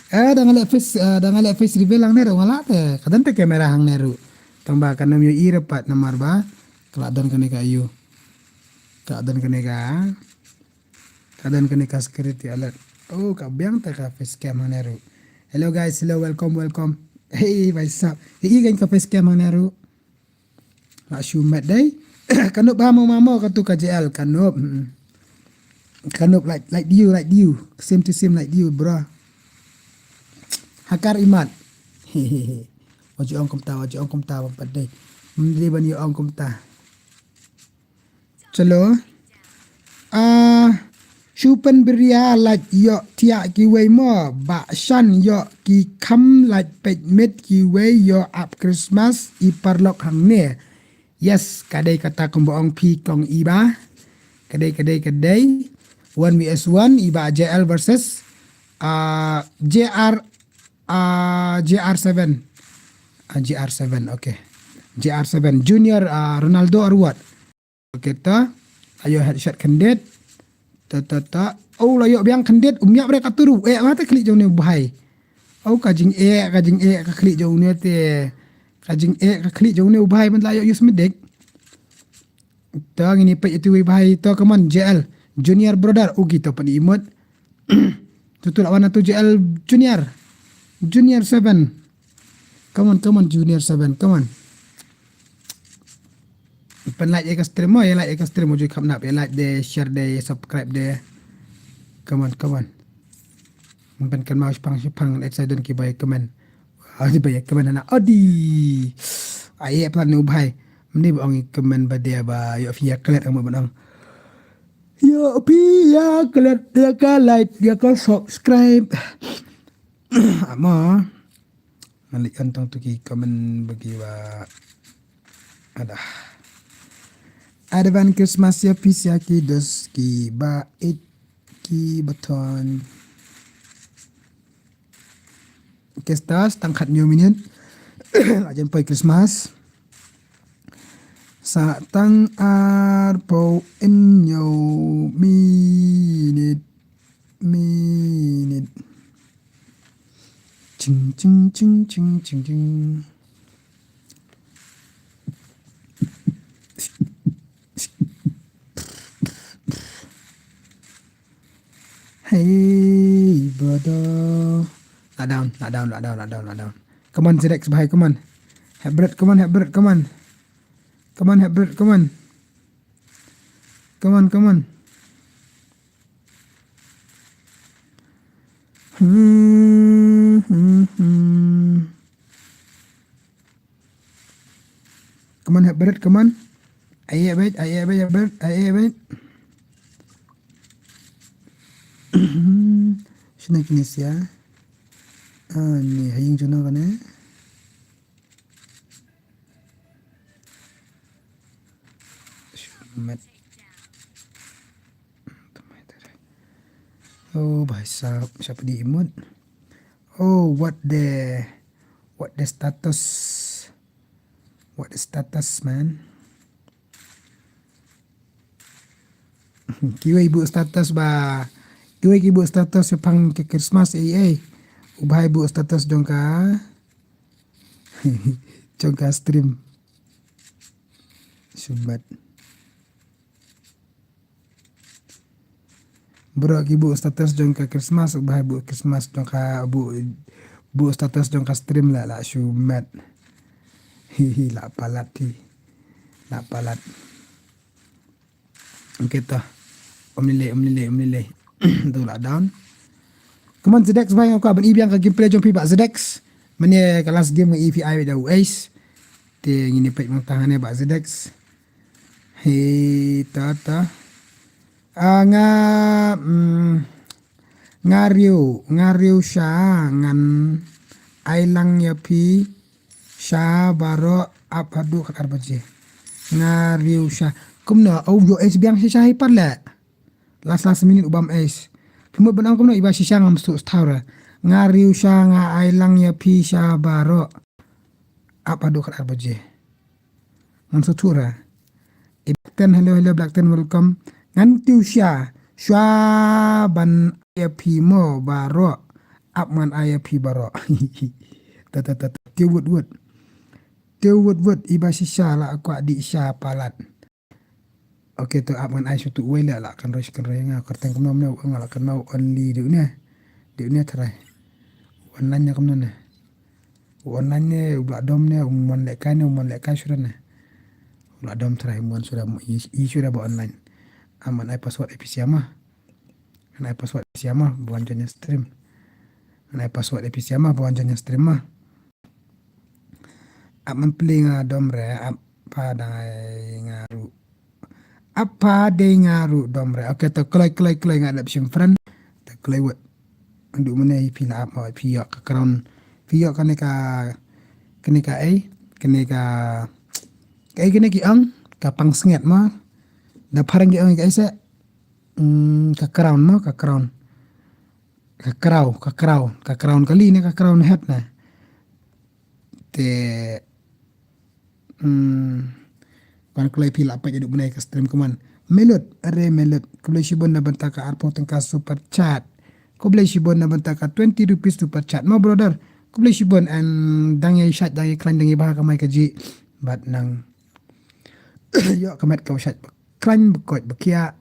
Eh, dang le face, eh, dang le face reveal hangne ru nga la te. Ka don te camera hangne ru. Tang ba ka nam yo i re pat namar ba. Ka la don kene ka yu. Ka don kene ka. Ka don kane ka security alert. Oh, ka biang te ka face cam hangne ru. Hello guys, hello, welcome, welcome. Hey, bhai sahab. Hey, kan ka face cam hangne ru. La shu met dei. Ka nup ba mo mamo ka tu ka J L, ka nup. Mm. Ka nup like, like you, like you. Same to same like you, bro. Hakar imat. Hehehe. Wa ju ong kumta, wa ju ong kumta, bam pat dei. Mendri ban yu ong kumta. Chalo. Ah, shu pynbria lait ïoh thiah kiwei mo, ba shan ïoh ki kham lait peit met kiwei ïoh ap Christmas i paralok hangne. Yes, ka dei kata kumba ong phi kong iba. Ka dei, ka dei, ka dei. One V S one, iba J L versus, ah, J R, ah, J R seven. Ah, J R seven, okay. J R seven, Junior, ah, Ronaldo or what? Okay, ta. Ayo headshot khyndiat. Ta, ta, ta. Oh, la ïoh biang khyndiat. Um ïap re ka turu. Eh, mata khlieh jong ne u bhai. Oh, ka jing eh, ka jing eh, ka khlieh jong ne te. Ka jing eh, ka khlieh jong ne u bhai. Man la ïoh use medik. Ta ngini peit itu u bhai. Ta, come on, J L. Junior brother. Oh, kita pynimut. Tu, tu lawan tu J L Junior. Junior seven. Come on, come on, Junior seven. Come on. Pyn like ïa ka stream mo, ïa like ïa ka stream mo, ju kham nap, ïa like de, share de, subscribe de. Come on, come on. Pyn kynmaw shipang shipang, excited ki ba ïa comment. Ah, ki ba ïa comment na odi. Ai ïa plan u bhai. Mni ba ong ïa comment ba dia ba ïa phi ïa klet ang ba ong. Ïa phi ïa klet ïa ka like ïa ka subscribe. Ama. Malik antang tu ki comment bagi ba ada. Advance Christmas ïa phi ïa ki dos ki ba it ki baton. Kestas tang khat hynñiew minit. La jan poi Christmas. Sa tang arphew hynñiew minit. Minit. Ching, ching, ching, ching, ching, ching. Hey, brother. Lockdown, lockdown, lockdown, lockdown, lockdown. Come on, Zedex, bhai, come on. Hep bret, come on, hep bret, come on. Come on, hep bret, come on. Come on, come on. Hmm, hmm, hmm. Come on, hep bret, come on. Ai, ai, bret, ai, ai, bret, hep bret, ai, ai, bret. Shna kine sia. Ah, ni haying juna kane. Shumet. Oh, bhai sahab, siapa di imut? Oh, what the, what the status? What the status, man? Kiwei buh status ba, kiwei ki buh status shaphang ka Christmas, eh, eh. U bhai buh status jong ka, jong ka stream. Shumet. Bro, ki buh status jong ka Christmas, u bhai buh Christmas jong ka, buh, buh status jong ka stream la, la shumet. Hi, hi, la palat hi. La palat. Okay to. Ym lei lei, ym lei lei, ym lei lei. To lockdown. Come on, Zedex, bhai, nga kwah ban i biang ka gameplay jong phi, bah Zedex. Mynne ka last game nga i phi ai da u ace. Te ngin ïa peit mynta hangne, bah Zedex. Hi, ta, ta. Ah, nga, mm, nga riew, nga riew sha, ngan ai lang ïa phi sha baroh ap haduh khatar baje. Nga riew sha. Kumno, oh, ïoh ace biang shisha hi pat leh. Last, last minute u bam ace. Phi mut ban ong kumno, iba shisha ngam sngewthuh thaw re. Nga riew sha, nga ai lang ïa phi sha baroh ap haduh khatar baje. Ngan sngewthuh re. Black Ten, hello, hello, Black Ten, welcome. Ngan tiew sha, sha ban ai ïa phi mo baroh. Ap ngan ai ïa phi baroh. Ta, ta, ta, ta. Tiew wut wut. Tiew wut wut, iba shisha la kwah dih sha palat. Okay, to ap ngan ai shuh tu uwei leh, la kynroi shi kynroi nga, kyrteng kumno kumno, nga la kynmaw only dei une. Dei une tharai. Online ne kumno ne. Online ne, u la dom ne, um mon lehkai ne, um mon lehkai shuh ne. U la dom tharai, um mon shuh, i, i shuh ba online. Ap ngan ai password A P C ma. Ngan ai password A P C ma, ba wan join stream. Ngan ai password A P C ma, ba wan join stream ma. Ap man plie nga dom re, ap pa dang ai nga ruh. Ap pa dei nga ruh dom re. Okay, to kloi, kloi, kloi nga dep shim friend. To kloi wut. Ndu mane phi la ap ma phi ïoh ka crown. Phi ïoh kane ka, kane ka ei, kane ka, ka ei kane ki ong, ka pangsngiat ma. Da phareng ki ong ka ei se. Hmm, ka crown ma, ka crown. Ka crown, ka crown, ka crown kali ne, ka crown head ne. Te, hmm, kan kloi phi la peit haduh mynne ka stream kumne. Melut, are Melut, khublei shibun na bynta ka arphew tyngka super chat. Khublei shibun na bynta ka twenty rupees super chat. Mo brother, khublei shibun, and dang ïa shait, dang ïa khlaiñ, dang ïa bha ka mai ka jih. Bad nang ïoh ka met ka u shait ba khlaiñ, ba koit, ba khiah.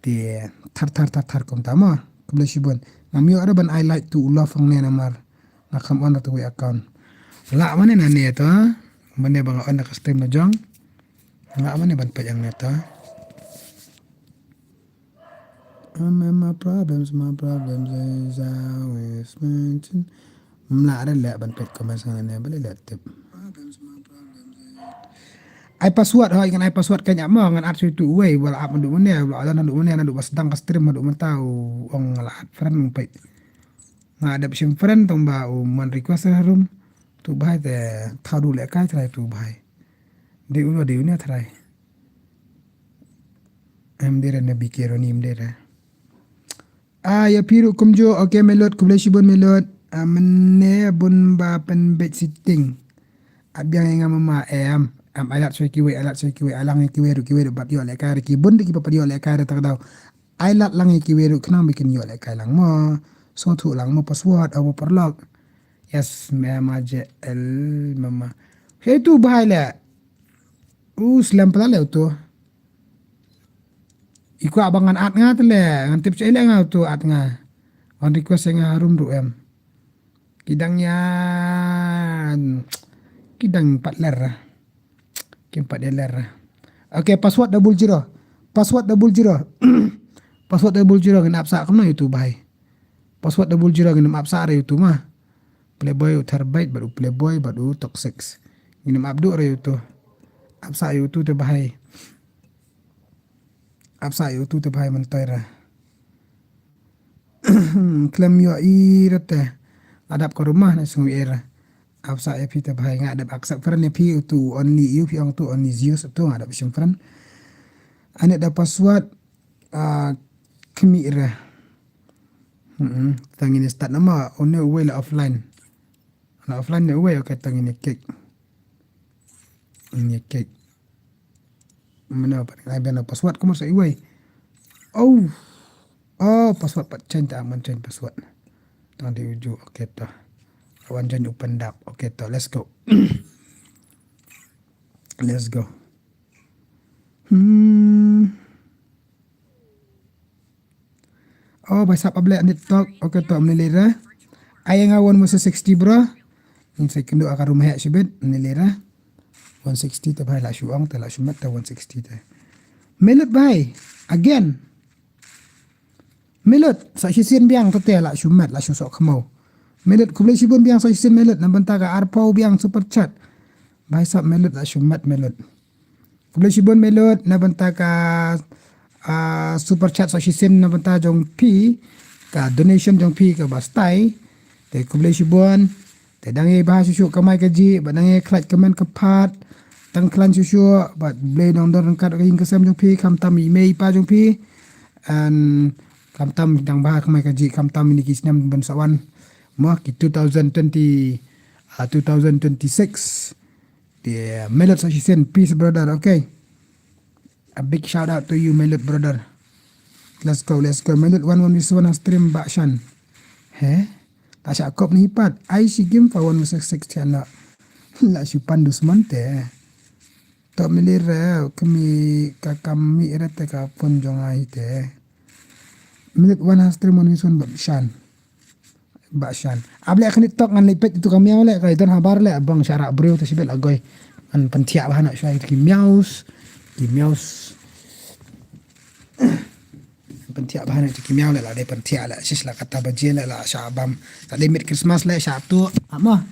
Te thar thar thar thar kumta mo. Khublei shibun. Ngam ïoh re ban ai like to u love hangne namar nga kham on to wei account. Lah mane na ne to. Mane ba nga on da ka stream la jong. Lah mane ban peit hangne to. I'm in my problems, my problems is always mentioned. Mla re leh ban peit comment hangne, ba leh leh tip. Ai password, hoi, ngan ai password kan ap mo, ngan add shuh tu uwei, ba la ap haduh mynne, ba la don haduh mynne, naduh ba sdang ka stream haduh mynta, u ong la add friend, peit. Nga dep shim friend tang ba u man request ha room. Tu bhai te thaw du lehkai trai tu bhai. Dei u lo dei u ne trai. Em dei re na B K Roni em dei re. Ah, ïa phi ruh kumjuh, okay, Melut, khublei shibun Melut. Ah, mynne bun ba pynbeit sitting. Ap biang ïa nga mama, em, em, ai lad shuwa kiwei, ai lad shuwa kiwei, ai lang ïa kiwei ruh, kiwei ruh pat ïoh lehkai re, ki bun de kiba pat ïoh lehkai re ta ka daw. Ai lad lang ïa kiwei ruh khnang ba kin ïoh lehkai lang mo. Sngewthuh lang mo password, abo paralok. Yes, mama J L, mama. Hei tu bhai le. U slem pala le tu. Ki kwah ba ngan add nga te leh, ngan tip shaei leh nga uto add nga. Wan request ïa nga harum ruh em. Ki dang ïa, ki dang pat ler. Kim pat ïa ler. Okay, password double zero. Password double zero. Password double zero ngin ap sah kumno ïa uto bhai. Password double zero ngin ap sah re uto ma. Playboy u therbai bad u playboy bad u toxic. Ngin ap duh re uto. Ap sah ïa uto te bhai. Ap sah ïa uto te bhai myntoi re. Khlem ïohi re te. Adap ka rumah na sngew ïa re. Ap sah ïa phi te bhai nga dep accept friend ïa phi uto only you phi ong uto only Zeus uto nga dep shim friend. Ane da password, ah, khmih re. Hmm, tang ini start nama, oh, ne uwei la offline. La offline ne uwei, okay, tang ini kek. Ini kek. Mana pat ngai biang password kumno sa iwei. Oh. Oh, password pat change ta man change password. Tang di uju, okay to. Wan change open dap. Okay to, let's go. Let's go. Hmm. Oh, bhai sap able nit tok. Okay to, mne lira. Ai nga one mose sixty bro. Ni sa kendo aka rumah ya shibit, mne lira. One sixty te bhai la shu ong te la shu mat te one sixty te. Melut bhai. Again. Melut sa shisien biang te te la shu mat la shu sok khmau. Melut khublei shibun biang sa shisien melut na bynta ka arpau biang super chat. Bhai sap melut la shu mat melut. Khublei shibun melut na bynta ka, ah, super chat sa shisien na bynta jong phi ka donation jong phi ka bastai. Te khublei shibun. Te dang ïa bha shuh shuh kamai kajih, ba dang ïa khlad kmen ka phad. Tang khlaiñ shuh shuh, ba Blei nongdon ryngkat ka ïing ka sem jong phi, khamtam i mei i pa jong phi. And khamtam dang bha kamai kajih, khamtam ini ki snem ban sa wan. Mo ki two thousand twenty, ah, two thousand twenty-six. Te melut sa shisien, peace brother, okay. A big shout out to you, Melut brother. Let's go, let's go. Melut one one one stream ba shan. He? Ta sha kop ni pat. Ai shi game pa one six six channel. La shu pan dusman te. To mili re, kami ka kami re te ka phone jong ai te. Melut one stream one one ba shan. Ba shan. Able khnit tok ngan leit peit tu ka miaw le, ka don habar le, bang sharak briew te shibit la goi. Ngan pynthiah bha na shwa ki miaws. Ki miaws. Pynthiah bha na ki miaw le, la dei pynthiah le, shish la kata baje le, la shabam. Ta dei mid Christmas le, sha tu. Ama.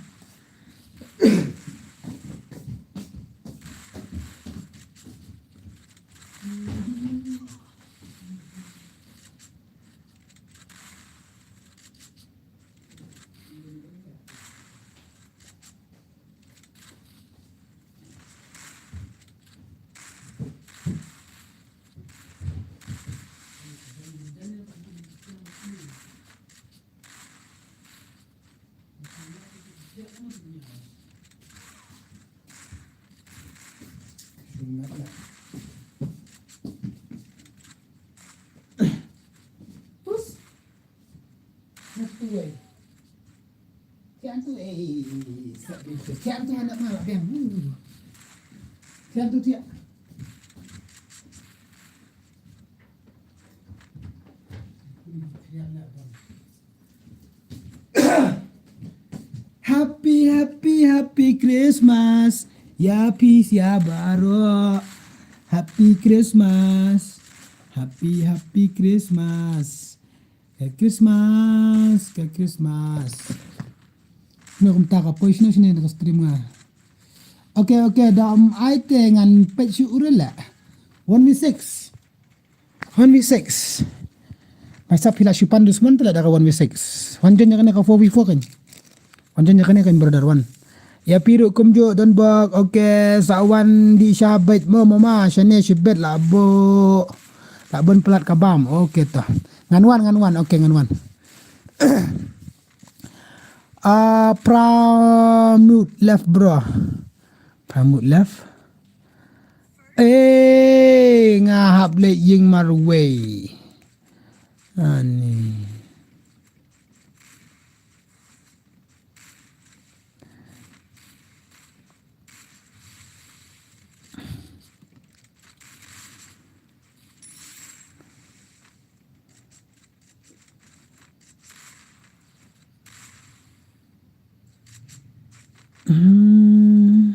Tiang tu, eh, tiang tu anak malah biang. Tiang tu tiang. Happy, happy, happy Christmas. Ïa phi ïa baroh. Happy Christmas. Happy, happy Christmas. Ka Christmas, ka Christmas. Ni kumta ka poi shine shine ka stream nga. Okay, okay, da um ai te ngan peit shu urel la. One v six. One v six. Mai sap phi la shu pan dusman te la da ka one v six. Wan jon ïa kane ka four v four kan. Wan jon ïa kane kan brother wan. Ïa phi ruh kumjuh don bok, okay, sa wan dih sha beit mo mama, shane shibit la bo. La bon plat ka bam, okay to. Ngan wan, ngan wan, okay, ngan wan. Ah, Pramut left bro. Pramut left. Eh, nga hap leit ïing marwei. Ani. Hmm.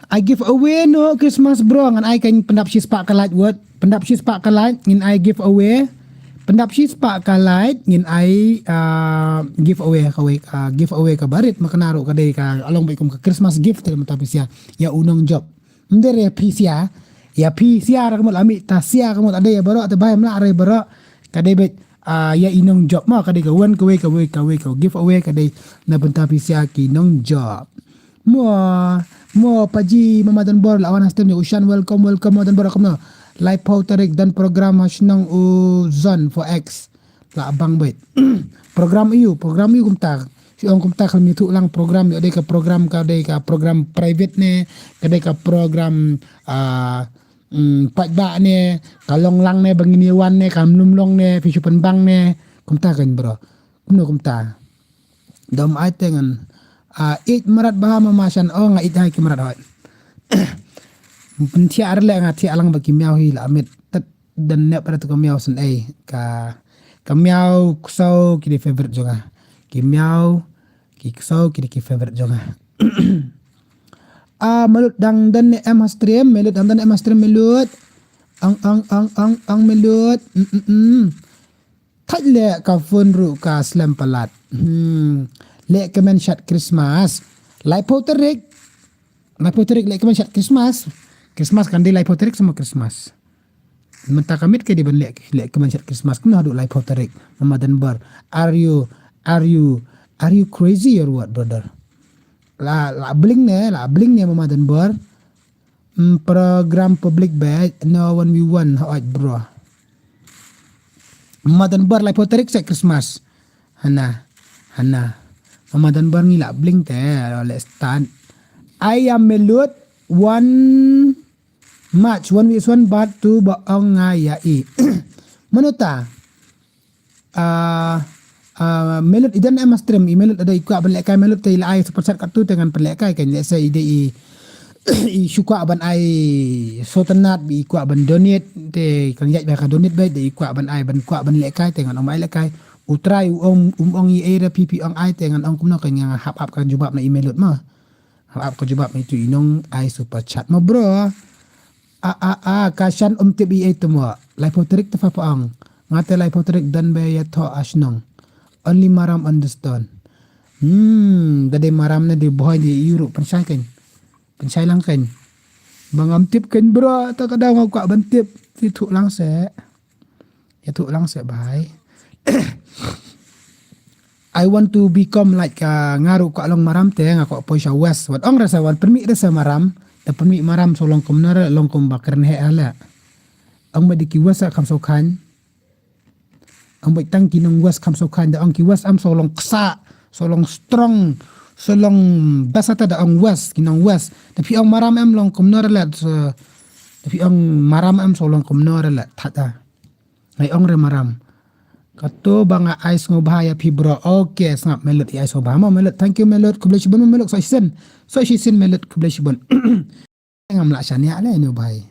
Ai giveaway noh Christmas bro, ngan ai kan pyndap shispah ka like word, pyndap shispah ka like ngin ai giveaway, pyndap shispah ka like ngin ai, ah, giveaway, kawei, ah, giveaway kaba rit, ma kane ruh ka dei ka long bad kum ka Christmas gift te mynta phi share ïa u nongjop. Ym dei re phi share, ïa phi share ka mut la mih, ta share ka mut la dei ïa baroh, te ba ym lah re baroh. Ka dei bad, ah, ïa i nongjop mo, ka dei ka wan kawei, kawei, kawei ka giveaway ka dei na bynta phi share ki nongjop. Mo, mo Paji, Mama Donbor la wan ha stem ïa u Shan, welcome, welcome Mama Donbor, kumno? Laiphew tarik don program ha shnong u Zone four X. La bang bad. Program aiu, program aiu kumta? Shu ong kumta, khlem ïathuh lang program, ïoh dei ka program, ka dei ka program private ne, ka dei ka program, ah, mm, paidbah ne, ka long lang ne, ba ngin ïa wan ne, ka mlum long ne, phi shu pynbang ne, kumta kan bro. Kumno kumta? Dom ai te ngan. Ah, ïeit mrad bha Mama Shan, oh nga ïeit hai ki mrad hoi. Pynthiah ar le nga thiah lang bad ki miaw hi la mit. Tat dan nep ra tu ka miaw shen ei. Ka, ka miaw ksaw ki dei favorite jong nga. Ki miaw ki ksaw ki dei ki favorite jong nga. Ah, Melut dang don ne em ha stream, Melut dang don ne em ha stream, Melut. Ang, ang, ang, ang, ang, Melut. Mm, mm, mm. Thait leh ka phone ruh ka slem palat. Hmm. Leh kmen shad Christmas. Laiphew tarik. Laiphew tarik leh kmen shad Christmas. Christmas kan dei laiphew tarik, sha mo Christmas. Mynta ka miet ka dei ban leh, leh kmen shad Christmas. Kumno haduh laiphew tarik? Mama Donbor. Are you, are you, are you crazy or what, brother? La, la bling ne, la bling ne Mama Donbor. Mm, program public bad, no one we one, hooid bro. Mama Donbor, laiphew tarik sha Christmas. Hana, hana. Mama Donbor ngi la bling te, leh start. Ai ïa Melut, one March, one week, one bat tu ba ong nga ïa i. Mano ta? Ah, ah, Melut i don em ha stream, i Melut lada i kwah ban lehkai Melut te i la ai super chat katto te ngan pynlehkai kan, lehse i dei i, i shu kwah ban ai sngewtynnat, i kwah ban donate te kan ïaid bha ka donate bad, i kwah ban ai, ban kwah ban lehkai te ngan ym ai lehkai. U Trai u ong, um ong i ei re phi phi ong ai te ngan ong kumno kan, nga hap ap ka jubab na i Melut ma. Hap ap ka jubab na itu i nong ai super chat ma bro. A, a, a, ka Shan um tip i ei te mo. Laiphew tarik te pha ong. Nga te laiphew tarik don ba ïathoh ha shnong. Only Maram understand. Hmm, da dei Maram ne dei Bhoi, dei i ruh pynshai kan. Pynshai lang kan. Ba ngam tip kan bro, ta ka daw nga kwah ban tip. Ïathuh lang seh. Ïathuh lang seh bhai. I want to become like, uh, nga ruh kwah long Maram te nga kwah poi sha West. Wat ong re sa, wan pynmih re sa Maram. Te pynmih Maram shu long kumno re, long kum ba kren heh hala. Ong ba dei ki West kam shu khan. Ong ba tang ki nong West kam shu khan, da ong ki West am shu long ksa, shu long strong, shu long best, ata da ong West, ki nong West. Te phi ong Maram em long kumno re le, so, te phi ong Maram em shu long kumno re le, thata. Ngai ong re Maram. Kato ba nga ai sngewbha ïa phi bro. Okay, sngap Melut i ai sngewbha mo Melut. Thank you Melut. Khublei shibun mo Melut, sa shisien. Sa shisien Melut, khublei shibun. Ngam lah shaniah le ïa u bhai.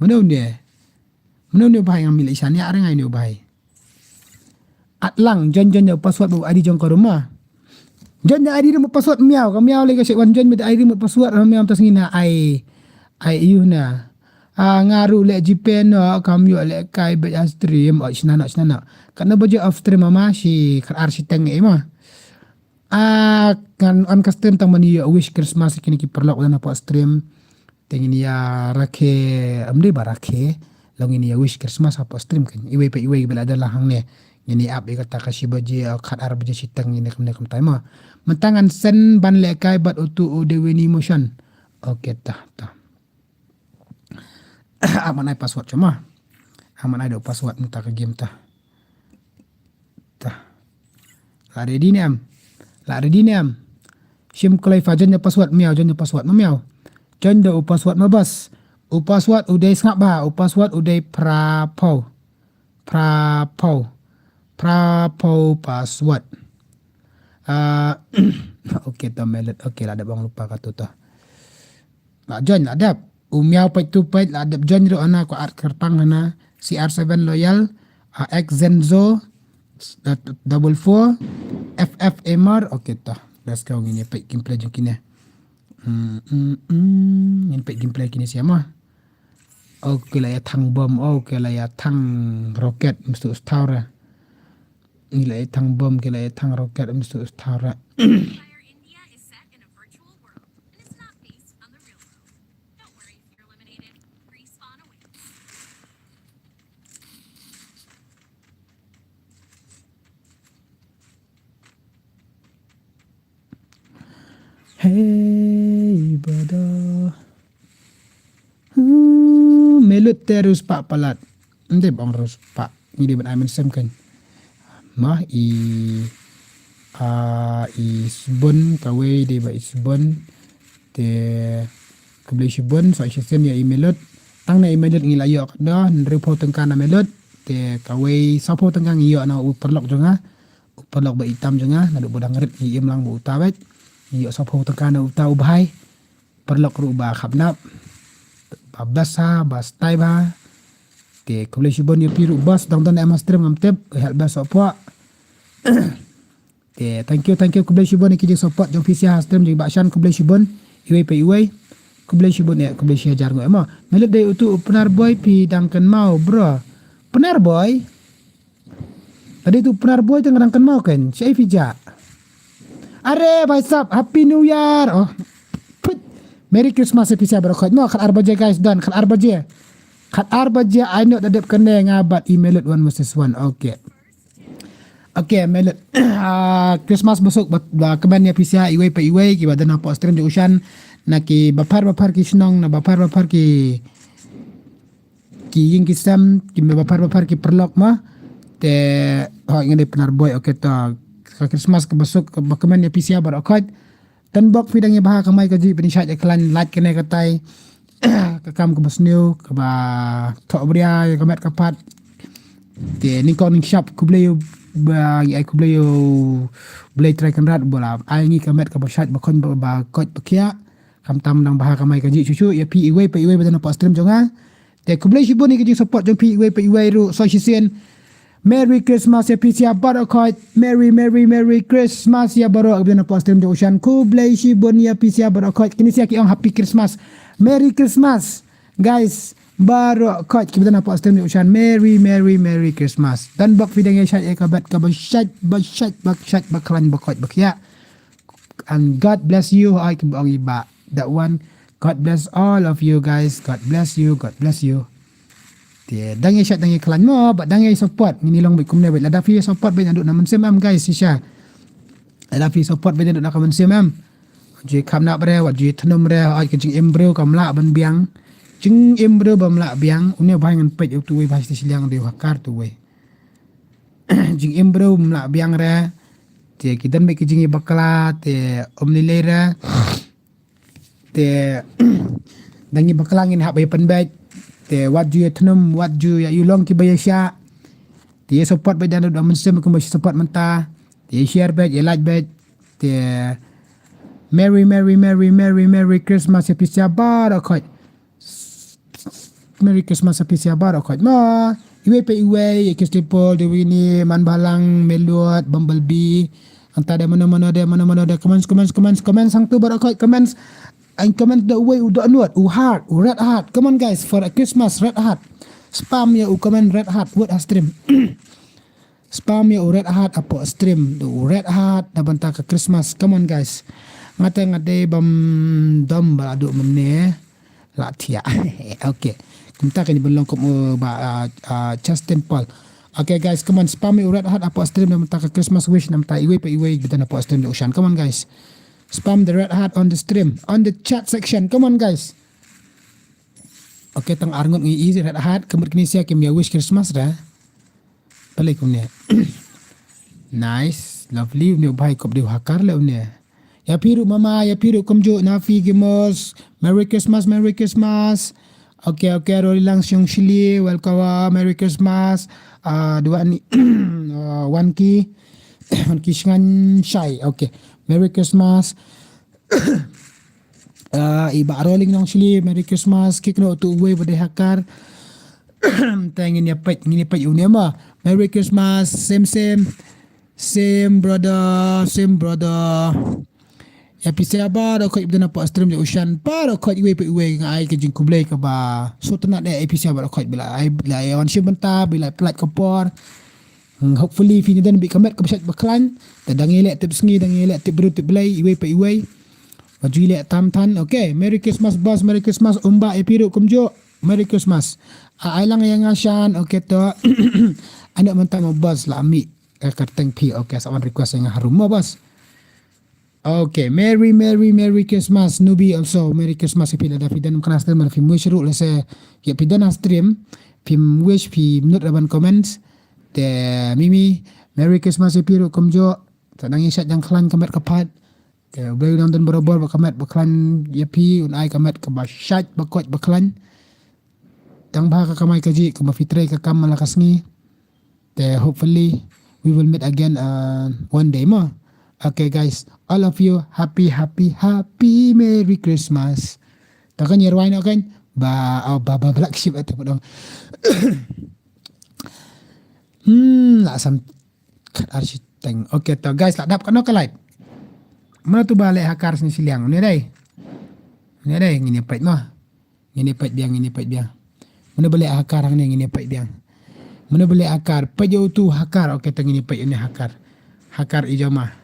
Mano ne? Mano ne u bhai, ngam lah shaniah re ngai ne u bhai. At lang, join, join da u password bad u I D jong ka ruh ma. Join da I D ruh bad password miaw, ka miaw lei ka shu wan join bad I D bad password, miaw mynta sngi na ai, ai ïa u na. Ah, nga ruh leh jipen noh, kam ïoh lehkai bad ha stream, oh, shna noh, shna noh. Katno baje off stream ma, shi khatar shiteng ei ma. Ah, ngan on ka stream tang ban ïoh wish Christmas ïa kine ki paralok ba don hapoh stream. Te ngin ïa rakhe, ym dei ba rakhe, long ngin ïa wish Christmas hapoh stream kan. Iwei pa iwei ba la dei lang hangne. Ngin ïa ap ïa kata ka shi baje, oh, khatar baje shiteng ngin ïa kumne kumtai mo. Mynta ngan send ban lehkai bad utu u Deweni Motion. Okay, ta, ta. Ah, man ai password cuma. Ah, man ai da u password mynta ka game ta. Ta. La ready ne em? La ready ne em? Shim kloi fa, join da password miaw, join da password ma miaw. Join da u password ma bas. U password u dei, sngap bha, u password u dei phra phew. Phra phew. Phra phew password. Ah, ok. Kita Melot. Okay, la dep ong lypa katu to. La join, la dep. U Miau peit tu peit, la dep join ruh hana, ko Art Kyrpang hana. C R seven Loyal, ah, X Zenzo, s-, eh, double four, F F Amar. Okay to. Let's go, ngin ïa peit gameplay jong kine. Hmm, hmm, hmm. Ngin peit gameplay kine siama. Okay, la ïa thang bom. Okay, la ïa thang rocket, mesti us thaw ra. Ngi la ïa thang bom, ki la ïa thang rocket, mesti us thaw ra. Hey, brother. Hmm, Melot te riewspah palat. Ym dei ba ong riewspah. Ngi dei ban ai mynsiem kan. Mah i, ah, i Sbun, kawei dei ba i Sbun. Te khublei shibun, sa shisien ïa i Melot. Tang na i Melot ngi la ïoh ka da, hynriewphew tyngka na Melot. Te kawei sawphew tyngka ngi ïoh na u paralok jong nga. U paralok ba itam jong nga, naduh ba dang rit ngi im lang ba uta beit. Ngi ïoh sawphew tyngka na uta u bhai. Paralok ruh ba khapnap, ba basa, ba stai ba. Te khublei shibun ïa phi ruh bas, dang don em ha stream ngam tip, help bas support. Te thank you, thank you, khublei shibun ïa ki jingsupport jong phi sha ha stream jong Bah Shan, khublei shibun, iwei pa iwei. Khublei shibun ïa, khublei shi hajar nguh ïa mo. Melot dei utu u Pnar Boy phi dang kynmaw, bro. Pnar Boy? Tadi tu Pnar Boy tang dang kynmaw kan, shi ai phi ja. Are, bhai sab, Happy New Year. Oh. Put. Merry Christmas ïa phi sha baroh khoit. Mo, khat ar baje guys, done, khat ar baje. Khat ar baje, ai noh da dep kane nga bad i Melot one versus one. Okay. Okay, Melot. Ah, Christmas basuk ba, ba kmen ïa phi sha iwei pa iwei, ki ba don hapoh stream jong u Shan. Na ki bapher bapher ki shnong, na bapher bapher ki ki ïing ki sem, ki me bapher bapher ki paralok ma. Te, hoi ngi dei Pnar Boy, okay to. Ka Christmas kaba suk, kaba kmen ïa phi sha baroh khoit. Tang bok phi dang ïa bha kamai kajih, phin shait ïa khlaiñ, lait kane katai. Ka kam kaba sniew, kaba thoh bria ïa ka met ka phad. Te nyngkong nyngshap, khublei ïa u, ba ngi ai khublei ïa u Blei Trai Kynrad ba la ai ngi ka met kaba shait, ba khun, ba, ba koit ba khiah. Khamtam dang bha kamai kajih shuh shuh ïa phi iwei pa iwei ba don hapoh stream jong nga. Te khublei shibun ïa ki jingsupport jong phi iwei pa iwei ruh, sa shisien. Merry Christmas ïa phi sha baroh khoit. Merry, Merry, Merry Christmas ïa baroh kiba don hapoh stream jong u Shan. Khublei shibun ïa phi sha baroh khoit. Kine sha ki ong Happy Christmas. Merry Christmas, guys. Baroh khoit kiba don hapoh stream jong u Shan. Merry, Merry, Merry Christmas. Tang bok phi dang ïa shait ïa ka met kaba shait, ba shait, ba shait, ba khlaiñ, ba koit ba khiah. And God bless you, ai kiba ong i Bah. That one, God bless all of you guys. God bless you, God bless you. Te dang ïa shait, dang ïa khlaiñ mo, bad dang ïa support. Ngin ïa long bad kumne bad. Lada phi support bad naduh na mynsiem em guys, shisha. Lada phi support bad naduh na ka mynsiem em. Ju kham nap re, wat ju thnum re, ai ka jingim briew kam lah ban biang. Jingim briew bym lah biang, une u bhai ngan peit utu wei bhai shisha shiliang dei u hakar tu wei. Jingim briew bym lah biang re. Te ki don bad ki jingïabakla, te ym lei lei re. Te dang ïabakla ngin hap ïa pynbeit. Te wat ju ïa thnum, wat ju ïa ïu long kiba ïa shah. Te ïa support beit da dang mynsiem kumba support mynta. Te ïa share beit, ïa like beit. Te Merry, Merry, Merry, Merry, Merry Christmas ïa phi sha baroh khoit. Merry Christmas ïa phi sha baroh khoit. Ma, iwei pa iwei, ïa Kirsty Paul, Dewini, Man Balang, Melot, Bumblebee. Anta de mano mano de, mano mano de. Comments, comments, comments, comments, hangtu baroh khoit, comments. Ain comment da uwei u dohnud, u heart, u red heart. Come on guys, for a Christmas, red heart. Spam ïa u comment red heart, wat ha stream. Spam ïa u red heart hapoh stream. U red heart na bynta ka Christmas. Come on guys. Nga te nga dei bym dom ba la duh mynne. La thiah. Okay. Kumta kan ban long kum u ba, ah, ah, Justin Paul. Okay guys, come on, spam ïa u red heart hapoh stream na bynta ka Christmas wish na bynta iwei pa iwei ba don hapoh stream jong u Shan. Come on guys. Spam the red heart on the stream, on the chat section. Come on guys. Okay, tang arngut ngi i red heart, ka mut kine sha kim ïa wish Christmas re. Pale kumne. Nice, lovely, une u bhai kop dei u hakar le une. Ïa phi ruh mama, ïa phi ruh kumjuh, Nafi Gimos. Merry Christmas, Merry Christmas. Okay, okay, Rolilang Siong Shili, welcome, Merry Christmas. Ah, dua ni, ah, Wan Ki, Wan Ki Shngan Shai, okay. Merry Christmas. Ah, i Bah Rolling Nongshli, Merry Christmas. Kik no tu uwei ba dei hakar. Te ngin ïa peit, ngin ïa peit une ma. Merry Christmas, same same. Same brother, same brother. Ïa phi sa baroh khoit ba don hapoh stream jong u Shan, baroh khoit uwei pa uwei nga ai ka jingkhublei kaba sngewtynnat eh, ïa phi sa baroh khoit ba la ai, ba la ai wan shim bynta, ba la ai pynlait ka por. Hmm, hopefully phi ne don bad ka met kaba shait ba khlaiñ. Te dang ïaleh tip sngi, dang ïaleh tip briew tip Blei, uwei pa uwei. Ba ju ïaleh tam than. Okay, Merry Christmas boss, Merry Christmas Umba, ïa phi ruh kumjuh. Merry Christmas. Ah, ai lang ïa nga Shan, okay to. Ano mynta mo boss la mih ka kyrteng phi, okay, sa wan request ïa nga harum mo boss. Okay, Merry, Merry, Merry Christmas, Nubi also, Merry Christmas ïa phi lada phi don kane stream, lada phim wish ruh lehse ïa phi don ha stream, phim wish, phim nud ra ban comments. Te Mimi, Merry Christmas ïa phi ruh kumjuh, sa dang ïa shait jang khlaiñ ka met ka phad. Te U Blei u nang don barabor bad ka met ba khlaiñ ïa phi, un ai ka met kaba shait ba koit ba khlaiñ. Tang ba ka kamai kajih, kumba phi trei ka kam man la ka sngi. Te hopefully we will meet again, uh, one day mo. Okay guys, all of you, happy, happy, happy Merry Christmas. Ta kan ïa rwai noh kan? Ba, oh, ba, ba, black sheep, eh, te pudong. Hmm, la sam kat arsi teng. Okay, to guys, la dap kano ka live. Mano tu ba leh hakar sni siliang. Ni dai. Ni dai, ngin ïa peit mo. Ngin ïa peit biang, ngin ïa peit biang. Mano ba leh hakar hangne, ngin ïa peit biang. Mano ba leh hakar, peit ïa utu hakar. Okay, to ngin ïa peit une hakar. Hakar i jama.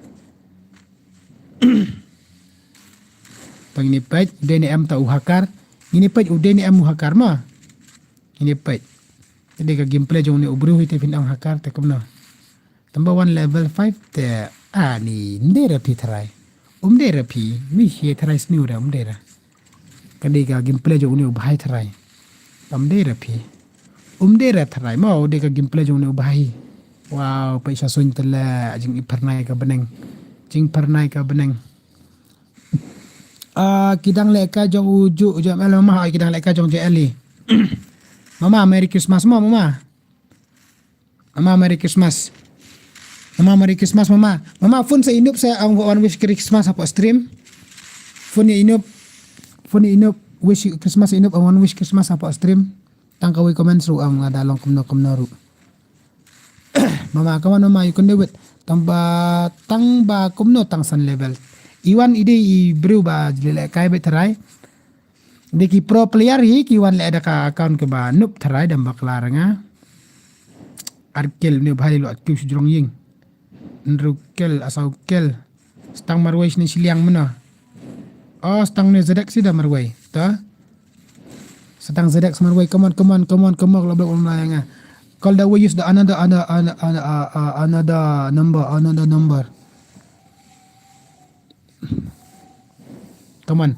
To ngin ïa peit, dei ne em ta u hakar. Ngin ïa peit u dei ne em u hakar mo. Ngin ïa peit. Te dei ka gameplay jong une u briew hi te phin ong hakar te kumno. Tang ba wan level five te, ani, ym dei ra phi tharai. Um dei ra phi, mi hi tharai sniew ra, um dei ra. Ka dei ka gameplay jong une u bhai tharai. Ym dei ra phi. Um dei ra tharai, mo, u dei ka gameplay jong une u bhai. Wow, peit sha suiñ te la, jingïapharnai ka bneng. Jingpharnai ka bneng. Ah, ki dang leh kai jong u ju, u ju mama, ha, ki dang leh kai jong ju Eli. Mama, Merry Christmas, mo, mama. Mama, Merry Christmas. Mama, Merry Christmas, mama. Mama, phone sa inup sa ang wan wish Christmas hapoh stream. Phone ïa inup. Phone ïa inup. Wish Christmas inup, ang wan wish Christmas hapoh stream. Tang kawei comment ruh ang lada long kumno kumno ruh. Mama, come on, mama, you can do it. Tang ba, tang ba kumno tang san level. Iwan i dei i briew ba jleh leh kai beit tharai. Dei ki pro player hi ki wan leh da ka account kaba noob tharai dang bakla ra nga. Ar kill ne bhai lo at kill shu jrong ïing. Hynriew kill, saw kill. Stang marwei sni siliang mano. Oh, stang ne Zedek sida marwei. Ta? Stang Zedek marwei. Come on, come on, come on, come on. Lo blok lo mlai nga. Call that we use the another, another, another, another, uh, uh, another number, another number. Come on.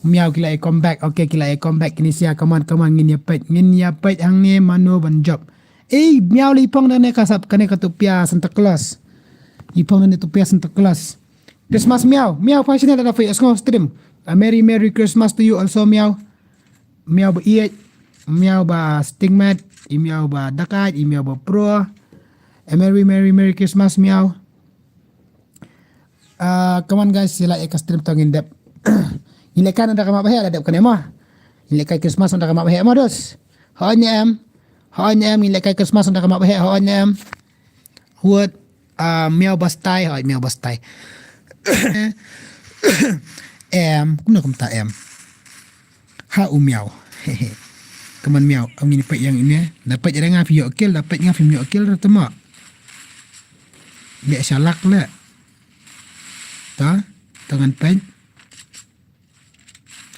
Miaw ki la ïa come back. Okay, ki la ïa come back. Kine sia, come on, come on. Ngin ïa peit. Ngin ïa peit hangne mano ban jop. Ei, miaw la i phong da ne ka sap, kane ka tupia Santa Claus. I phong da ne tupia Santa Claus. Christmas miaw. Miaw passionate da Facebook stream. A Merry, Merry Christmas to you also, miaw. Miaw ba ïeit. Miaw ba stingmat. I miaw ba dakat. I miaw ba pro. A Merry, Merry, Merry Christmas, miaw. Ah, come on guys, sila ïa ka stream to ngin dep. Ngin leh kai na da ka map heh, la dep kane mo. Ngin leh kai Christmas na da ka map heh mo dos. Hooid ne em. Hooid ne em, ngin leh kai Christmas na da ka map heh, hooid ne em. Word, ah, miaw bastai, hooid miaw bastai. Em, kumno kumta em. Ha u miaw. Come on miaw, am ngin peit ïa ine. Da peit ïa nga phi ïoh kill, da peit nga phim ïoh kill ra tama. Leh shalak leh. Ta, ta ngan peit.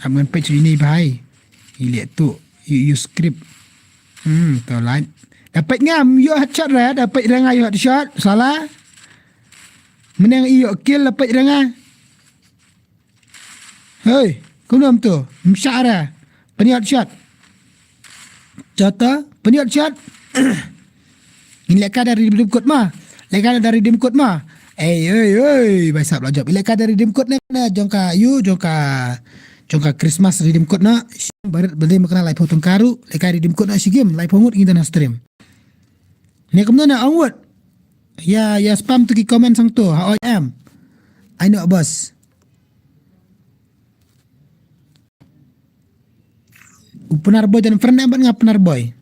Am ngan peit shu ine bhai. I leh tu, i use script. Hmm, to lait. Da peit nga am ïoh headshot ra, da peit ra nga ïoh headshot, salah. Mynne i ïoh kill da peit ra nga. Hei, kumno to? Mshara. Pynïoh shot. Jata, pynïoh shot. Ngin leh kai da redeem code ma. Leh kai da redeem code ma. Ei, ei, ei, bai sap la jop. Leh kai da redeem code ne, ne jong ka ïu, jong ka, jong ka Christmas redeem code na. Barit beli makna laiphew tyngka ruh. Leh kai redeem code na shi game, laiphew ngut ngin da na stream. Ne kumno na ong wut. Ïa, ïa spam tu ki comment sang tu, ha oi em. Ai no boss. U Pnar Boy don friend em bad nga Pnar Boy.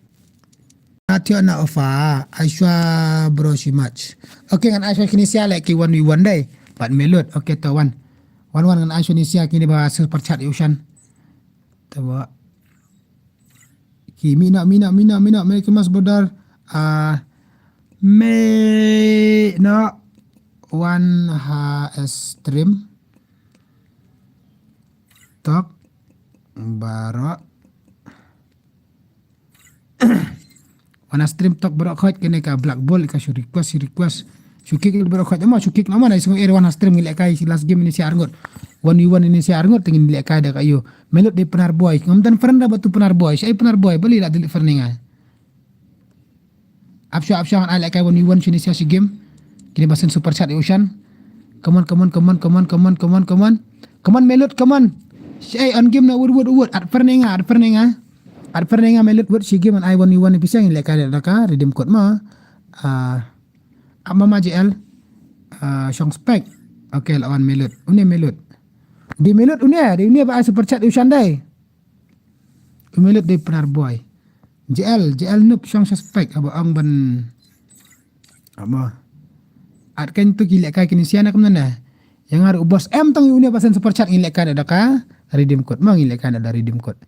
Atio na ofa. Aishwa bro shi match. Okay, ngan Aishwa kini sia leh ki one v one dei. Bad Melut. Okay, to wan. Wan wan ngan Aishwa ni sia kini ba super chat Yushan. To ba. Ki mina mina mina mina Merry Christmas brother. Ah, me no one ha stream. Tok baroh. Wan ha stream tok baroh khoit kane ka Black Bull ka shu request, shu request. Shu kick baroh khoit, ama shu kick nama na isngo er wan ha stream ngi lehkai last game ini sia arngut. One v one ini sia arngut te ngin lehkai da ka yu. Melut dei Pnar Boy. Ngam don friend da batu Pnar Boy. Shai Pnar Boy. Bali la delete friend nga. Ap shu, ap shu ngan ai lehkai one v one shini sia shi game. Kini ba send super chat Yushan. Come on, come on, come on, come on, come on, come on, come on. Come on, Melut, come on. Shai on game na wud wud wud. At friend nga, at friend nga. At friend nga Melut wud shi game ngan ai one v one pisa ngin lehkai da ka redeem code ma. Ah, ama ma J L. Ah, shong spek. Okay, lawan Melut. Une Melut. Di Melut une, di une ba ai super chat Yushan dei. Umelut dei Pnar Boy. J L, J L nup shong suspect aba ong ban. Aba. At kan tu ki lehkai kini sia na kumna na. Yang ar u boss em tong une ba send super chat ngin lehkai da ka redeem code ma, ngin lehkai da redeem code.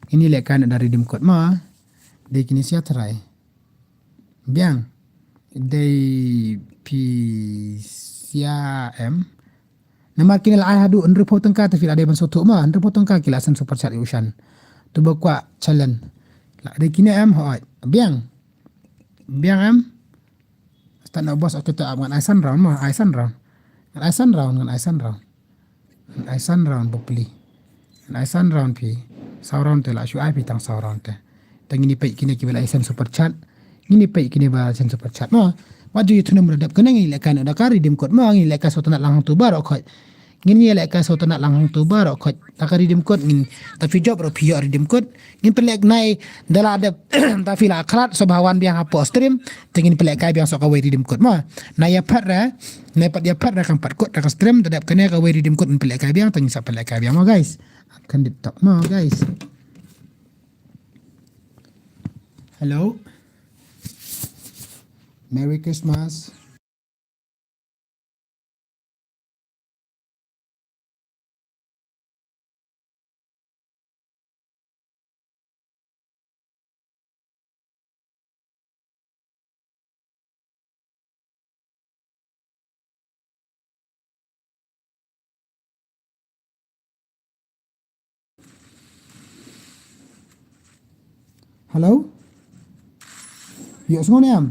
Ngin lehkai da redeem code ma. Dei kini sia try. Biang. Dei phi sia em. Namar kine la ai haduh hynriewphew tyngka te phi la dei ban sngewthuh ma, hynriewphew tyngka ki la send super chat ïa u Shan. Tu ba kwah challenge. La dei kine em hooid. Biang. Biang em. Start na boss, okay to ap ngan ai san round ma, ai san round. Ngan ai san round, ngan ai san round. Ngan ai san round bapli. Ngan ai san round phi. Saw round te la shu ai phi tang saw round te. Te ngin ïa peit kine kiba la send super chat. Ngin ïa peit kine ba send super chat mo. Wat ju ïa thunum, la dep kane ngin ïa lehkai noh da ka redeem code mo, ngin ïa lehkai sawtynnat lang hangtu baroh khoit. Ngin ïa lehkai sawtynnat lang hangtu baroh khoit. Da ka redeem code ngin, ta phi jop ruh phi ïoh redeem code. Ngin pynlehkai da la dep, ta phi la khlad sngewbha wan biang hapoh stream. Te ngin pynlehkai biang sa kawei redeem code mo. Na ïa phet re, na pat ïa phet re kam pat kut da ka stream, da dep kane kawei redeem code ngin pynlehkai biang, te ngin sa pynlehkai biang mo guys. Kan dip tok mo guys. Hello. Merry Christmas. Hello? Ïohsngew ne em?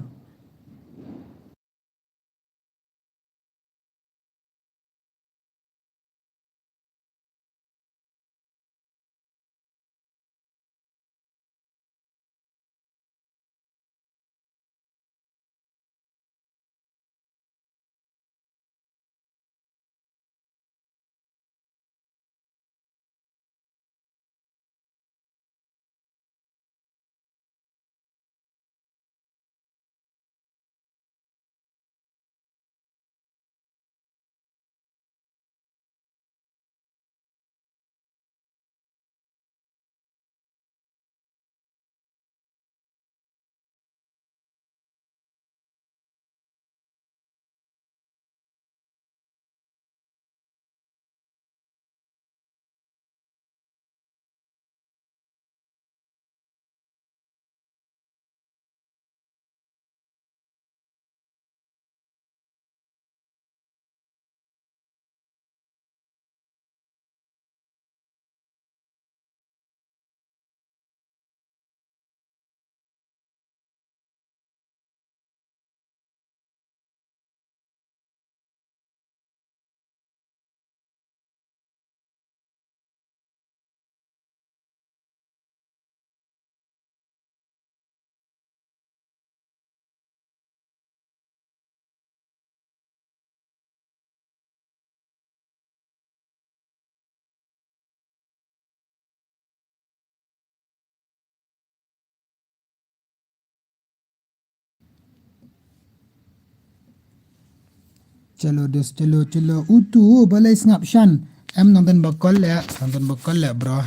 Chalo, des, chalo, chalo. Utu balei sngap shan. Em, nang don ba call le, nang don ba call le, bro.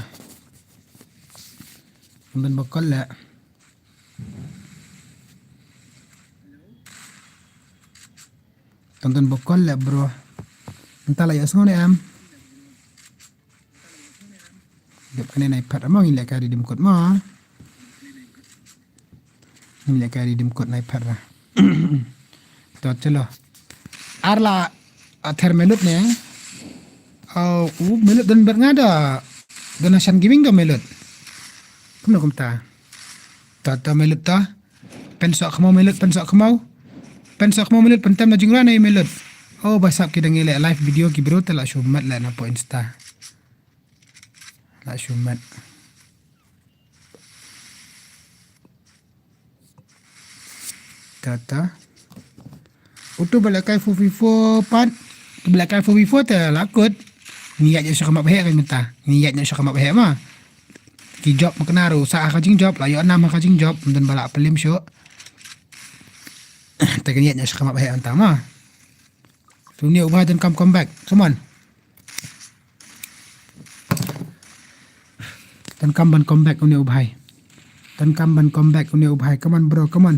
Nang don ba call le. Nang don ba call le, bro. Nta la ïa sngew ne em. Dep kane nai pat mo, ngin leh kai redeem code mo. Ngin leh kai redeem code nai pat ra. To, chalo. Ar la, a, ther Melut ne. Au, u Melut don ber nga da. Don a shan giving da Melut. Kumno kumta. To, to Melut to. Pynsoh khmaw Melut, pynsoh khmaw. Pynsoh khmaw Melut, pyntem na jingra ne Melut. Oh, ba sap ki dang ïaleh live video ki bro, te la shu mat la na po Insta. La shu mat. Tata. Utu ba leh kai four V four pat. Utu ba leh kai four V four te la kut. Ngi ïaid ïa sha ka map heh ka mynta. Ngi ïaid ïa sha ka map heh ma. Ki job ma kena ruh sa ha ka jingjob, la ïoh nam ha ka jingjob, ym don ba la pynlem shuh. Te kan ïaid ïa sha ka map heh mynta ma. Te une u bhai donkam come back. Come on. Donkam ban come back une u bhai. Donkam ban come back une u bhai. Come on, bro, come on.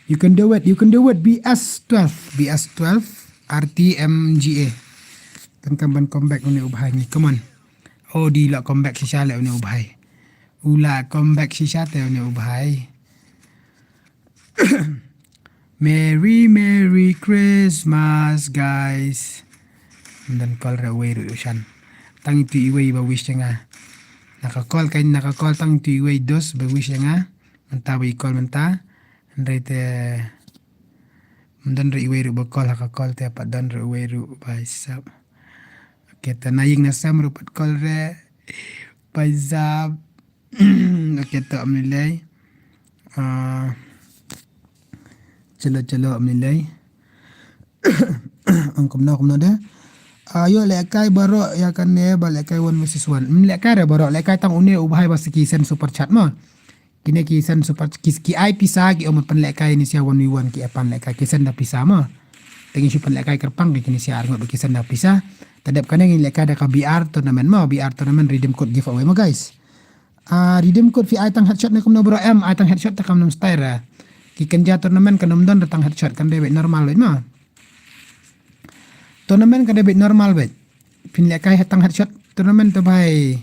You can do it, you can do it. B S twelve, B S twelve, R T M G A. Donkam ban come back une u bhai ngi. Come on. Oh, di la come back shisha le une u bhai. U la come back shisha te une u bhai. Merry, Merry Christmas, guys. Ym don call re uwei ruh u shan. Tang itu iwei ba wish ïa nga. Na ka call kan, na ka call tang itu iwei dos ba wish ïa nga. Mynta ba i call mynta. Hynrei te ym don re iwei ruh ba call ha ka call te pat don re uwei ruh ba sap. Okay, te na ïing na sem ruh pat call re. Ba sap. Okay, to ym lei lei. Ah, chalo, chalo, ym lei lei. Ong kumno, kumno de. Ah, ïoh lehkai baroh ïa kane ba lehkai one versus one. Ym lehkai re baroh, lehkai tang une u bhai ba sa ki send super chat mo. Kine ki send super, ki, ki ai pisa, ki ong pynlehkai ne sha one v one, ki ai pynlehkai, ki send da pisa mo. Te ngi shu pynlehkai kyrpang ki kine sha arngut ba ki send da pisa. Te dep kane ngin lehkai da ka B R tournament mo, B R tournament redeem code giveaway mo guys. Ah, redeem code phi ai tang headshot ne kumno bro em, ai tang headshot te kam nym style ra. Ki kynja tournament kan ym don da tang headshot, kan dei beit normal beit ma. Tournament kan dei beit normal beit. Phin lehkai tang headshot tournament te bhai.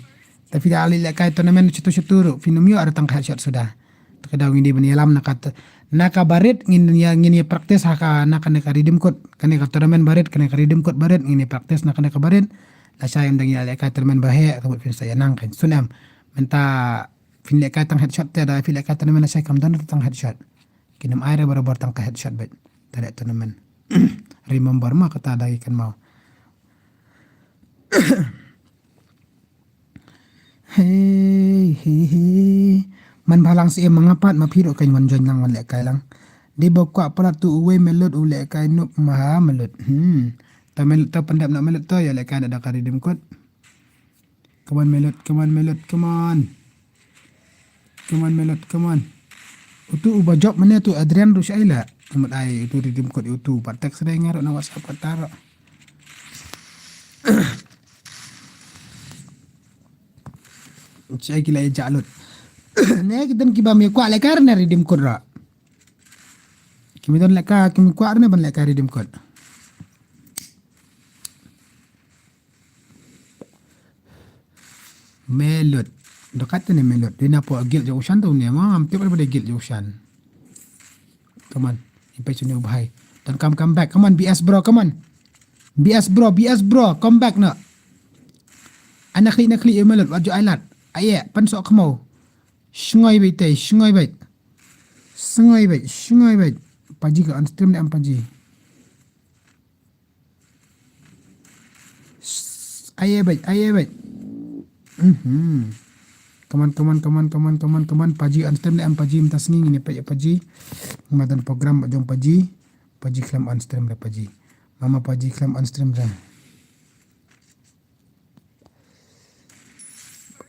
Te phi da lehkai tournament shatu shatu ruh phin ym ïoh da tang headshot suda. Te ka daw ngin dei ban ïalam na ka, na ka barit ngin ïa, ngin ïa practice ha ka, na kane ka redeem code. Kane ka tournament barit, kane ka redeem code barit, ngin ïa practice na kane ka barit. Lashai ynda ngin ïa lehkai tournament ba heh, ka mut phin sa ïa nang kan. Sun em. Mynta phin lehkai tang headshot te, da phin lehkai tournament lashai kam don tang headshot. Kin ym ai re barabor tang ka headshot beit. Te leh tournament. Remember ma kata da ki kynmaw. Hey, hey, hey. Man bha lang siem ma nga pat ma phi ruh kan wan join lang wan lehkai lang. Dei ba kwah palat tu uwei Melut u lehkai nup ma ha Melut. Hmm. Ta Melut ta pyndep na Melut to ïa lehkai da ka redeem code. Come on Melut, come on Melut, come on. Come on Melut, come on. Utu uba job mane tu Adrian ruh shaila. Mut ai utu redeem code utu pat text dei nga ruh na WhatsApp kata ruh. Chai ki la ïa jah lut. Ne ki don kiba me kwah lehkai ne redeem code ra. Ki me don lehkai, ki me kwah ne ban lehkai redeem code. Melut. Dokat ne Melut. Dina po guild jong u shan tu ne ma am tip ba de guild jong u shan. Come on. Ipai sini u bhai. Don't come, come back. Come on, B S bro, come on. B S bro, B S bro, come back na. Ana khli na khli Melut wat ju ai lad. Aye, pan sok khmo. Shngoi bai tei, shngoi bai. Shngoi bai, shngoi bai. Paji ka on stream ne am paji. Aye bait, aye bait. Mhm. Come on, come on, come on, come on, come on, come on. Paji on stream ne em paji mynta sngi ngin ïa peit ïa paji. Madan program ba jong paji. Paji khlem on stream re paji. Mama paji khlem on stream re.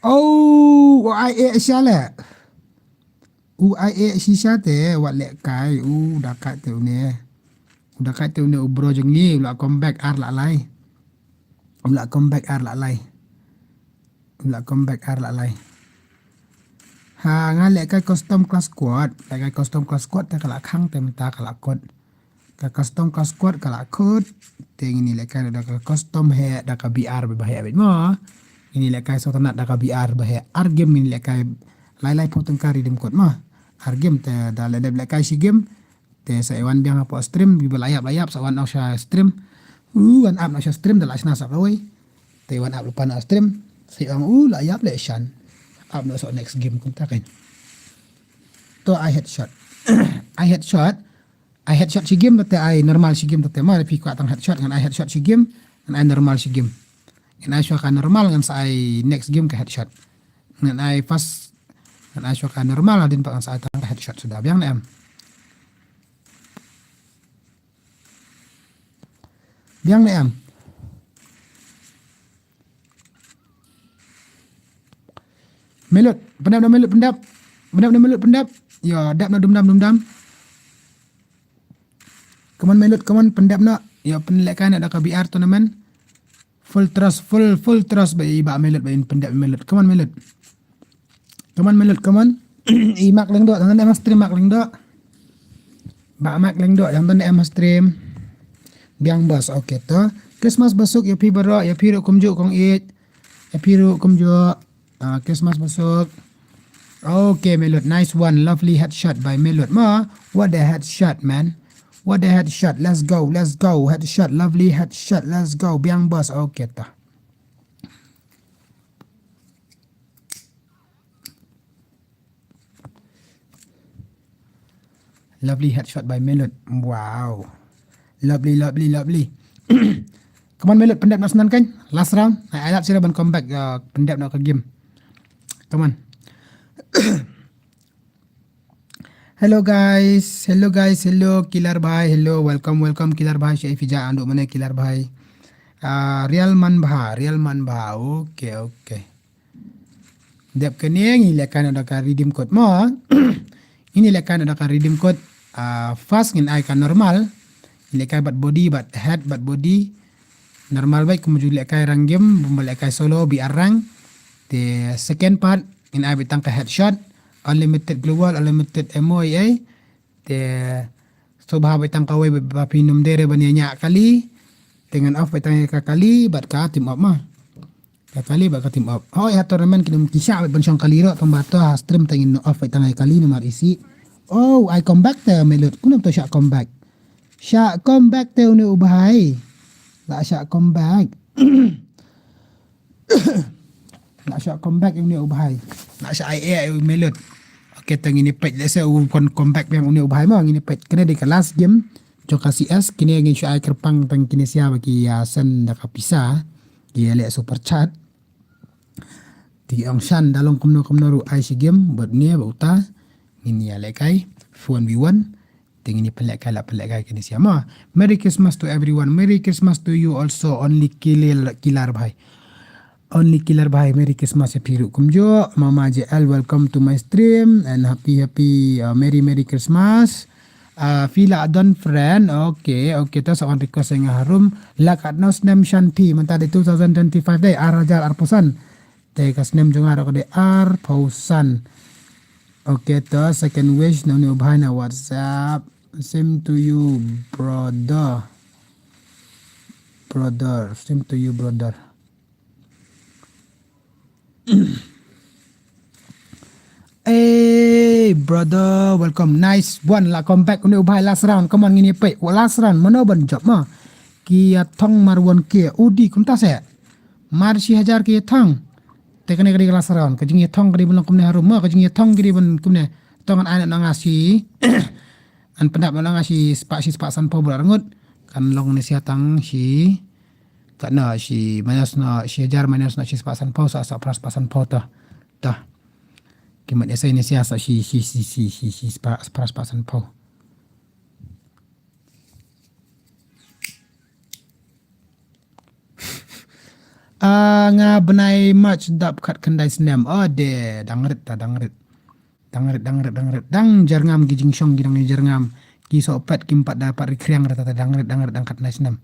Oh, u ai e sha le. U ai e shisha te wat lehkai u da ka te une. U Da kate une u bro jong ngi u la come back ar la lai. U la come back ar la lai. U la come back ar la lai. Ha, nga lehkai custom class squad, lehkai custom class squad te ka la khang te mynta ka la kut. Ka custom class squad ka la kut. Te ngin ïalehkai da ka custom heh da ka B R ba heh beit mo. Ngin ïalehkai sngewtynnat da ka B R ba heh. Ar game ngin ïalehkai lai lai phew tyngka redeem code mo. Ar game te da leh dep lehkai shi game. Te sa ïa wan biang hapoh stream, biba la ïap la ïap sa wan noh sha stream. U wan ap noh sha stream da la shna sa kawei. Te wan ap lypa noh stream. Sa ïa wan u la ïap leh shan. Ap noh sa next game kumta kan. To ai headshot. Ai headshot. Ai headshot shi game te ai normal shi game te ma phi kwah tang headshot ngan ai headshot shi game. Ngan ai normal shi game. Ngan ai shuwa ka normal ngan sa ai next game ka headshot. Ngan ai first ngan ai shuwa ka normal hadien pat ngan sa ai tang ka headshot suda biang ne em. Biang ne em. Melut, pyndap na Melut pyndap. Pyndap na Melut pyndap. Yo, dap na dum dam dum dam. Come on Melut, come on pyndap na. Yo, pynlehkai na da ka B R tournament. Full trust, full full trust ba i ba Melut ba in pyndap Melut. Come on Melut. Come on Melut, come on. I Mark Lengdo, tang ne em stream Mark Lengdo. Ba Mark Lengdo, tang ne em stream. Biang bos, okay to. Christmas basuk ïa phi baroh, ïa phi ruh kumjuh kong it. Ïa phi ruh kumjuh. Ah, Christmas basuk. Okay, Melut, nice one. Lovely headshot by Melut. Ma, what a headshot, man. What a headshot. Let's go, let's go. Headshot, lovely headshot. Let's go. Biang bos. Okay, ta. Lovely headshot by Melut. Wow. Lovely, lovely, lovely. Come on, Melut, pyndep na snan kan. Last round. Ai, ai lap sira ban comeback, uh, pyndep na ka game. Come on. Hello guys, hello guys, hello Killer Bhai, hello, welcome, welcome Killer Bhai, Shaifija Andu Mane Killer Bhai. Uh, Real Man Bha, Real Man Bha, okay, okay. Dep kane ngi lehkai na da ka redeem code mo. Ngi lehkai na da ka redeem code. Ah, first ngin ai ka normal. Ngi lehkai bad body, bad head, bad body. Normal bad kumjuh lehkai rank game, bym lehkai solo, B R rank. Te second part, ngin ai bad tang ka headshot. Unlimited global, unlimited M O A. Te so ba bad tang kawei ba phi nym dei re ban ïa ñiah kali. Te ngan off bad tang ka kali, bad ka team up ma. Ka kali ba ka team up. Hoi ha tournament kin ym ki shah ban shong kali ruh tang ba to ha stream tang in off tang ai kali namar isi. Oh, ai comeback te Melut. Kumno to shah comeback. Shah comeback te une u bhai. La shah comeback. La shah comeback une u bhai. La shah ai ai u Melut. Okay, tang ini pet lese u kon comeback yang une u bhai mo ngini pet kena di ka last game. Jong ka C S kini ngin shah ai kyrpang tang kini sia ba ki ïa send da ka pisa. Ki ïa leh super chat. Te ong shan da long kumno kumno ruh ai shi game bad ne ba uta. Ngin ïa lehkai one v one. Te ngin ïa pynlehkai la pynlehkai kini sia ma. Merry Christmas to everyone. Merry Christmas to you also, only Killer, Killer Bhai. Only Killer Bhai, Merry Christmas ïa phi ruh kumjuh. Mama J L, welcome to my stream and happy happy, uh, Merry Merry Christmas. Ah, phi la don friend. Okay, okay, to sa wan request ïa nga harum. La katno snem shan phi, mynta dei two thousand twenty-five dei, ar hajar arphew san. Te ka snem jong nga ruh ka dei arphew san. Okay, to second wish na une u bhai na WhatsApp. Same to you, brother. Brother, same to you, brother. Hey brother, welcome. Nice one, la comeback une u bhai last round. Come on, ngin ïa peit. Wa last round, mano ban jop ma. Ki ïa thong mar one K. Udi kumta se. Mar shi hajar ki ïa thong. Te kane ka dei ka last round. Ka jingïathong ka dei ban long kumne harum ma. Ka jingïathong ka dei ban kumne. To ngan ai na nga shi. An pyndap na nga shi spah shi spah sanphew bra ngut. Kan long ne sia tang shi. Katno shi minus na shi hajar minus na shi spah sanphew sa sa phra spah sanphew ta. Ta. Ki mat ïa sa ne sia sa shi shi shi shi shi shi spah phra spah sanphew. Ah, nga bnai March dap khat khyndai snem. Oh de, dang rit ta, dang rit. Dang rit, dang rit, dang rit. Dang jyrngam ki jingshong ki dang jyrngam. Ki soh pet kim pat da pat ri kriang rata ta dang rit dang rit dang kat na snem.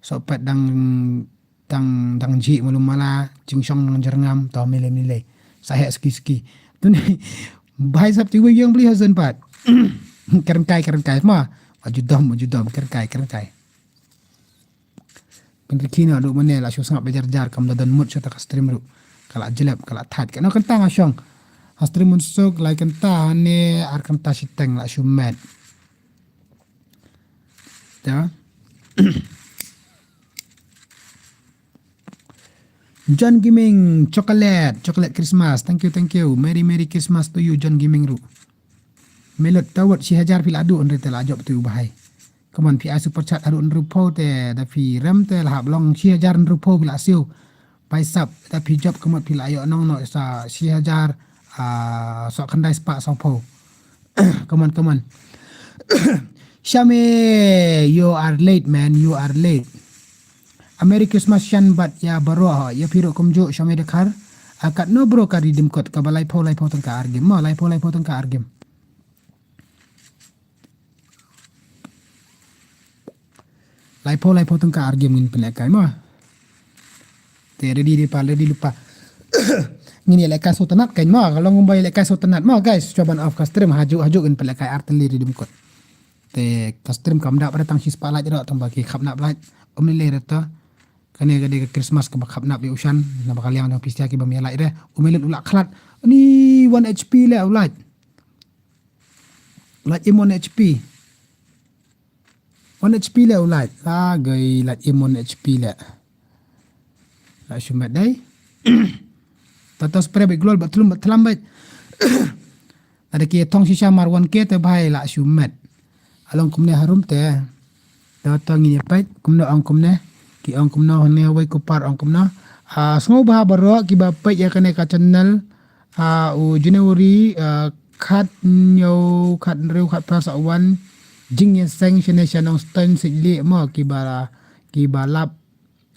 Soh pet dang dang dang ji malum mala jingshong dang jerngam to mile mile. Sa hek ski ski. Tuni bai sap ti wi yang beli hasan pat. Keren kai keren kai ma. Maju dom maju dom keren kai keren kai. Pynrikhi na duk mane la shu sngap bejar jar kam da don mut shu ta ka stream ru. Ka la jelep ka la thait ka no kanta nga shong. Ha stream un suk lai kanta ne ar kanta shiteng la shu met. Ya. John Gaming chocolate chocolate Christmas, thank you thank you, merry merry Christmas to you John Gaming ru. Melut tawat shi hajar phi la du unri te la jop tu bahai. Kaman phi ai super chat haduh hynriewphew te da phi rem te la hap long shi hajar hynriewphew phi la siew. Bai sap da phi jop kaman phi la ïoh nong noh sa shi hajar, ah, soh khyndai spah sawphew. Kaman kaman. Shame, you are late man, you are late. A Merry Christmas shan bad ïa baroh ïa phi ruh kumjuh Shame Dkhar. A katno bro ka redeem code kaba laiphew laiphew tyngka ar game mo, laiphew laiphew tyngka ar game. Laiphew laiphew tyngka ar game ngin pynlehkai mo. Te ready ready pa ready lypa. Ngin ïalehkai sawtnat kan mo, ka long kumba ïalehkai sawtnat mo guys. Shuwa ban off ka stream hajuh hajuh ngin pynlehkai ar tylli redeem code. Te ka stream kam dap re tang shi spah like re tang ba ki khap nap like. Um lei re to. Kane ka dei ka Christmas kaba khap nap ïa u shan naba ka liang jong phi sha ki bym ïa like re. Um lei u la khlad. Ni one H P le u like. Lait im one H P. One H P le u lait. La gai lait im one H P le. La shu met dei. Tata spray bad glol bad tlum bad tlam bad. Ada ki thong shisha mar one K te bhai la shu met. Along kumne harum te. Tata ngin ïa peit kumne ong kumne. Ki ong kumne hane wei kupar ong kumne. Ah, sngew bha baroh kiba peit ïa kane ka channel. Ha u January, uh, khat hynñiew, khat hynriew, khat phra sa wan jingïaseng shane sha Nongstoiñ Sitlieh mo kiba, kiba lap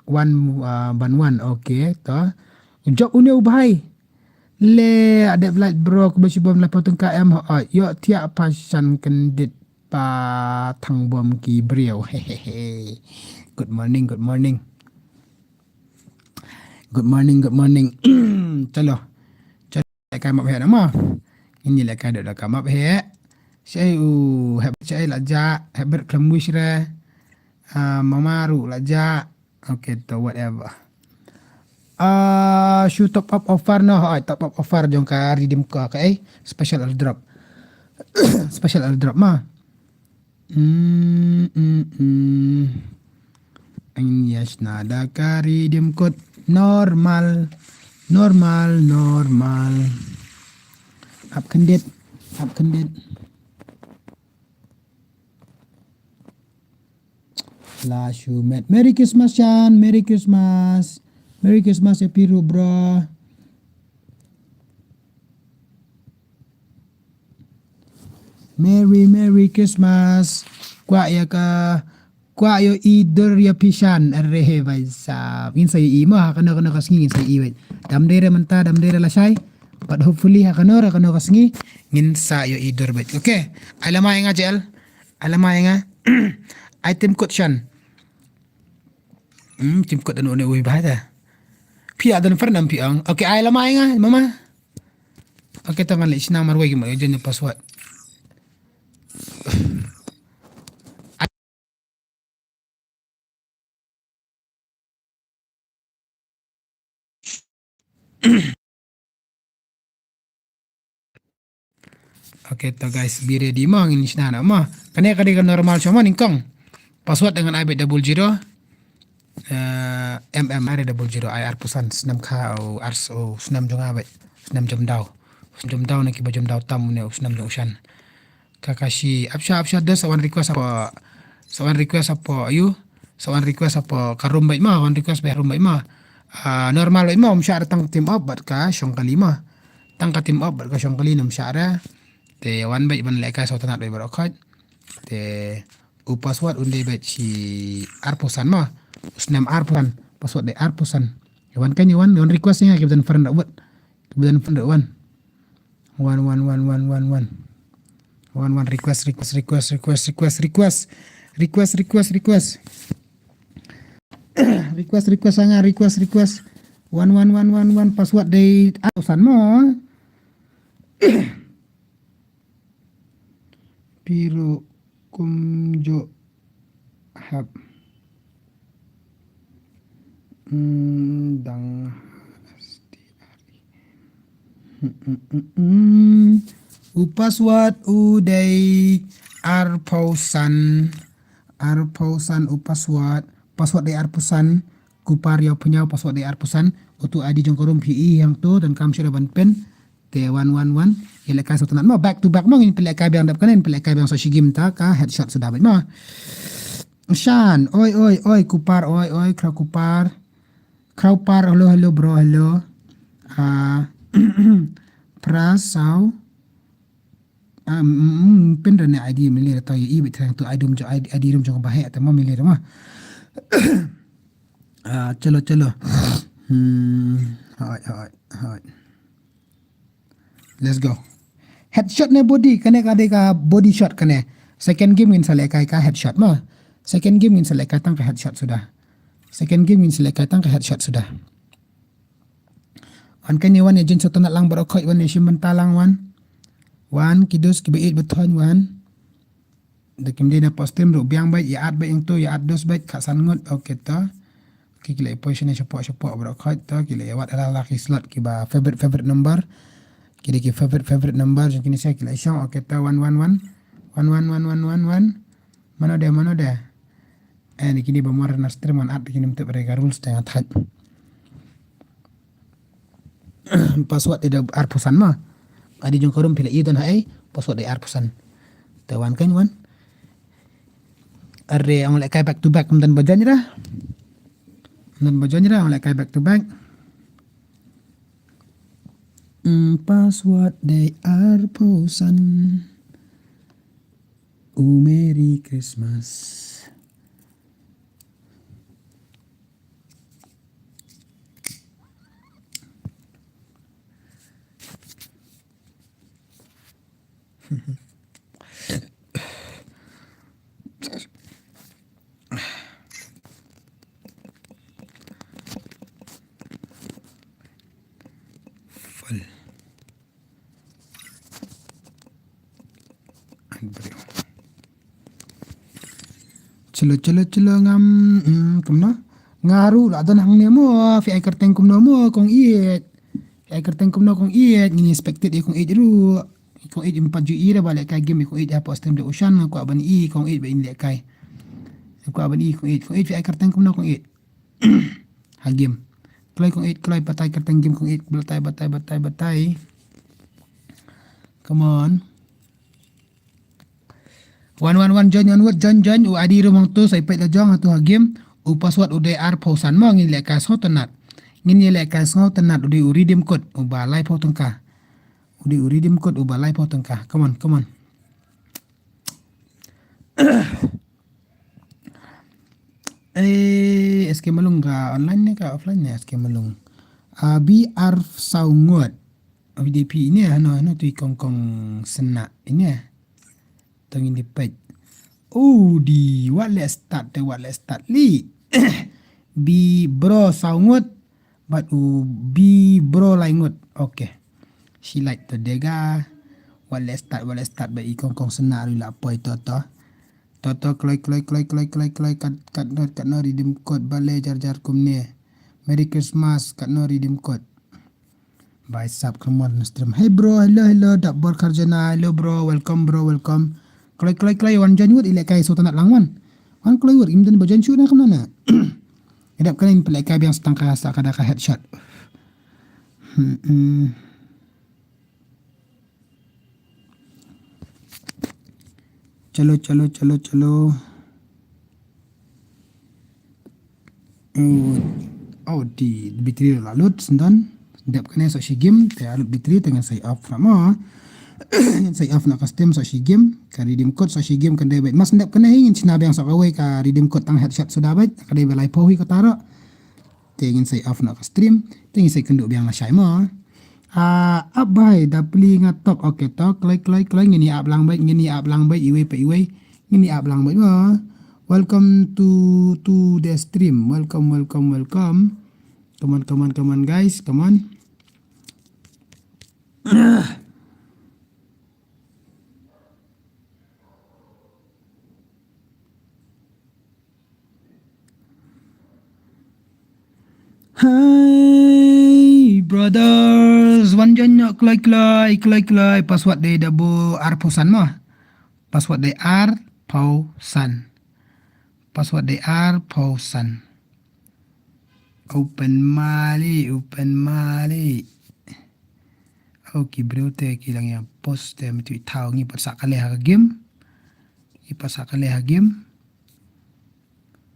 wan, uh, ban wan. Okay, to. U jop une u bhai. Le adep lait bro kaba shibun laiphew tyngka em ha oi. Ïoh thiah pa shan kyndit pa thangbom ki briew. Hehehe. Good morning, good morning. Good morning, good morning. Chalo. Chalo, lehkai map heh na ma. Ngin ïalehkai dok da ka map heh. Shaei u, heh, shaei la jah, heh ber klem wish re. Ah, mama ruh la jah. Okay, to whatever. Ah, shu top up offer no, hoi, top up offer jong ka redeem code ka, eh, special airdrop. Special airdrop ma. Mm, mm, mm. Ang yes na da ka redeem code normal. Normal, normal. Hap kyndit, hap kyndit. La shu met. Merry Christmas, Shan. Merry Christmas. Merry Christmas, ïa phi ruh, bro. Merry, Merry Christmas. Kwah ïa ka, kwah ïohi dur ïa phi Shan. Arre he bhai sahab. Ngin sa ïohi mo, ha kano kano ka sngi ngin sa ïohi bhai. Dam dei re mynta, dam dei re lashai. But hopefully ha kano re kano ka sngi ngin sa ïohi dur bhai. Okay. Ai lama ïa nga J L. Ai lama ïa nga. Ai tim kut Shan. Hmm, tim kut anu ne ui bhai ta. Phi adan fernam phi ang. Okay, ai lama ïa nga, mama. Okay, to ngan leh shna marwei ki mo ïa jan password. Okay, to guys, be ready mo, ngin shna na mo. Kane ka dei ka normal shuh mo nyngkong. Password ngan ai beit double zero. Eh, M M ai re double zero ai arphew san snem kha o ars o snem jong nga beit. Snem jom daw. Snem jom daw na kiba jom daw tam ne o snem jong u Shan. Kakashi, ap sha, ap sha, da sa wan request hapoh, sa wan request hapoh, ayu, sa wan request hapoh ka room beit ma, wan request beit room beit ma. Ah, normal beit ma, um shah re tang ka team up bad ka shong kali ma. Tang ka team up bad ka shong kali um shah re. Te wan beit ban lehkai sawtnat beit baroh khoit. Te u password un dei beit shi arphew san ma. U snem arphew san, password dei arphew san. Wan kan wan, wan request ïa nga kiba don friend rawat. Kiba don friend wan. Wan, wan, wan, wan, wan, wan. Wan wan request request request request request request request request request request request anga request request wan wan wan wan wan password dei ar phew san mo. Piro kumjuh hap. Hmm, dang. U password u dei ar phew san. Ar phew san u password. Password dei ar phew san. Kupar ïa pynïaw password dei ar phew san. Utu I D jong ka rum phi i hangto, donkam shuh ban pyn. Te wan wan wan. Ïalehkai sngewtynnat mo, back to back mo, ngin pynlehkai biang dep kane, ngin pynlehkai biang sa shi game ta ka headshot suda beit mo. Shan, oi oi oi, Kupar, oi oi, Khraw Kupar. Khraw Par, hello hello bro, hello. Ah, Pra Saw. Ah, mm, mm, pynra ne I D mili ta ïa i bit thrang tu I D rum jong I D rum jong ba he ta mo mili mo. Ah, chalo chalo. Hmm, hoi hoi hoi. Let's go. Headshot ne body, kane ka dei ka body shot kane. Second game ngin sa lehkai ka headshot mo. Second game ngin sa lehkai tang ka headshot suda. Second game ngin sa lehkai tang ka headshot suda. Wan kane wan ïa jen sngewtynnat lang baroh khoit wan ïa shim bynta lang wan. Wan ki dos kiba ïeit ba thoiñ wan. Da kim dei na post stream ruh biang beit ïa at beit ïa ngto ïa at dos beit kha san ngut. Okay to. Okay, ki la ïa poi shane shapoh shapoh baroh khoit to ki la ïa wad ala ala ki slot kiba favorite favorite number. Ki dei ki favorite favorite number jong kine sa ki la ïa shong. Okay to wan wan wan. Wan wan wan wan wan wan. Mano de mano de. Eh, ni kine ba mar na stream ngan at kine mtep re ka rules te ngan thait. Password dei da ar phew san ma. Adi jong ka rum phi la i don ha ei, password dei ar phew san. Te wan kan wan. Are ang lehkai back to back mdan ba jan ra. Mdan ba jan ra ang lehkai back to back. Mm, password dei ar phew san. Oh, Merry Christmas. Chalo chalo chalo ngam, mm, kumno? Nga ruh la don hangne mo, phi ai kyrteng kumno mo, kong ïeit. Phi ai kyrteng kumno kong ïeit, ngin expected ïa kong ïeit ruh. Kong ïeit ym pat ju i re ba lehkai game, kong ïeit ha post stream de ushan, nga kwah ban i, kong ïeit ba in lehkai. Nga kwah ban i, kong ïeit, kong ïeit phi ai kyrteng kumno kong ïeit. Ha game. Kloi kong ïeit, kloi batai kyrteng game kong ïeit, batai, batai, batai, batai. Come on. Wan, wan, wan, join, wan, wot, join, join, u adi rumang tu, sa i peit la jong, ha tu ha game, u password u dei ar phew san mo, ngin lehkai sngewtynnat. Ngin ïa lehkai sngewtynnat, u dei u redeem code, u ba lai phew tyngka. U dei u redeem code, u ba lai phew tyngka. Come on, come on. Eh, S K Malung ka online ne ka offline ne S K Malung. Ah, B R saw ngut. Abi dei phi ine, hano, hano tu i kong kong sena ine. Tong in di peit. Oh, di wat le start, te wat le start li. Bi bro saw ngut. Bad u bi bro lai ngut. Okay. Shi lait to dega. Wat le start, wat le start ba i kong kong sena ri la poi to to. To to kloi kloi kloi kloi kloi kloi kat kat no kat no redeem code bale jar jar kumne. Merry Christmas kat no redeem code. Bai sap khlem wan na stream. Hey bro, hello, hello, dap bor kharjana, hello bro, welcome bro, welcome. Kloi, kloi, kloi, wan join wut, i lehkai sngewtynnat lang wan. Wan kloi wut, im dang ba join shuh na kumno na. I dap kane in pynlehkai biang sa tang ka sa ka da ka headshot. Hmm, hmm. Chalo, chalo, chalo, chalo. Oh, oh, di battery la lut, sendon. Dep kane sa shi game, te la lut battery, te ngan sa off na mo. Ngan sa off na ka stream sa shi game, ka redeem code sa shi game kan dei bait. Mas dep kane ngin shna biang sa kawei ka redeem code tang headshot suda bait, ka dei ba lai phew hi ka taro. Te ngin sa off na ka stream, te ngin sa kynduh biang na shai mo. Ah, ap bai, da pli nga tok. Okay, tok, kloi, kloi, kloi, ngin ïa ap lang beit, ngin ïa ap lang beit, iwei pa iwei. Ngin ïa ap lang beit mo. Welcome to, to the stream. Welcome, welcome, welcome. Come on, come on, come on, guys, come on. Hi brothers, wan join noh, kloi kloi, kloi kloi. Password dei da bu arphew san mo. Password dei arphew san. Password dei arphew san. Open mali, open mali. Oh, ki briew te ki dang ïa post te, mut ïa thaw, ngi pat sah kali ha ka game. Ngi pat sah kali ha game.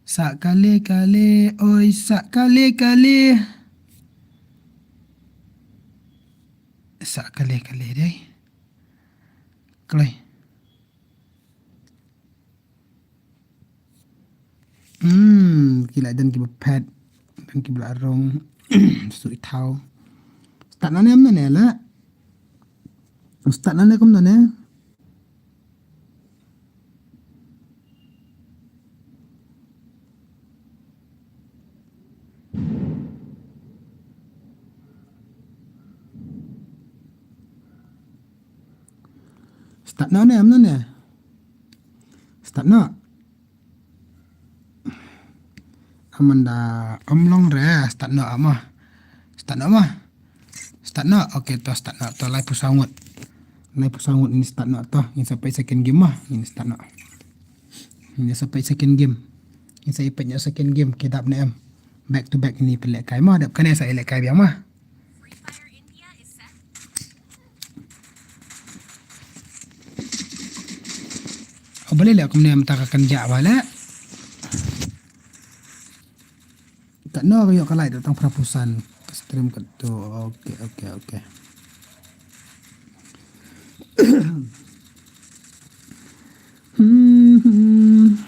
Sah kali kali, oi, sah kali kali. Sah kali kali dei. Kloi. Hmm, ki la don kiba phet, don kiba la rong. Shu thaw. Start nangne em nangne la. Start nangne kum nangne. Start noh ne, em noh ne. Start noh. Amanda, em long re, start noh mo. Start noh mo. Start noh. Okay, to start noh, to laiphew saw ngut. Laiphew saw ngut ngin start noh to. Ngin sa peit second game mo. Ngin start noh. Ngin sa peit second game. Ngin sa peit second game. Ki dap ne em. Back to back ngin peit lehkai mo. Dap kane sa lehkai biang mo. Oh, balei leh kumne mynta ka kynjah ba leh. Katno ka ïoh ka like da tang phra phew san ka stream katto. Okay, okay, okay. Hmm, hmm.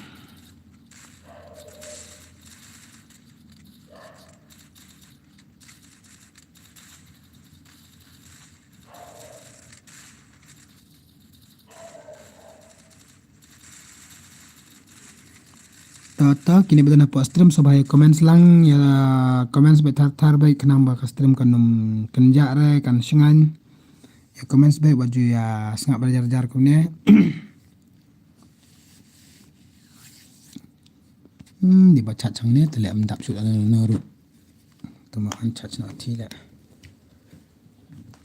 To, to, kine ba don hapoh stream sngewbha ïa comments lang, ïa comments beit thar thar beit khnang ba ka stream kan ym kynjah re, kan shngaiñ. Ïa comments beit wat ju ïa sngap ba jar jar kumne. Hmm, dei ba chat hangne te leh ym dap shuh ano ano ruh. Te ma uncharge noh te leh.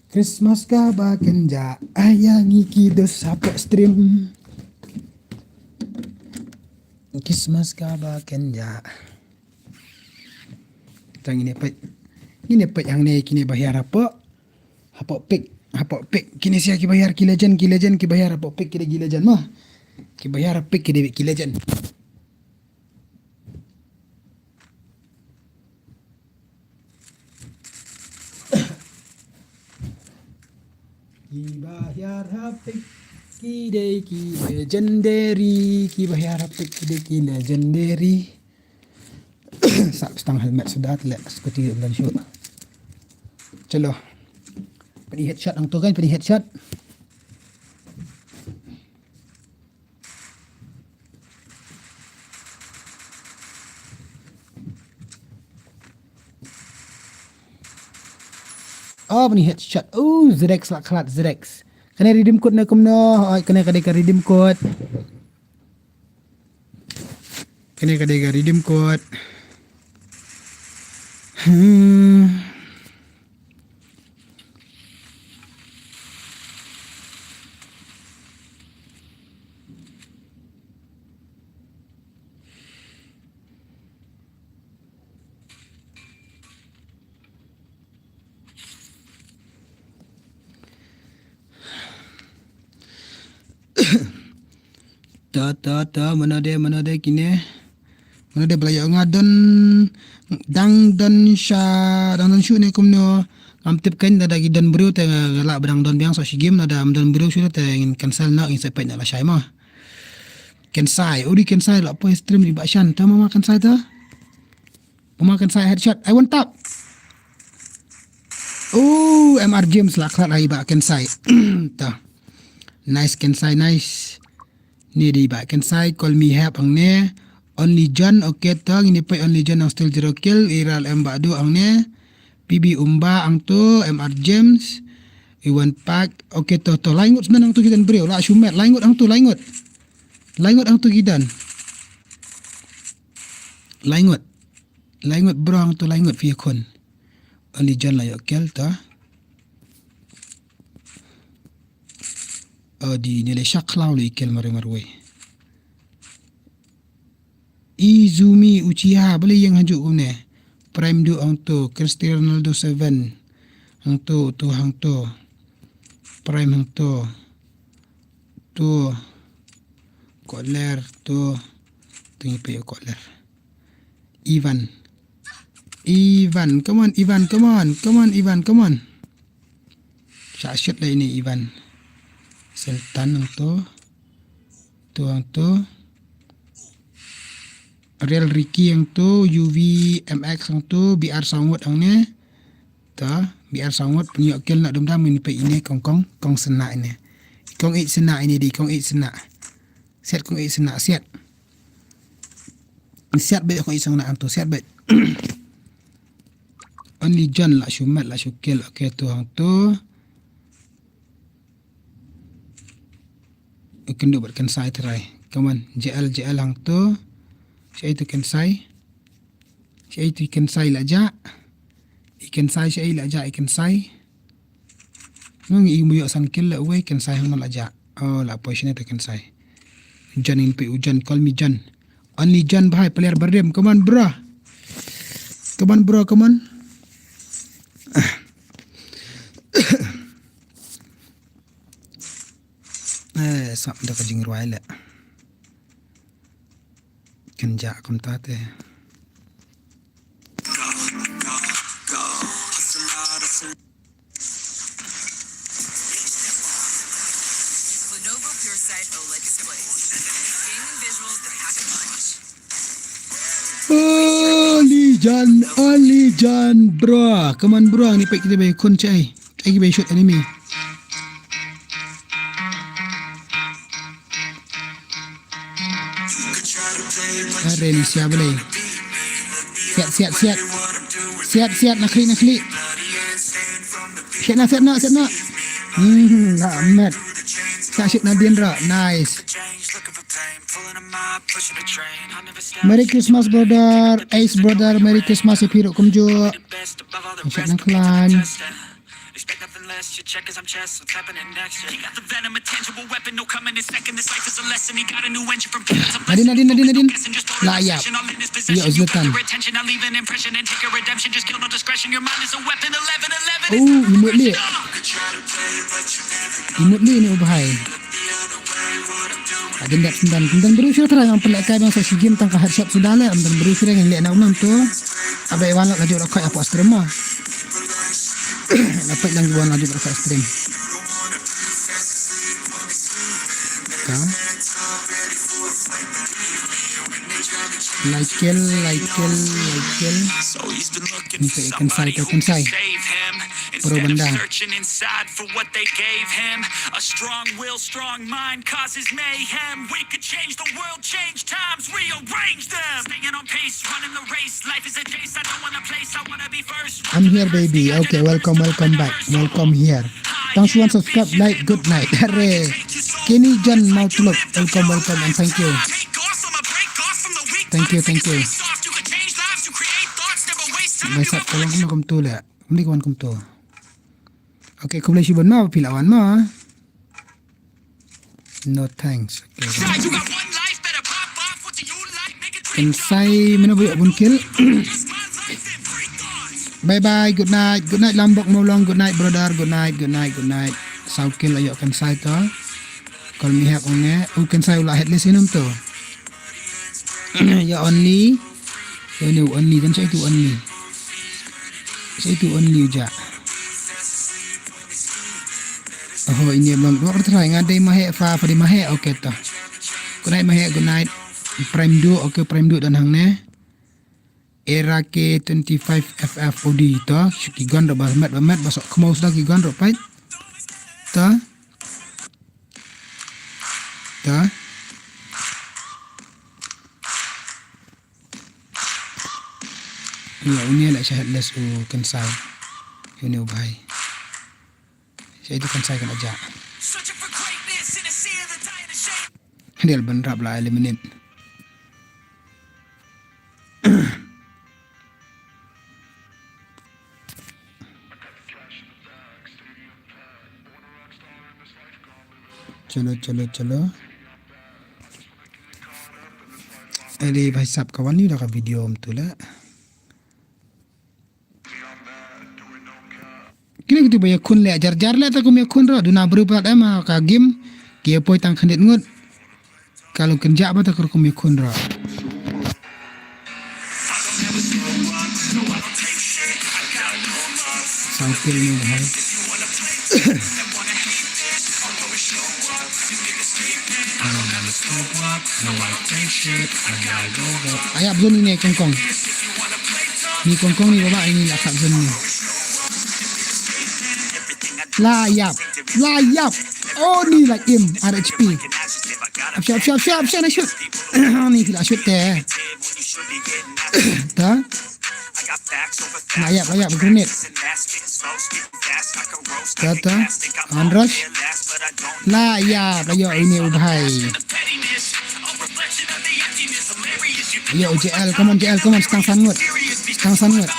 Christmas kaba kynjah, ïa ngi ki dos hapoh stream. Christmas kaba kynjah. Te ngin ïa peit. Ngin ïa peit hangne kine ba hiar hapoh. Hapoh pick, hapoh pick. Kine sha kiba hiar ki legend, ki legend kiba hiar hapoh pick ki dei ki legend mo. Kiba hiar pick ki dei ki legend. Kiba hiar ha pick ki dei ki legendary, kiba hiar ha pick ki dei ki legendary. Sa pistang helmet suda te leh scooty ym don shuh. Chalo. Pynïa headshot hangto kan, pynïa headshot. Oh, bani headshot. Oh, Zrex la khlad, Zrex. Kane redeem code ne kumno? Oh, kane ka dei ka redeem code. Kane ka dei ka redeem code. Hmm. Ta, ta, ta, mano de, mano de kine. Mano de ba la ïoh nga don, dang don sha, dang don shuh ne kumno. Ngam tip kan, da da ki don briew te nga lah ba dang don biang sa shi game, da da ym don briew shuh te ngin cancel noh, ngin sa peit noh lashai mo. Kensai, uri Kensai la poi stream ni ba shan, ta mama Kensai ta. Mama Kensai headshot, I want tap. Oh, M R James la khlad ai ba Kensai. Ta. Nice Kensai, nice. Ni di ba Kensai, Call Me Hep hangne. Only John, okay to, ngin ïa peit Only John hang still zero kill, Iral M Badu hangne. P B Umba hangto, M R James. Iwan Park, okay to, to. Lai ngut smen hangto ki don briew, la shu met, lai ngut hangto, lai ngut. Lai ngut hangto ki don. Lai ngut. Lai ngut bro hangto, lai ngut phi ïakhun. Only John la ïoh kill ta. Oh, di ni le shak khlaw le kill mare marwei. Izumi Uchiha, balei ïeng hajuh kumne. Prime Du hangto, Cristiano Ronaldo seven. Hangto, to hangto. Prime hangto. To. Kotler, to. Tingi pe kotler. Ivan. Ivan, come on, Ivan, come on. Come on, Ivan, come on. Shah shit da ini Ivan. Sultan hangto. To hangto. Real Ricky hangto, U V M X hangto, B R Sangot hangne. To, B R Sangot, pynïoh kill na dum dam ini pe ini kong kong, kong sena ini. Kong ih sena ini di, kong ih sena. Siat kong ih sena, siat. Siat beit kong ih sena hangto, siat beit. Only John la shu met, la shu kill, okay, to hangto. Kynduh bad Kensai trai. Come on, J L, J L hangto. Shaei to Kensai. Shaei to Kensai la jah. I Kensai shaei la jah i Kensai. Ngi i mu ïoh san kill la uwei Kensai hangno la jah. Oh, la position to Kensai. John in pe u John, call me John. Only John bhai, player barim. Come on, bro. Come on, bro, come on. Eh, sap da ka jingrwai le. Kan jah kumta te. Lenovo PureSight OLED displays. Gaming visuals that pack a punch. Only John, only John, bro. Come on, bro. Ni pek kita be kun chai. Ai ki be shoot enemy. Are ni siap balei. Siat, siat, siat. Siat, siat, na khlieh, na khlieh. Siat na, siat na, siat na. Hmm, na met. Siat, siat na din ra. Nice. Merry Christmas, brother. Ace, brother. Merry Christmas, ïa phi ruh kumjuh. Siat na khlaiñ. Nadin, nadin, nadin, nadin. La ïap. Ïa u Zlatan. Oh, imut leh. Imut leh ni u bhai. Hadien dep syndan, syndan briew shuh trai, ngam pynlehkai biang sa shi game tang ka headshot suda leh, ym don briew shuh, ngin leh na u nam tu. Aba i wan la ka jur ka khoi hapoh stream mo. Na peit lang ki wan la jur ka khoi stream. Ka. Like kill, like kill, like kill. Ni sa Kensai, ka Kensai. Pro banda. Searching inside for what they gave him. A strong will, strong mind causes mayhem. We could change the world, change times, rearrange them. Staying on pace, running the race. Life is a chase, I don't wanna place, I wanna be first. I'm here, baby. Okay, welcome, welcome back. Welcome here. Thanks for subscribe, like, good night. Hare. Kenny John Mautlop, welcome, welcome, and thank you. Thank you, thank you. Mai sat ka long kumno kumto le. Kumno ka wan kumto. Okay, khublei shibun ma, phi la wan ma. No thanks. Okay. Kensai, mano ba ïoh bun kill. Bye bye, good night, good night Lambok Mawlong, good night brother, good night, good night, good night. Saw kill la ïoh Kensai to. Call me hep ong ne, u Kensai u la headless inum to. Ya only. Ya ni only kan sa itu only. Sa itu only u ja. Oh, ini belum dua kali try nga dei mahe fa fa dei mahe, okay to. Good night mahe, good night. Prime Du, okay, Prime Du don hangne. Era K twenty-five F F O D to, shu ki gun ruh ba met ba met ba sok khmaw sda ki gun ruh pait. To. To. Ïa, uni la sha headless u Kynsai. Uni u bhai. Sha itu Kynsai kan aja. Hadial ban rap la eliminate. Chalo, chalo, chalo. Ade bhai sab ka wan ni da ka video um tu la. Kine kitu ba ïakhun leh jar jar leh ta kum ïakhun ruh duna briew pat em ha ka game ki ïa poi tang khyndiat ngut. Ka long kynjah ba ta ka rukom ïakhun ruh. Sangpil ni bhai. Ayap zone ini kongkong. Ni kongkong ni baba ini la sab zone ni. La yap, la yap. Oh ni la im R H P. Apsha, apsha, apsha, apsha na shoot. Ni ki la shoot te. Ta. La yap, la yap grenade. Ta ta. An rush. La yap, la yap ini u bhai. Yo, J L, come on, J L, come on, stang san ngut. Stang san ngut.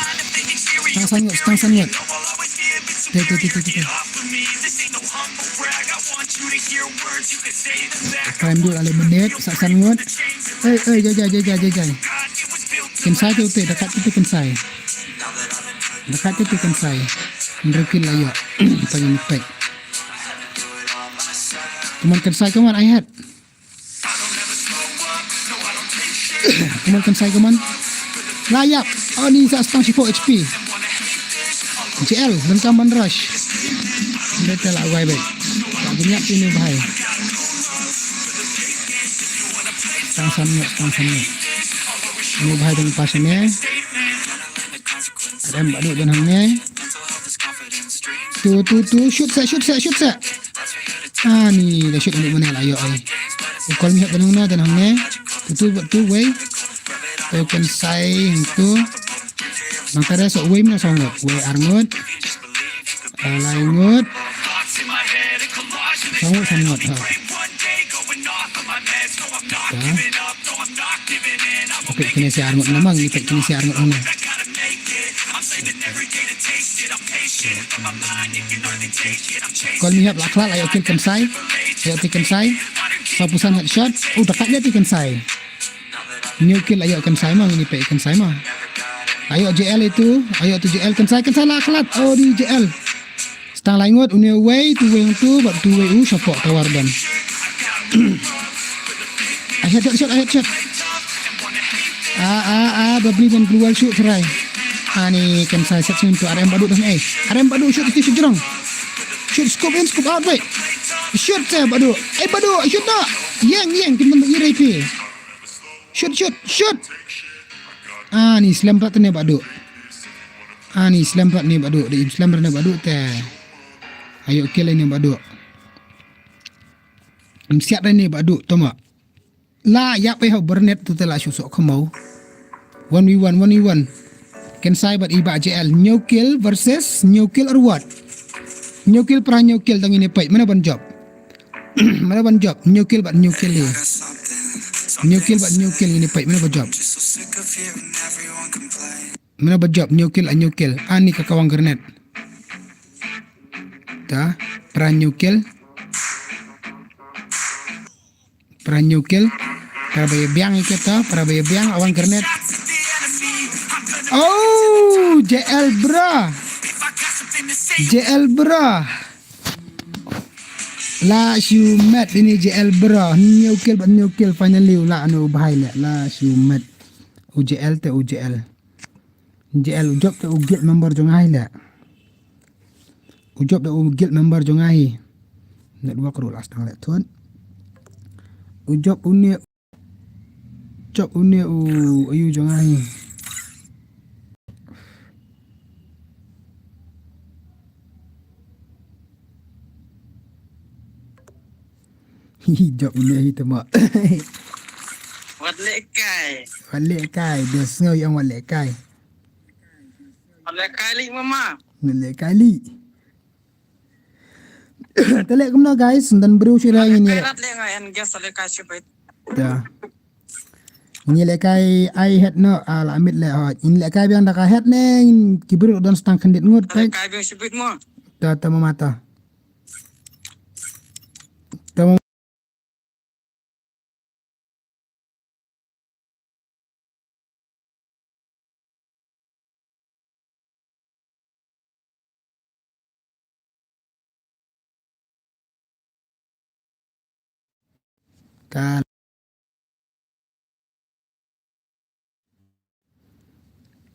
Stang san ngut, stang san ngut. Te, te, te, te, te, te. Prime Dude ale menit, sa san ngut. Ei, ei, jai, jai, jai, jai, jai, jai. Kynsai tu te, dekat tu te Kynsai. Dekat tu te Kynsai. Nrukil ayo. Tanya ni pek. Come on, Kynsai, come on, I had. Come on, Kynsai, come on. La yap. Oh, ni sa stang shiphew H P. J L, donkam ban rush. Nda te la wai bai. Ta jin yap ini bhai. Stang san ngut, stang san ngut. Ini bhai dang pas ini. Rem badu don hangne. Tu, tu, tu, shoot seh, shoot seh, shoot seh. Ani, da shoot ani mane la yo ai. U Call Me Hep don hangne, don hangne. Tu, tu, tu, wei. Tu Kynsai, tu. Nang tare so wei mane song ngut. Wei ar ngut. Ah, lai ngut. Song ngut, song ngut, ha. Ya. Peit kine sa ar ngut namang, peit kine sa ar ngut namang. Call Me Hep la khlad, la ïoh kill Kynsai. La ïoh kill Kynsai. Saw phew san headshot. U da kat ïa tu Kynsai. Hynñiew kill la ïoh Kynsai ma, ngin ïa peit Kynsai ma. La ïoh J L itu, la ïoh tu J L Kynsai, Kynsai la khlad. Oh, di J L. Stang lai ngut, une uwei, tu uwei hangtu, bad tu uwei u shapoh tower ban. I headshot, shot, I headshot. Ah, ah, ah, babli ban glue wall shoot try. Ani Kynsai set sngewthuh, R M Badu dah, eh. R M Badu shoot itu sejrong. Shoot scope in, scope out, wei. Shoot seh Badu. Eh, Badu, shoot noh. Ïeng, ïeng, kin ban ïa rai phi. Shoot, shoot, shoot. Ani slem pat ne Badu. Ani slem pat ne Badu. Dei im slem pat ne Badu te. Ayo kill ne Badu. Im siat ne Badu, toma. La ïap ai ha u Burnett tu te la shu sok khmaw. One v one, one v one. Kynsai bad i Bah J L. Hynñiew kill versus hynñiew kill or what? Hynñiew kill para hynñiew kill, dang ine peit. Mano ban jop? Mano ban jop? Hynñiew kill bad hynñiew kill ïa. Hynñiew kill bad hynñiew kill, ine peit. Mano ban jop? Mano ban jop? Hynñiew kill, hynñiew kill. Ani ka kawang grenade. Ta, para hynñiew kill. Para hynñiew kill. Para ba ïa biang ïa kita, para ba ïa biang, a wan grenade. Oh, J L bro. J L bro. La shu met ini J L bro. Hynñiew kill bad hynñiew kill, finally u la anu u bhai leh. La shu met. U J L te u J L. J L u jop te u guild member jong nga hi leh. U jop te u guild member jong nga hi. Network ruh la sdang leh thut. U jop une, jop une u ayu jong nga hi. Hi, jop ine hi te mo. Wat lehkai. Wat lehkai, da sngew ïa ong wat lehkai. Wat lehkai lih mama. Wat lehkai lih. Te leh kumno guys, ynda briew shu ïa ngin ïa lehkai. Rat leh nga en guess lehkai shu bit. Ya. Ngin ïa lehkai ai head noh, ah, la miet leh hoi. Ngin lehkai biang da ka head ne, ngin ki briew don stang khyndiat ngut. Lehkai biang shu bit mo. Ta, ta mama ta. Ta mama. Ka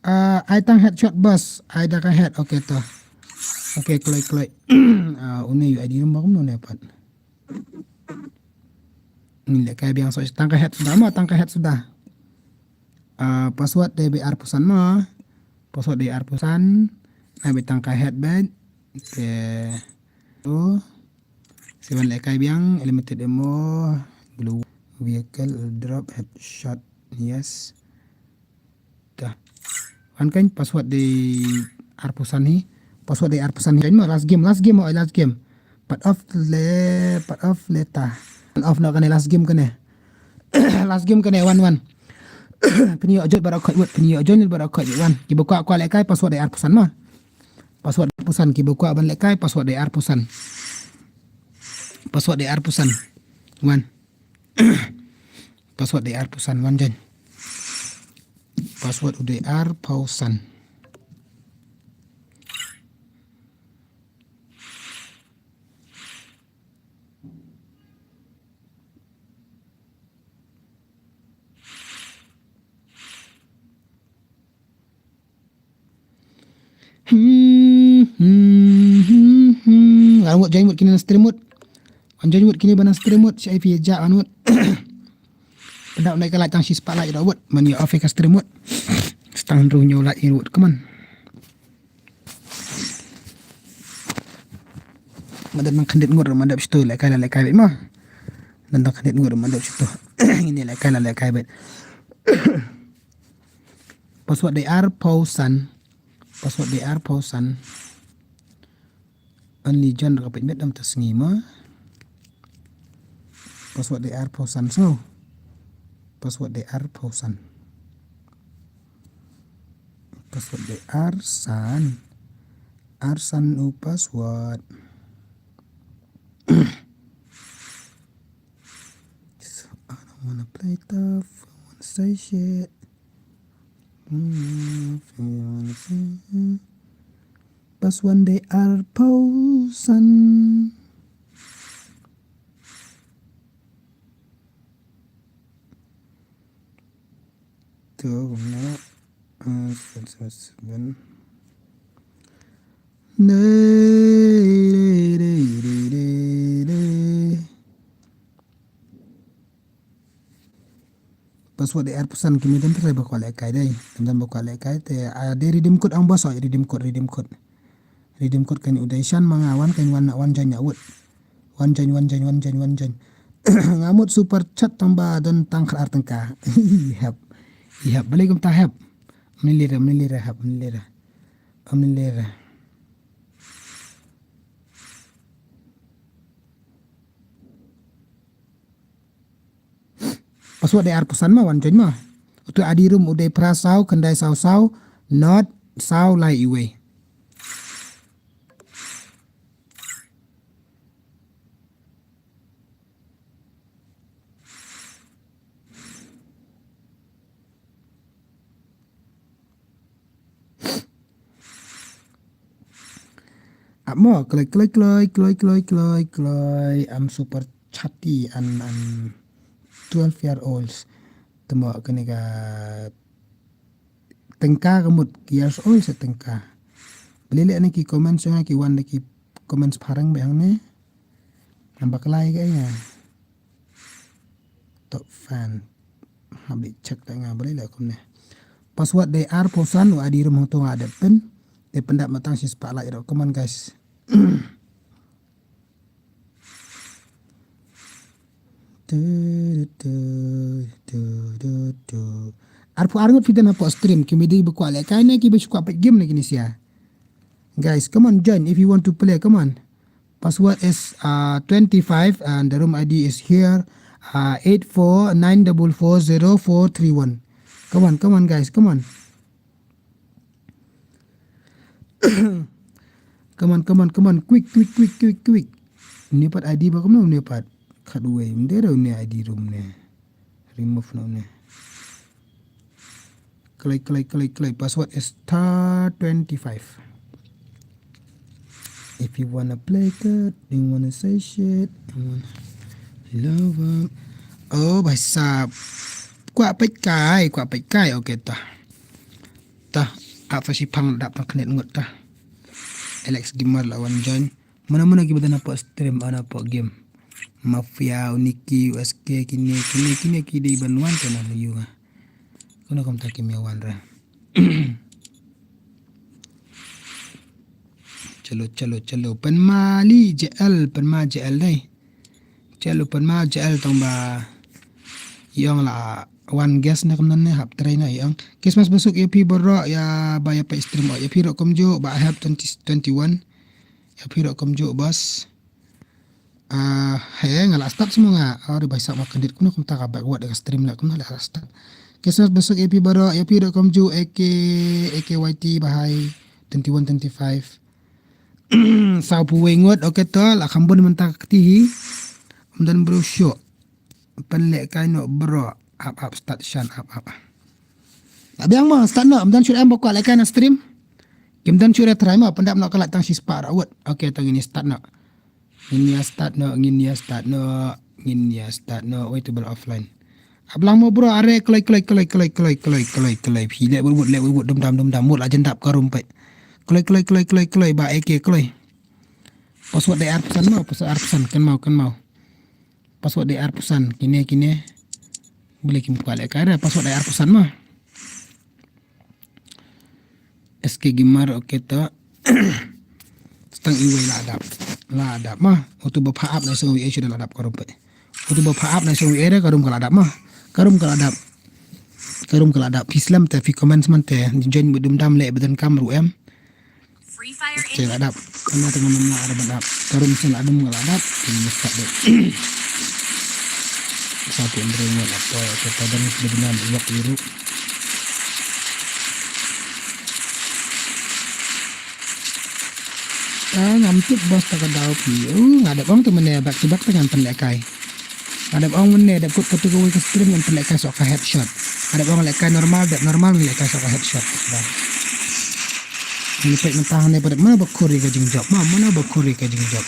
Ah, ai tang headshot bas, ai da ka head, okay to. Okay, kloi, kloi. Ah, une ïa ID number kumno ne pat. Ni lehkai biang so tang ka head suda mo, tang ka head suda. Ah, password dei beit arphew san mo. Password dei arphew san. Na beit tang ka head beit. Okay. To. Seven lehkai biang, limited ammo, glue, vehicle, drop, headshot, yes. Dah. Wan kan password dei arphew san hi. Password dei arphew san hi. Kan mo last game, last game, oh, last game. Part of le, part of leta. Part of no kane last game kane. Last game kane wan wan. Pynïoh join baroh khoit wut, pynïoh join baroh khoit wut wan. Kiba kwah kwah lehkai password dei arphew san mo. Password arphew san, kiba kwah ban lehkai password dei arphew san. Password dei arphew san. Wan. Password dei arphew san, wan join. Password u dei arphew san. Hmm, hmm, hmm, hmm, hmm. Wan wut, join wut kine na stream wut. Wan join wut kine ba na stream wut, shi ai phi ja wan wut. Pynda wan ka like tang shi spah like da wut. Man ïa off ka stream wut. Stang hynriew hynñiew like ïa wut, come on. Madad nang khyndiat ngut, madad shitu lehkai la lehkai beit mo. Nang khyndiat ngut, madad shitu. Ngin ïa lehkai la lehkai beit. Password dei arphew san. Password dei arphew san. Only John ka peit met am ta sngi mo. Password dei arphew san so. Password dei arphew san. Password dei arsan. Arsan u password. I don't wanna play tough. I wanna say shit. Mm, if you wanna say, mm. Password dei arphew san. To, kumno? Ah, seven seven seven. Dei, dei, dei. Password dei arphew san, ki mih dang trai ba kwah lehkai dei. Dang ba kwah lehkai te, ah, dei redeem code ang bos, oh, redeem code, redeem code. Redeem code kan u dei shan ma nga wan kan wan na wan join ïa wut. Wan join, wan join, wan join, wan join. Nga mut super chat tang ba don tang khat ar tyngka. Hep. Hep. Balei kumta hep. Mlilira, mlilira hep, mlilira. Mlilira. Password dei arphew san ma wan join ma. Utu ID room u dei phra saw khyndai saw saw not saw lai iwei. Ap mo, kloi, kloi, kloi. I'm super chatty and, and twelve year olds. Te mo kane ka tyngka ka mut years old sa tyngka. Balei leh ne ki comments jong nga ki wan da ki comments phareng bad hangne. Nang bakla ïa ka ïa. Top fan. Hap di check da nga balei leh kumne. Password dei arphew san, u ID room hangto nga dep pyn. Dei pyndap ma tang shi spah like ruh. Come on guys. Arphew ar ngut phi don hapoh stream, ki mih dei ba kwah lehkai ne ki ba shu kwah peit game ne kine sha. Guys, come on, join if you want to play. Come on. Password is uh, twenty-five and the room I D is here. Uh, eight four nine double four zero four three one. Come on, come on, guys, come on. Come on, come on, come on. Quick, quick, quick, quick, quick. Une pat I D ba kumno une pat. Khat uwei, ym dei re une I D room ne. Remove noh une. Klik, klik, klik, klik. Password is star twenty-five. If you wanna play good, you wanna say shit, you wanna love up. Oh, bhai sahab. Kwah peit kai, kwah peit kai. Okay, tah. Tah, ap sa shipang dap tang khnit ngut tah. Alex Gamer la wan join. Mana mana ki ba don hapoh stream, ana hapoh game. Mafia, Uniki, U S K, kine, kine, kine ki dei ban wan te na yu nga. Kono kam ta ki me wan ra. Chalo, chalo, chalo. Pen ma li J L, pen ma J L dei. Chalo, pen ma J L tang ba. Yong la wan guest ne kam nan ne hap try na yong. Christmas besuk ya phi baroh ya ba ya peit stream ya phi rok kumjuh ba hap twenty twenty-one. Ya phi rok kumjuh bos. Ah, he nga la start semua nga. Oh, di bai sa ma kendit kumno kumta ka backward ka stream la kumno la start. Christmas besuk ya phi baroh ya phi rok kumjuh A K A K Y T bahai twenty-one twenty-five. Saw phew wei ngut, okay to, la kham bun mynta ka kti hi. Ym don bro show. Pynlehkai noh bro. Ap ap start shan ap ap. La biang mo start noh, ym don shuh em ba kwah lehkai na stream. Kim don shuh re try mo, pyndap noh ka light tang shispah ra wut. Okay to ngin ïa start noh. Ngin ïa start noh, ngin ïa start noh, ngin ïa start noh. Wait to be offline. Ap lang mo bro, are kloi kloi kloi kloi kloi kloi kloi kloi. Phi leh wut wut leh wut wut dum dam dum dam mut la jan dap ka room peit. Kloi kloi kloi kloi kloi ba A K kloi. Password dei arphew san mo, password arphew san kan mau kan mau. Password dei arphew san kine kine. Beli kim kwah lehkai re password dei arphew san mo. S K Gamer, okay to. Stang iwei la dap. La dap ma. Utu ba pha ap na song wi e shu la dap ka room peit. Utu ba pha ap na song wi e re ka room ka la dap ma. Ka room ka la dap. Ka room ka la dap. Phi slem te phi comments man te. Join ba dum dam leh ba don kam ruh em. Te la dap. Kana te ngam la dap. Ka room sing la dum ka la dap. Te ni start deh. Sa te Andre ngat la poi, okay to. Dan ba dum dam wak iru. Ah, ngam tip bos ta ka daw phi. Uh, nga dep ong te mynne back to back te ngan pynlehkai. Nga dep ong mynne dep kut katu kawei ka stream ngan pynlehkai soh ka headshot. Nga dep ong lehkai normal, dep normal ngan lehkai soh ka headshot. Dah. Ngi peit mynta hangne ba dep mano ba khuri ka jingjop. Ma mano ba khuri ka jingjop.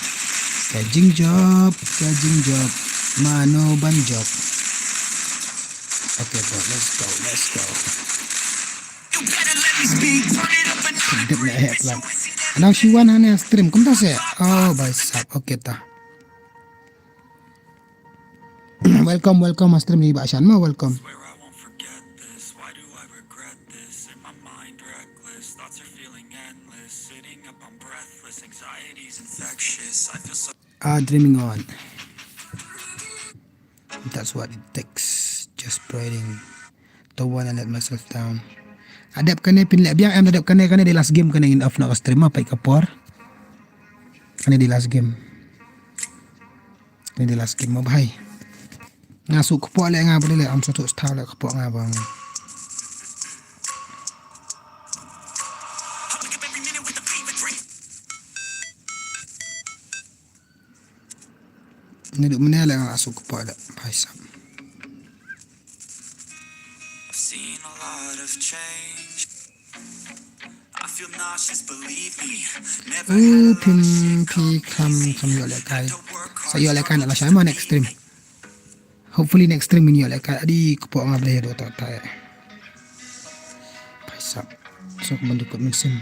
Ka jingjop, ka jingjop. Mano ban jop. Okay, bro, let's go, let's go. Dep leh heh plan. Nang shi wan hane stream kumta se. Oh, bai sap. Okay ta. Welcome, welcome ha stream ni ba shan ma, welcome. Ah, dreaming on. That's what it takes. Just praying. Don't wanna let myself down. Adep kane pynleh biang em adep kane, kane dei last game kane, ngin off noh ka stream ma, peit ka por. Kane dei last game. Kane dei last game ma bhai. Nga shu kpoh leh nga ba dei leh, am shu tu sthaw leh kpoh nga ba. Naduh mynne leh nga la shu kpoh da, bhai sahab. I've seen a lot of change. I feel nauseous, believe me. Never had a lot of shit come easy. Phi kham, kham ïoh lehkai. Sa ïoh lehkai na la shai ma next stream. Hopefully next stream ngin ïoh lehkai. Adi kpoh nga bleh do ta ta. Bhai sahab. Sok ban dukut mynsiem.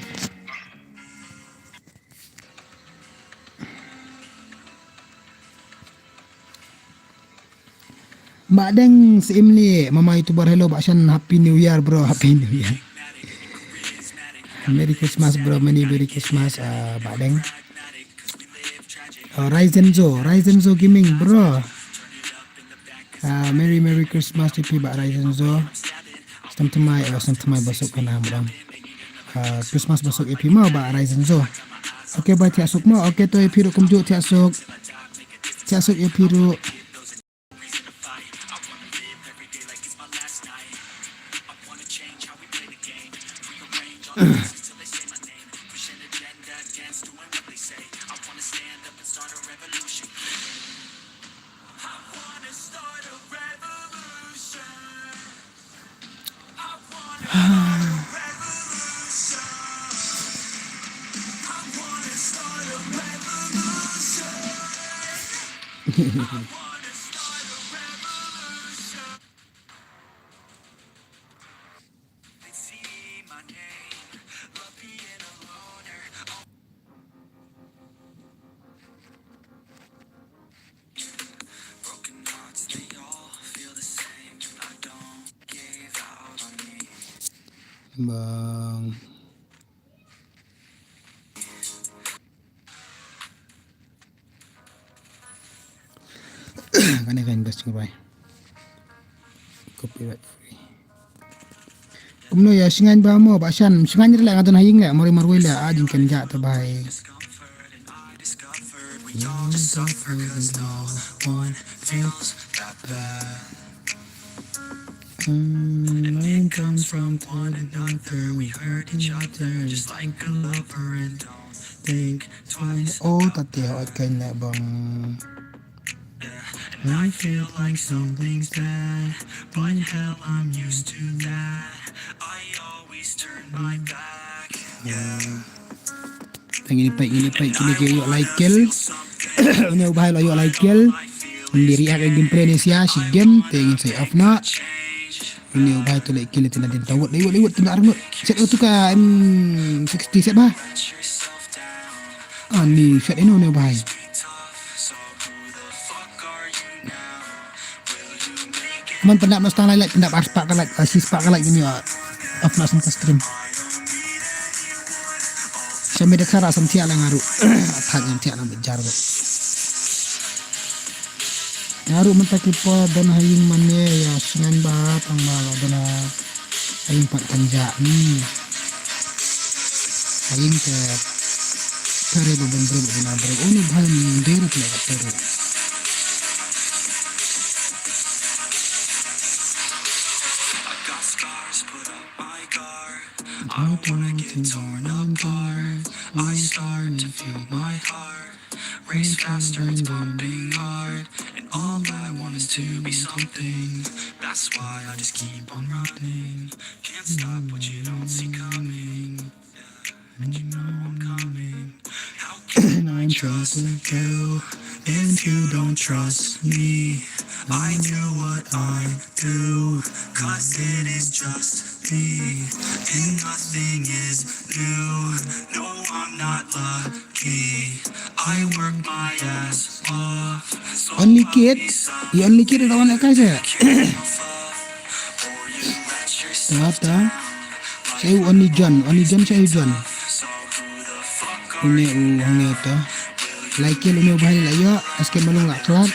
Bah Deng Seimli, mama YouTuber, hello Bah Shan, Happy New Year bro, Happy New Year. Merry Christmas bro, many Merry Christmas, uh, Bah Deng. Uh, Raizenzo, Raizenzo Gaming bro. Ah, Merry, Merry Christmas ïa phi Bah Raisin Zo. Snem thymmai, oh, snem thymmai basuk ka nam dang. Ah, Christmas basuk ïa phi mo Bah Raisin Zo. Okay, bye, thiah suk mo. Okay, to ïa phi ruh kumjuh thiah suk. Thiah suk ïa phi ruh. Bang. Kane ka invest ngai. Copyright free. Kumno ïa shngain ba mo ba shan shngain rila nga don ha ïing le mori marwei le a jingkynjah te bai. Mm, rain comes from one another. We hurt each other just like a lover and don't think twice. Oh, ta te hot kain ne bang. And I feel like something's bad, but hell, I'm used to that. I always turn my back. Yeah. Te ngin ïa peit, ngin ïa peit kine ki ïoh lai kill. Une u bhai la ïoh lai kill. Ngin ïa react ïa gameplay ne sia shi game te ngin sa off noh. Une u bhai to lai kill te na din ta wot, lai wot, lai wot, te na arngut. Set u tu ka M sixty set ba. Ani set ino une u bhai. Come on, pyndap noh stang lai like, pyndap ar spah ka like, ah, shi spah ka like ngin ïa off noh shen ka stream. Sha me da khara sam thiah lang aru. Thad ngam thiah lang bejar ba. Aru mynta ki por don ha ïing mane ïa shngain ba tang ba don ha ïing pat kan ja ni. Ha ïing te kare ba bun bru ba bun bru. Uni bhai mnder te ka teru. I wanna get torn apart. I start to feel my heart race faster, it's pumping hard. And all I want is to be something. That's why I just keep on running. Can't stop what you don't see coming. And you know I'm coming. How can I trust a girl if you don't trust me? I do what I do, 'cause it is just me. And nothing is new. No, I'm not lucky. I work my ass off. So Only kid? You only kid ida wan ka se? Ta ta. Sa u Only John, Only John sa u John. Une u hangne ta. Lai kill une u bhai la ïoh, aske malung la khlad.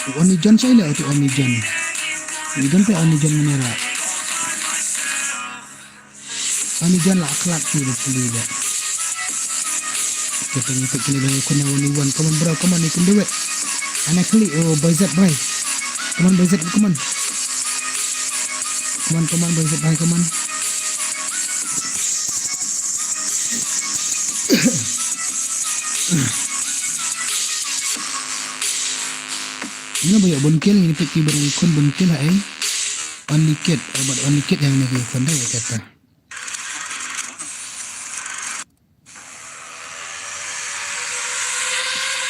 U Only John sa ila u tu Only John. Only John pe Only John mane ra. Ani jan la khlad ki ru puli da. Kita ni pek kini dah kena only one. Come on bro, come on, you can do it. Ana klik, oh, Boyzet, bro. Come on, Boyzet, come on. Come on, come on, Boyzet, bhai, come on. Ina ba ïa bun kill, ini pek ki barang ikon bun kill, hai. Only kid, oh, but only kid yang ni ikon dah, ya kata.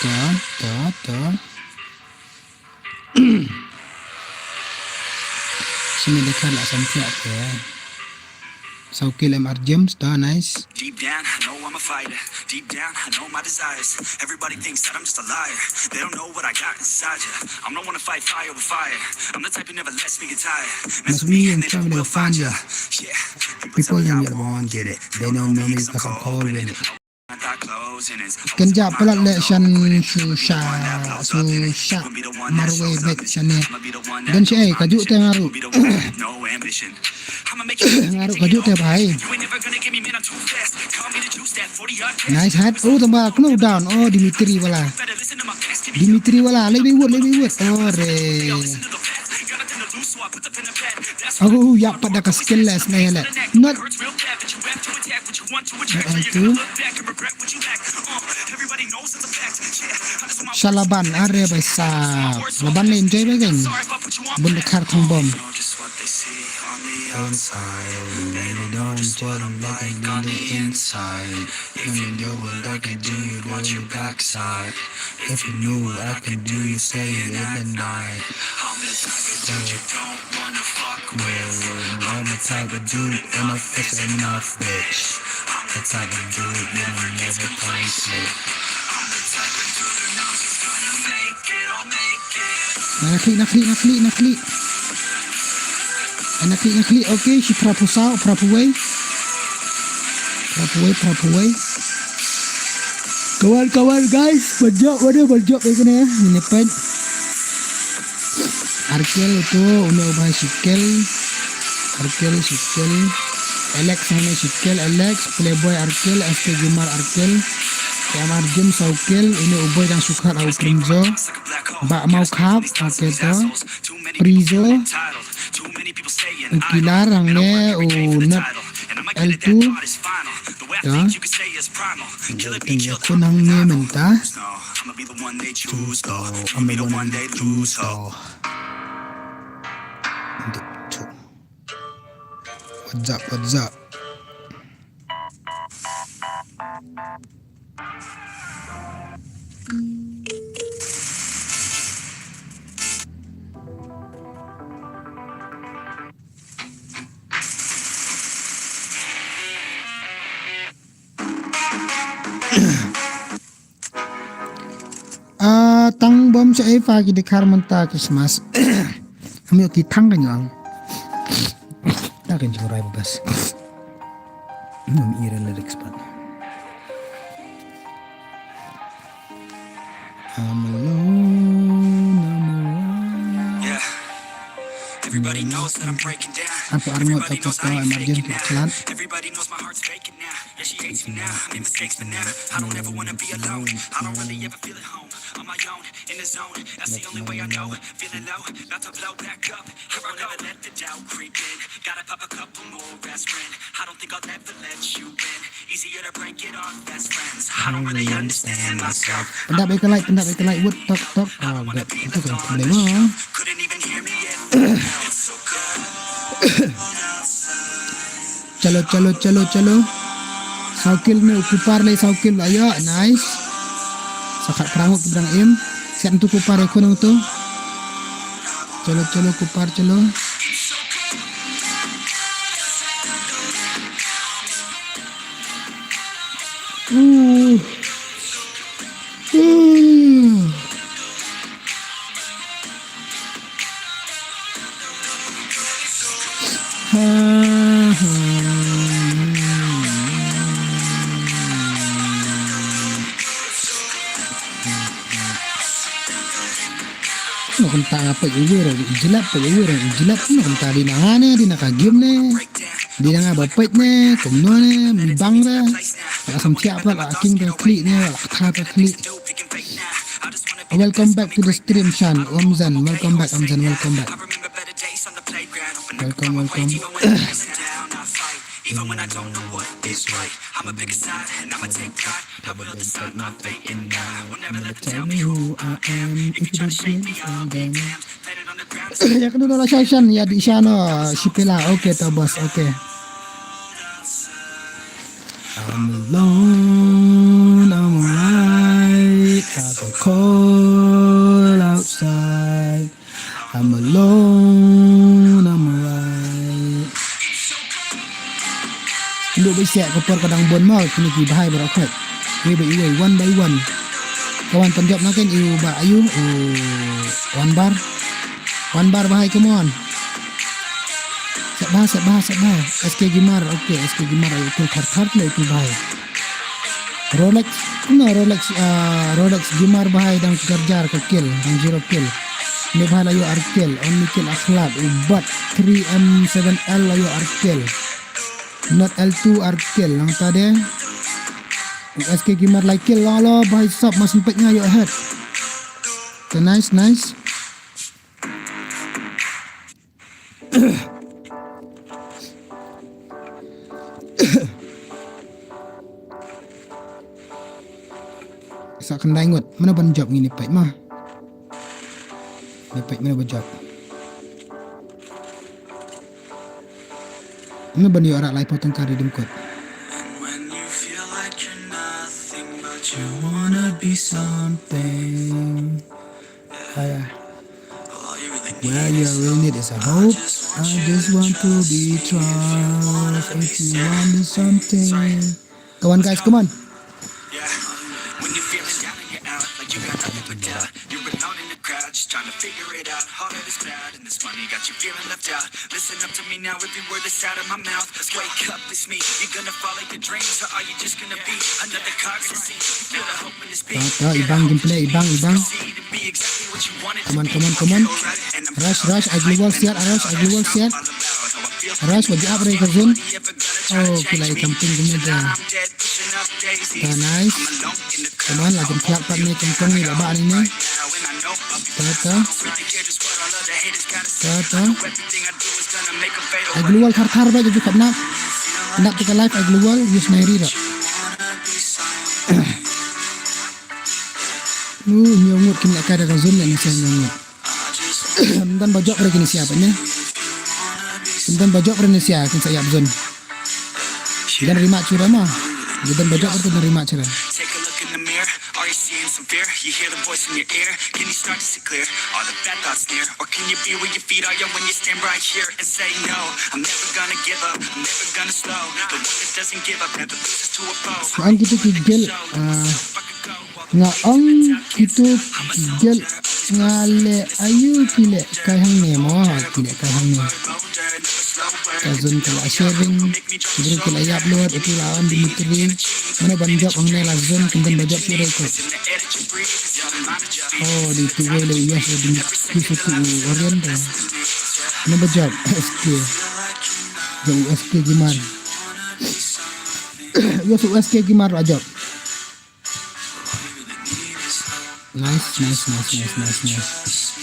Ta, ta, ta. Sini dekat lah sampai ke. Saw kill M R James, ta, nice. Deep down, I know I'm a fighter. Deep down, I know my desires. Everybody thinks that I'm just a liar. They don't know what I got inside ya. I'm the one to fight fire with fire. I'm the type who never lets me get tired. Mess with me and they never will find ya. Yeah. People tell me I won't get it. They don't know me 'cause I'm cold with it. Kan ja palat le shan shu sha, shu sha marwei bek shane. Don shi ei, ka ju te nga ruh. Nga ruh ka ju te bhai. Nice hat. Oh, tamba kno down. Oh, Dimitri wala. Dimitri wala. Lei bi wut, lei bi wut. Oh, re. Oh, ya pada ka skillless na ya le. Not. Not I two. Shalaban, are bai sa. Laban le enjoy bai geng. Bun de khar thong bom. Outside, baby, don't tell them like I'm on the inside. If you knew what I could do, you go your backside. If you knew what I could do, you say it in the night. I'm the type of dude you don't wanna fuck with. I'm the type of dude in my face enough, bitch. I'm the type of dude you will never place with. I'm the type of dude who knows he's gonna make it, I'll make it. Na khlieh, na khlieh, na khlieh, na khlieh. Ai, na khlieh, na khlieh. Okay, shi phra phew saw, phra phew wei. Phra phew wei, phra phew wei. Kawan, kawan, guys, ban jop, waduh, ban jop ïa kane. Ngin ïa peit. Ar kill uto, une u bhai shi kill. Ar kill, shi kill. Alex hangne shi kill, Alex, Playboy ar kill, S K Gamer ar kill. T M R Jim saw kill, une u boi dang shu khat ha u Primzo. Bah Mawkhap, okay to. Prizo. U Kilar hangne, u Nat L two. To. Ïa khun hangne mynta. To, I'm the one they choose to. What's up, what's up? Ah, tang bom sha ei pha ki dkhar mynta Christmas. Ham ïoh ki thang ka ñiang. Ta kan jong rai bas. Ngam ira lyrics pat. I'm alone, I'm alright. Yeah. Everybody knows that I'm breaking down. Apa arngot, everybody knows I ain't faking now. Everybody knows my heart's faking now. Yeah, she hates me now. I made mistakes, but now I don't ever wanna be alone. I don't really ever feel at home on my own in the zone. That's the only way I know. Feeling low, about to blow back up. Here I go. Never let the doubt creep in. Gotta pop a couple more aspirin. I don't think I'll ever let you in. Easier to break it off best friends. I don't really understand myself. Pyndap ïa ka light, pyndap ïa ka light, wut tok tok. Ah, gap. Itu kan problem ah. Couldn't even hear me yet. It's so good. Chalo, chalo, chalo, chalo. Saw kill ne u Kupar le saw kill ayo, nice. Sa khat phrang ki dang im. Siat tu Kupar ïa khun tu. Chalo, chalo, Kupar, chalo. Uh. Uh. Kumno kumta nga peit uwei ruh i jlep, peit uwei ruh i jlep, kumno kumta dei na nga ne, dei na ka game ne, dei na nga ba peit ne, kumno ne, mi bang re, la sam thiah pat, la king da khlieh ne, la kata da khlieh. Welcome back to the stream, Shan, Omzan, welcome back, Omzan, welcome back. Welcome, welcome. Even when I don't know what is right, I'm a bigger side and I'ma take pride. I will decide my fate and I will never let them tell me who I am. If you try to shake me, I'll be damned. Planet on the ground. Ïa kano la shan shan, ïa di shan o, shipela. Okay to boss, okay. I'm alone, I'm alright. Got the cold outside. I'm alone, I'm alright. Ndu bai siak ka por ka dang bun mo, kini ki bahai baroh khat. Wei bai wei, one by one. Ka wan pynjop na ken iu ba ayu, u One Bar. One Bar bahai, come on. Set bah, set bah, set bah. S K Gamer, okay, S K Gamer ayu tu thar thar le tu bahai. Rolex, no, Rolex, ah, Rolex Gamer bahai dang karjar ka kill, dang zero kill. Ni bahai la ïoh ar kill, Only Kill Akhlad, u Bat three M seven L la ïoh ar kill. Not L two ar kill, nangta de. S K Gamer lai kill, la la, bahai sap, mas empat nga ïoh head. Te nice, nice. Sa khyndai ngut. Mano ban jop ngi ni peit ma. Ni peit mano ban jop. Mano ban ïoh rak lai phew tyngka redeem code. And when you feel like you're nothing, but you wanna be something. Ah, yeah. Well, you really need is a hope. I just want to be trust. If you want to something. Come on, guys, come on. Yeah. When you're feeling down and you're out, like you got nothing but doubt. You're alone in the crowd, just trying to figure it out. All of this bad and this money got you feeling left out. Listen up to me now, every word that's out of my mouth. Wake up, it's me. You're gonna follow your dreams, or are you just gonna be another cog in the sea? You feel the hope in this beat. Ta, ta, ibang gameplay, ibang, ibang. Come on, come on, come on. Rush, rush, ai global siat, rush, ai global siat. Rush, wajib apa ray ka zone. Oh, kila ai camping kumne da. Ta, nice. Come on, la jam kiak pat ne kong kong ni ba ba ni ne. Ta, ta. Ta, ta. Ai global thar thar ba ju khap na. Nap te ka live ai global, use na ri ra. Nu, ñiew ngut kin la kai da ka zone ne sia ñiew ngut. Ym don ba jop re kin sia pa ne. Ym don ba jop re ne sia kin sa ïap zone. Kin don rematch re ma. Kin don ba jop re kin don rematch re. Take a look in the mirror. Are you seeing some fear? You hear the voice in your ear. Can you start to see clear? Are the bad thoughts near? Or can you be where your feet are? Yeah, when you stand right here and say no, I'm never gonna give up. I'm never gonna slow. The one that doesn't give up never loses to a foe. Ang kita ki gel, ah, Nga ong kito ki gel nga leh aïu ki leh kai hangne mo, ki leh kai hangne. Ka zone ka la sharing, ki briew ki la ïa upload, ito la on Dimitri. Mano ban jop hangne la zone, kin don ba jop pura ito. Oh, di tu wei le ïa sa Dimitri sa tu Orion ta. Mano ba jop, S K. Jop S K Gamer. Ïa sa S K Gamer la jop. Nice, nice, nice, nice, nice, nice.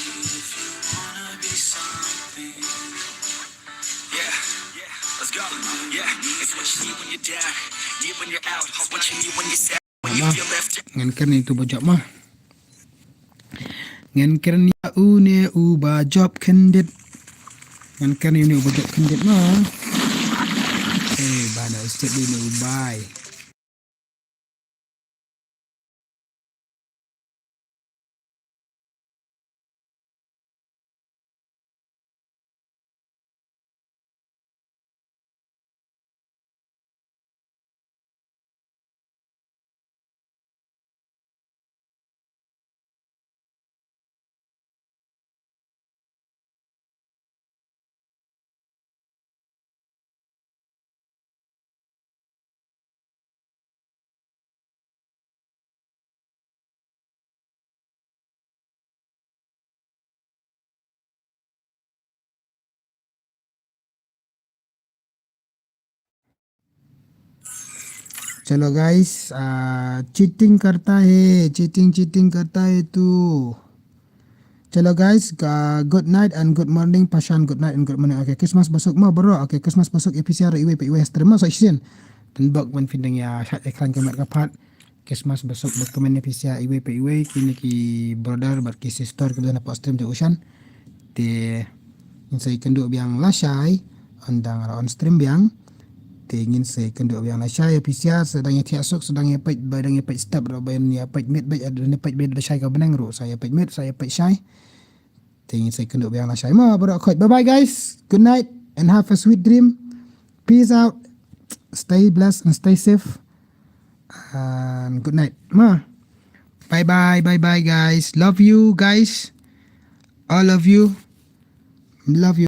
Ngan kren ïa uto ba jop ma. Ngan kren ïa une uba jop khyndiat. Ngan kren ïa une uba jop khyndiat ma. Eh, bana step une ubai. Chalo guys, ah, cheating karta hai, cheating, cheating karta hai tu. Chalo guys, ah, good night and good morning, Pashan, good night and good morning. Okay, Christmas basuk mo bro. Okay, Christmas basuk ïa phi sha ruh iwei pa iwei ha stream mo sa shisien. Tynbok ban phin dang ïa shad ekran ka met ka phad. Christmas basuk bad kmen ïa phi sha iwei pa iwei, kine ki brother bad ki sister kiba don hapoh stream jong u Shan. Te ngin sa ïakynduh biang lashai, ynda nga la on stream biang. Te ngin sa ïakynduh biang lashai ïa phi sha, sa dang ïa thiah suk, sa dang ïa peit, ba dang ïa peit step ruh, ba ïa peit miet, ba ïa peit miet lashai ka bneng ruh, sa ïa peit miet, sa ïa peit shai. Te ngin sa ïakynduh biang lashai mo baroh khoit. Bye bye guys. Good night and have a sweet dream. Peace out. Stay blessed and stay safe. And good night. Ma. Bye bye, bye bye guys. Love you guys. All of you. Love you.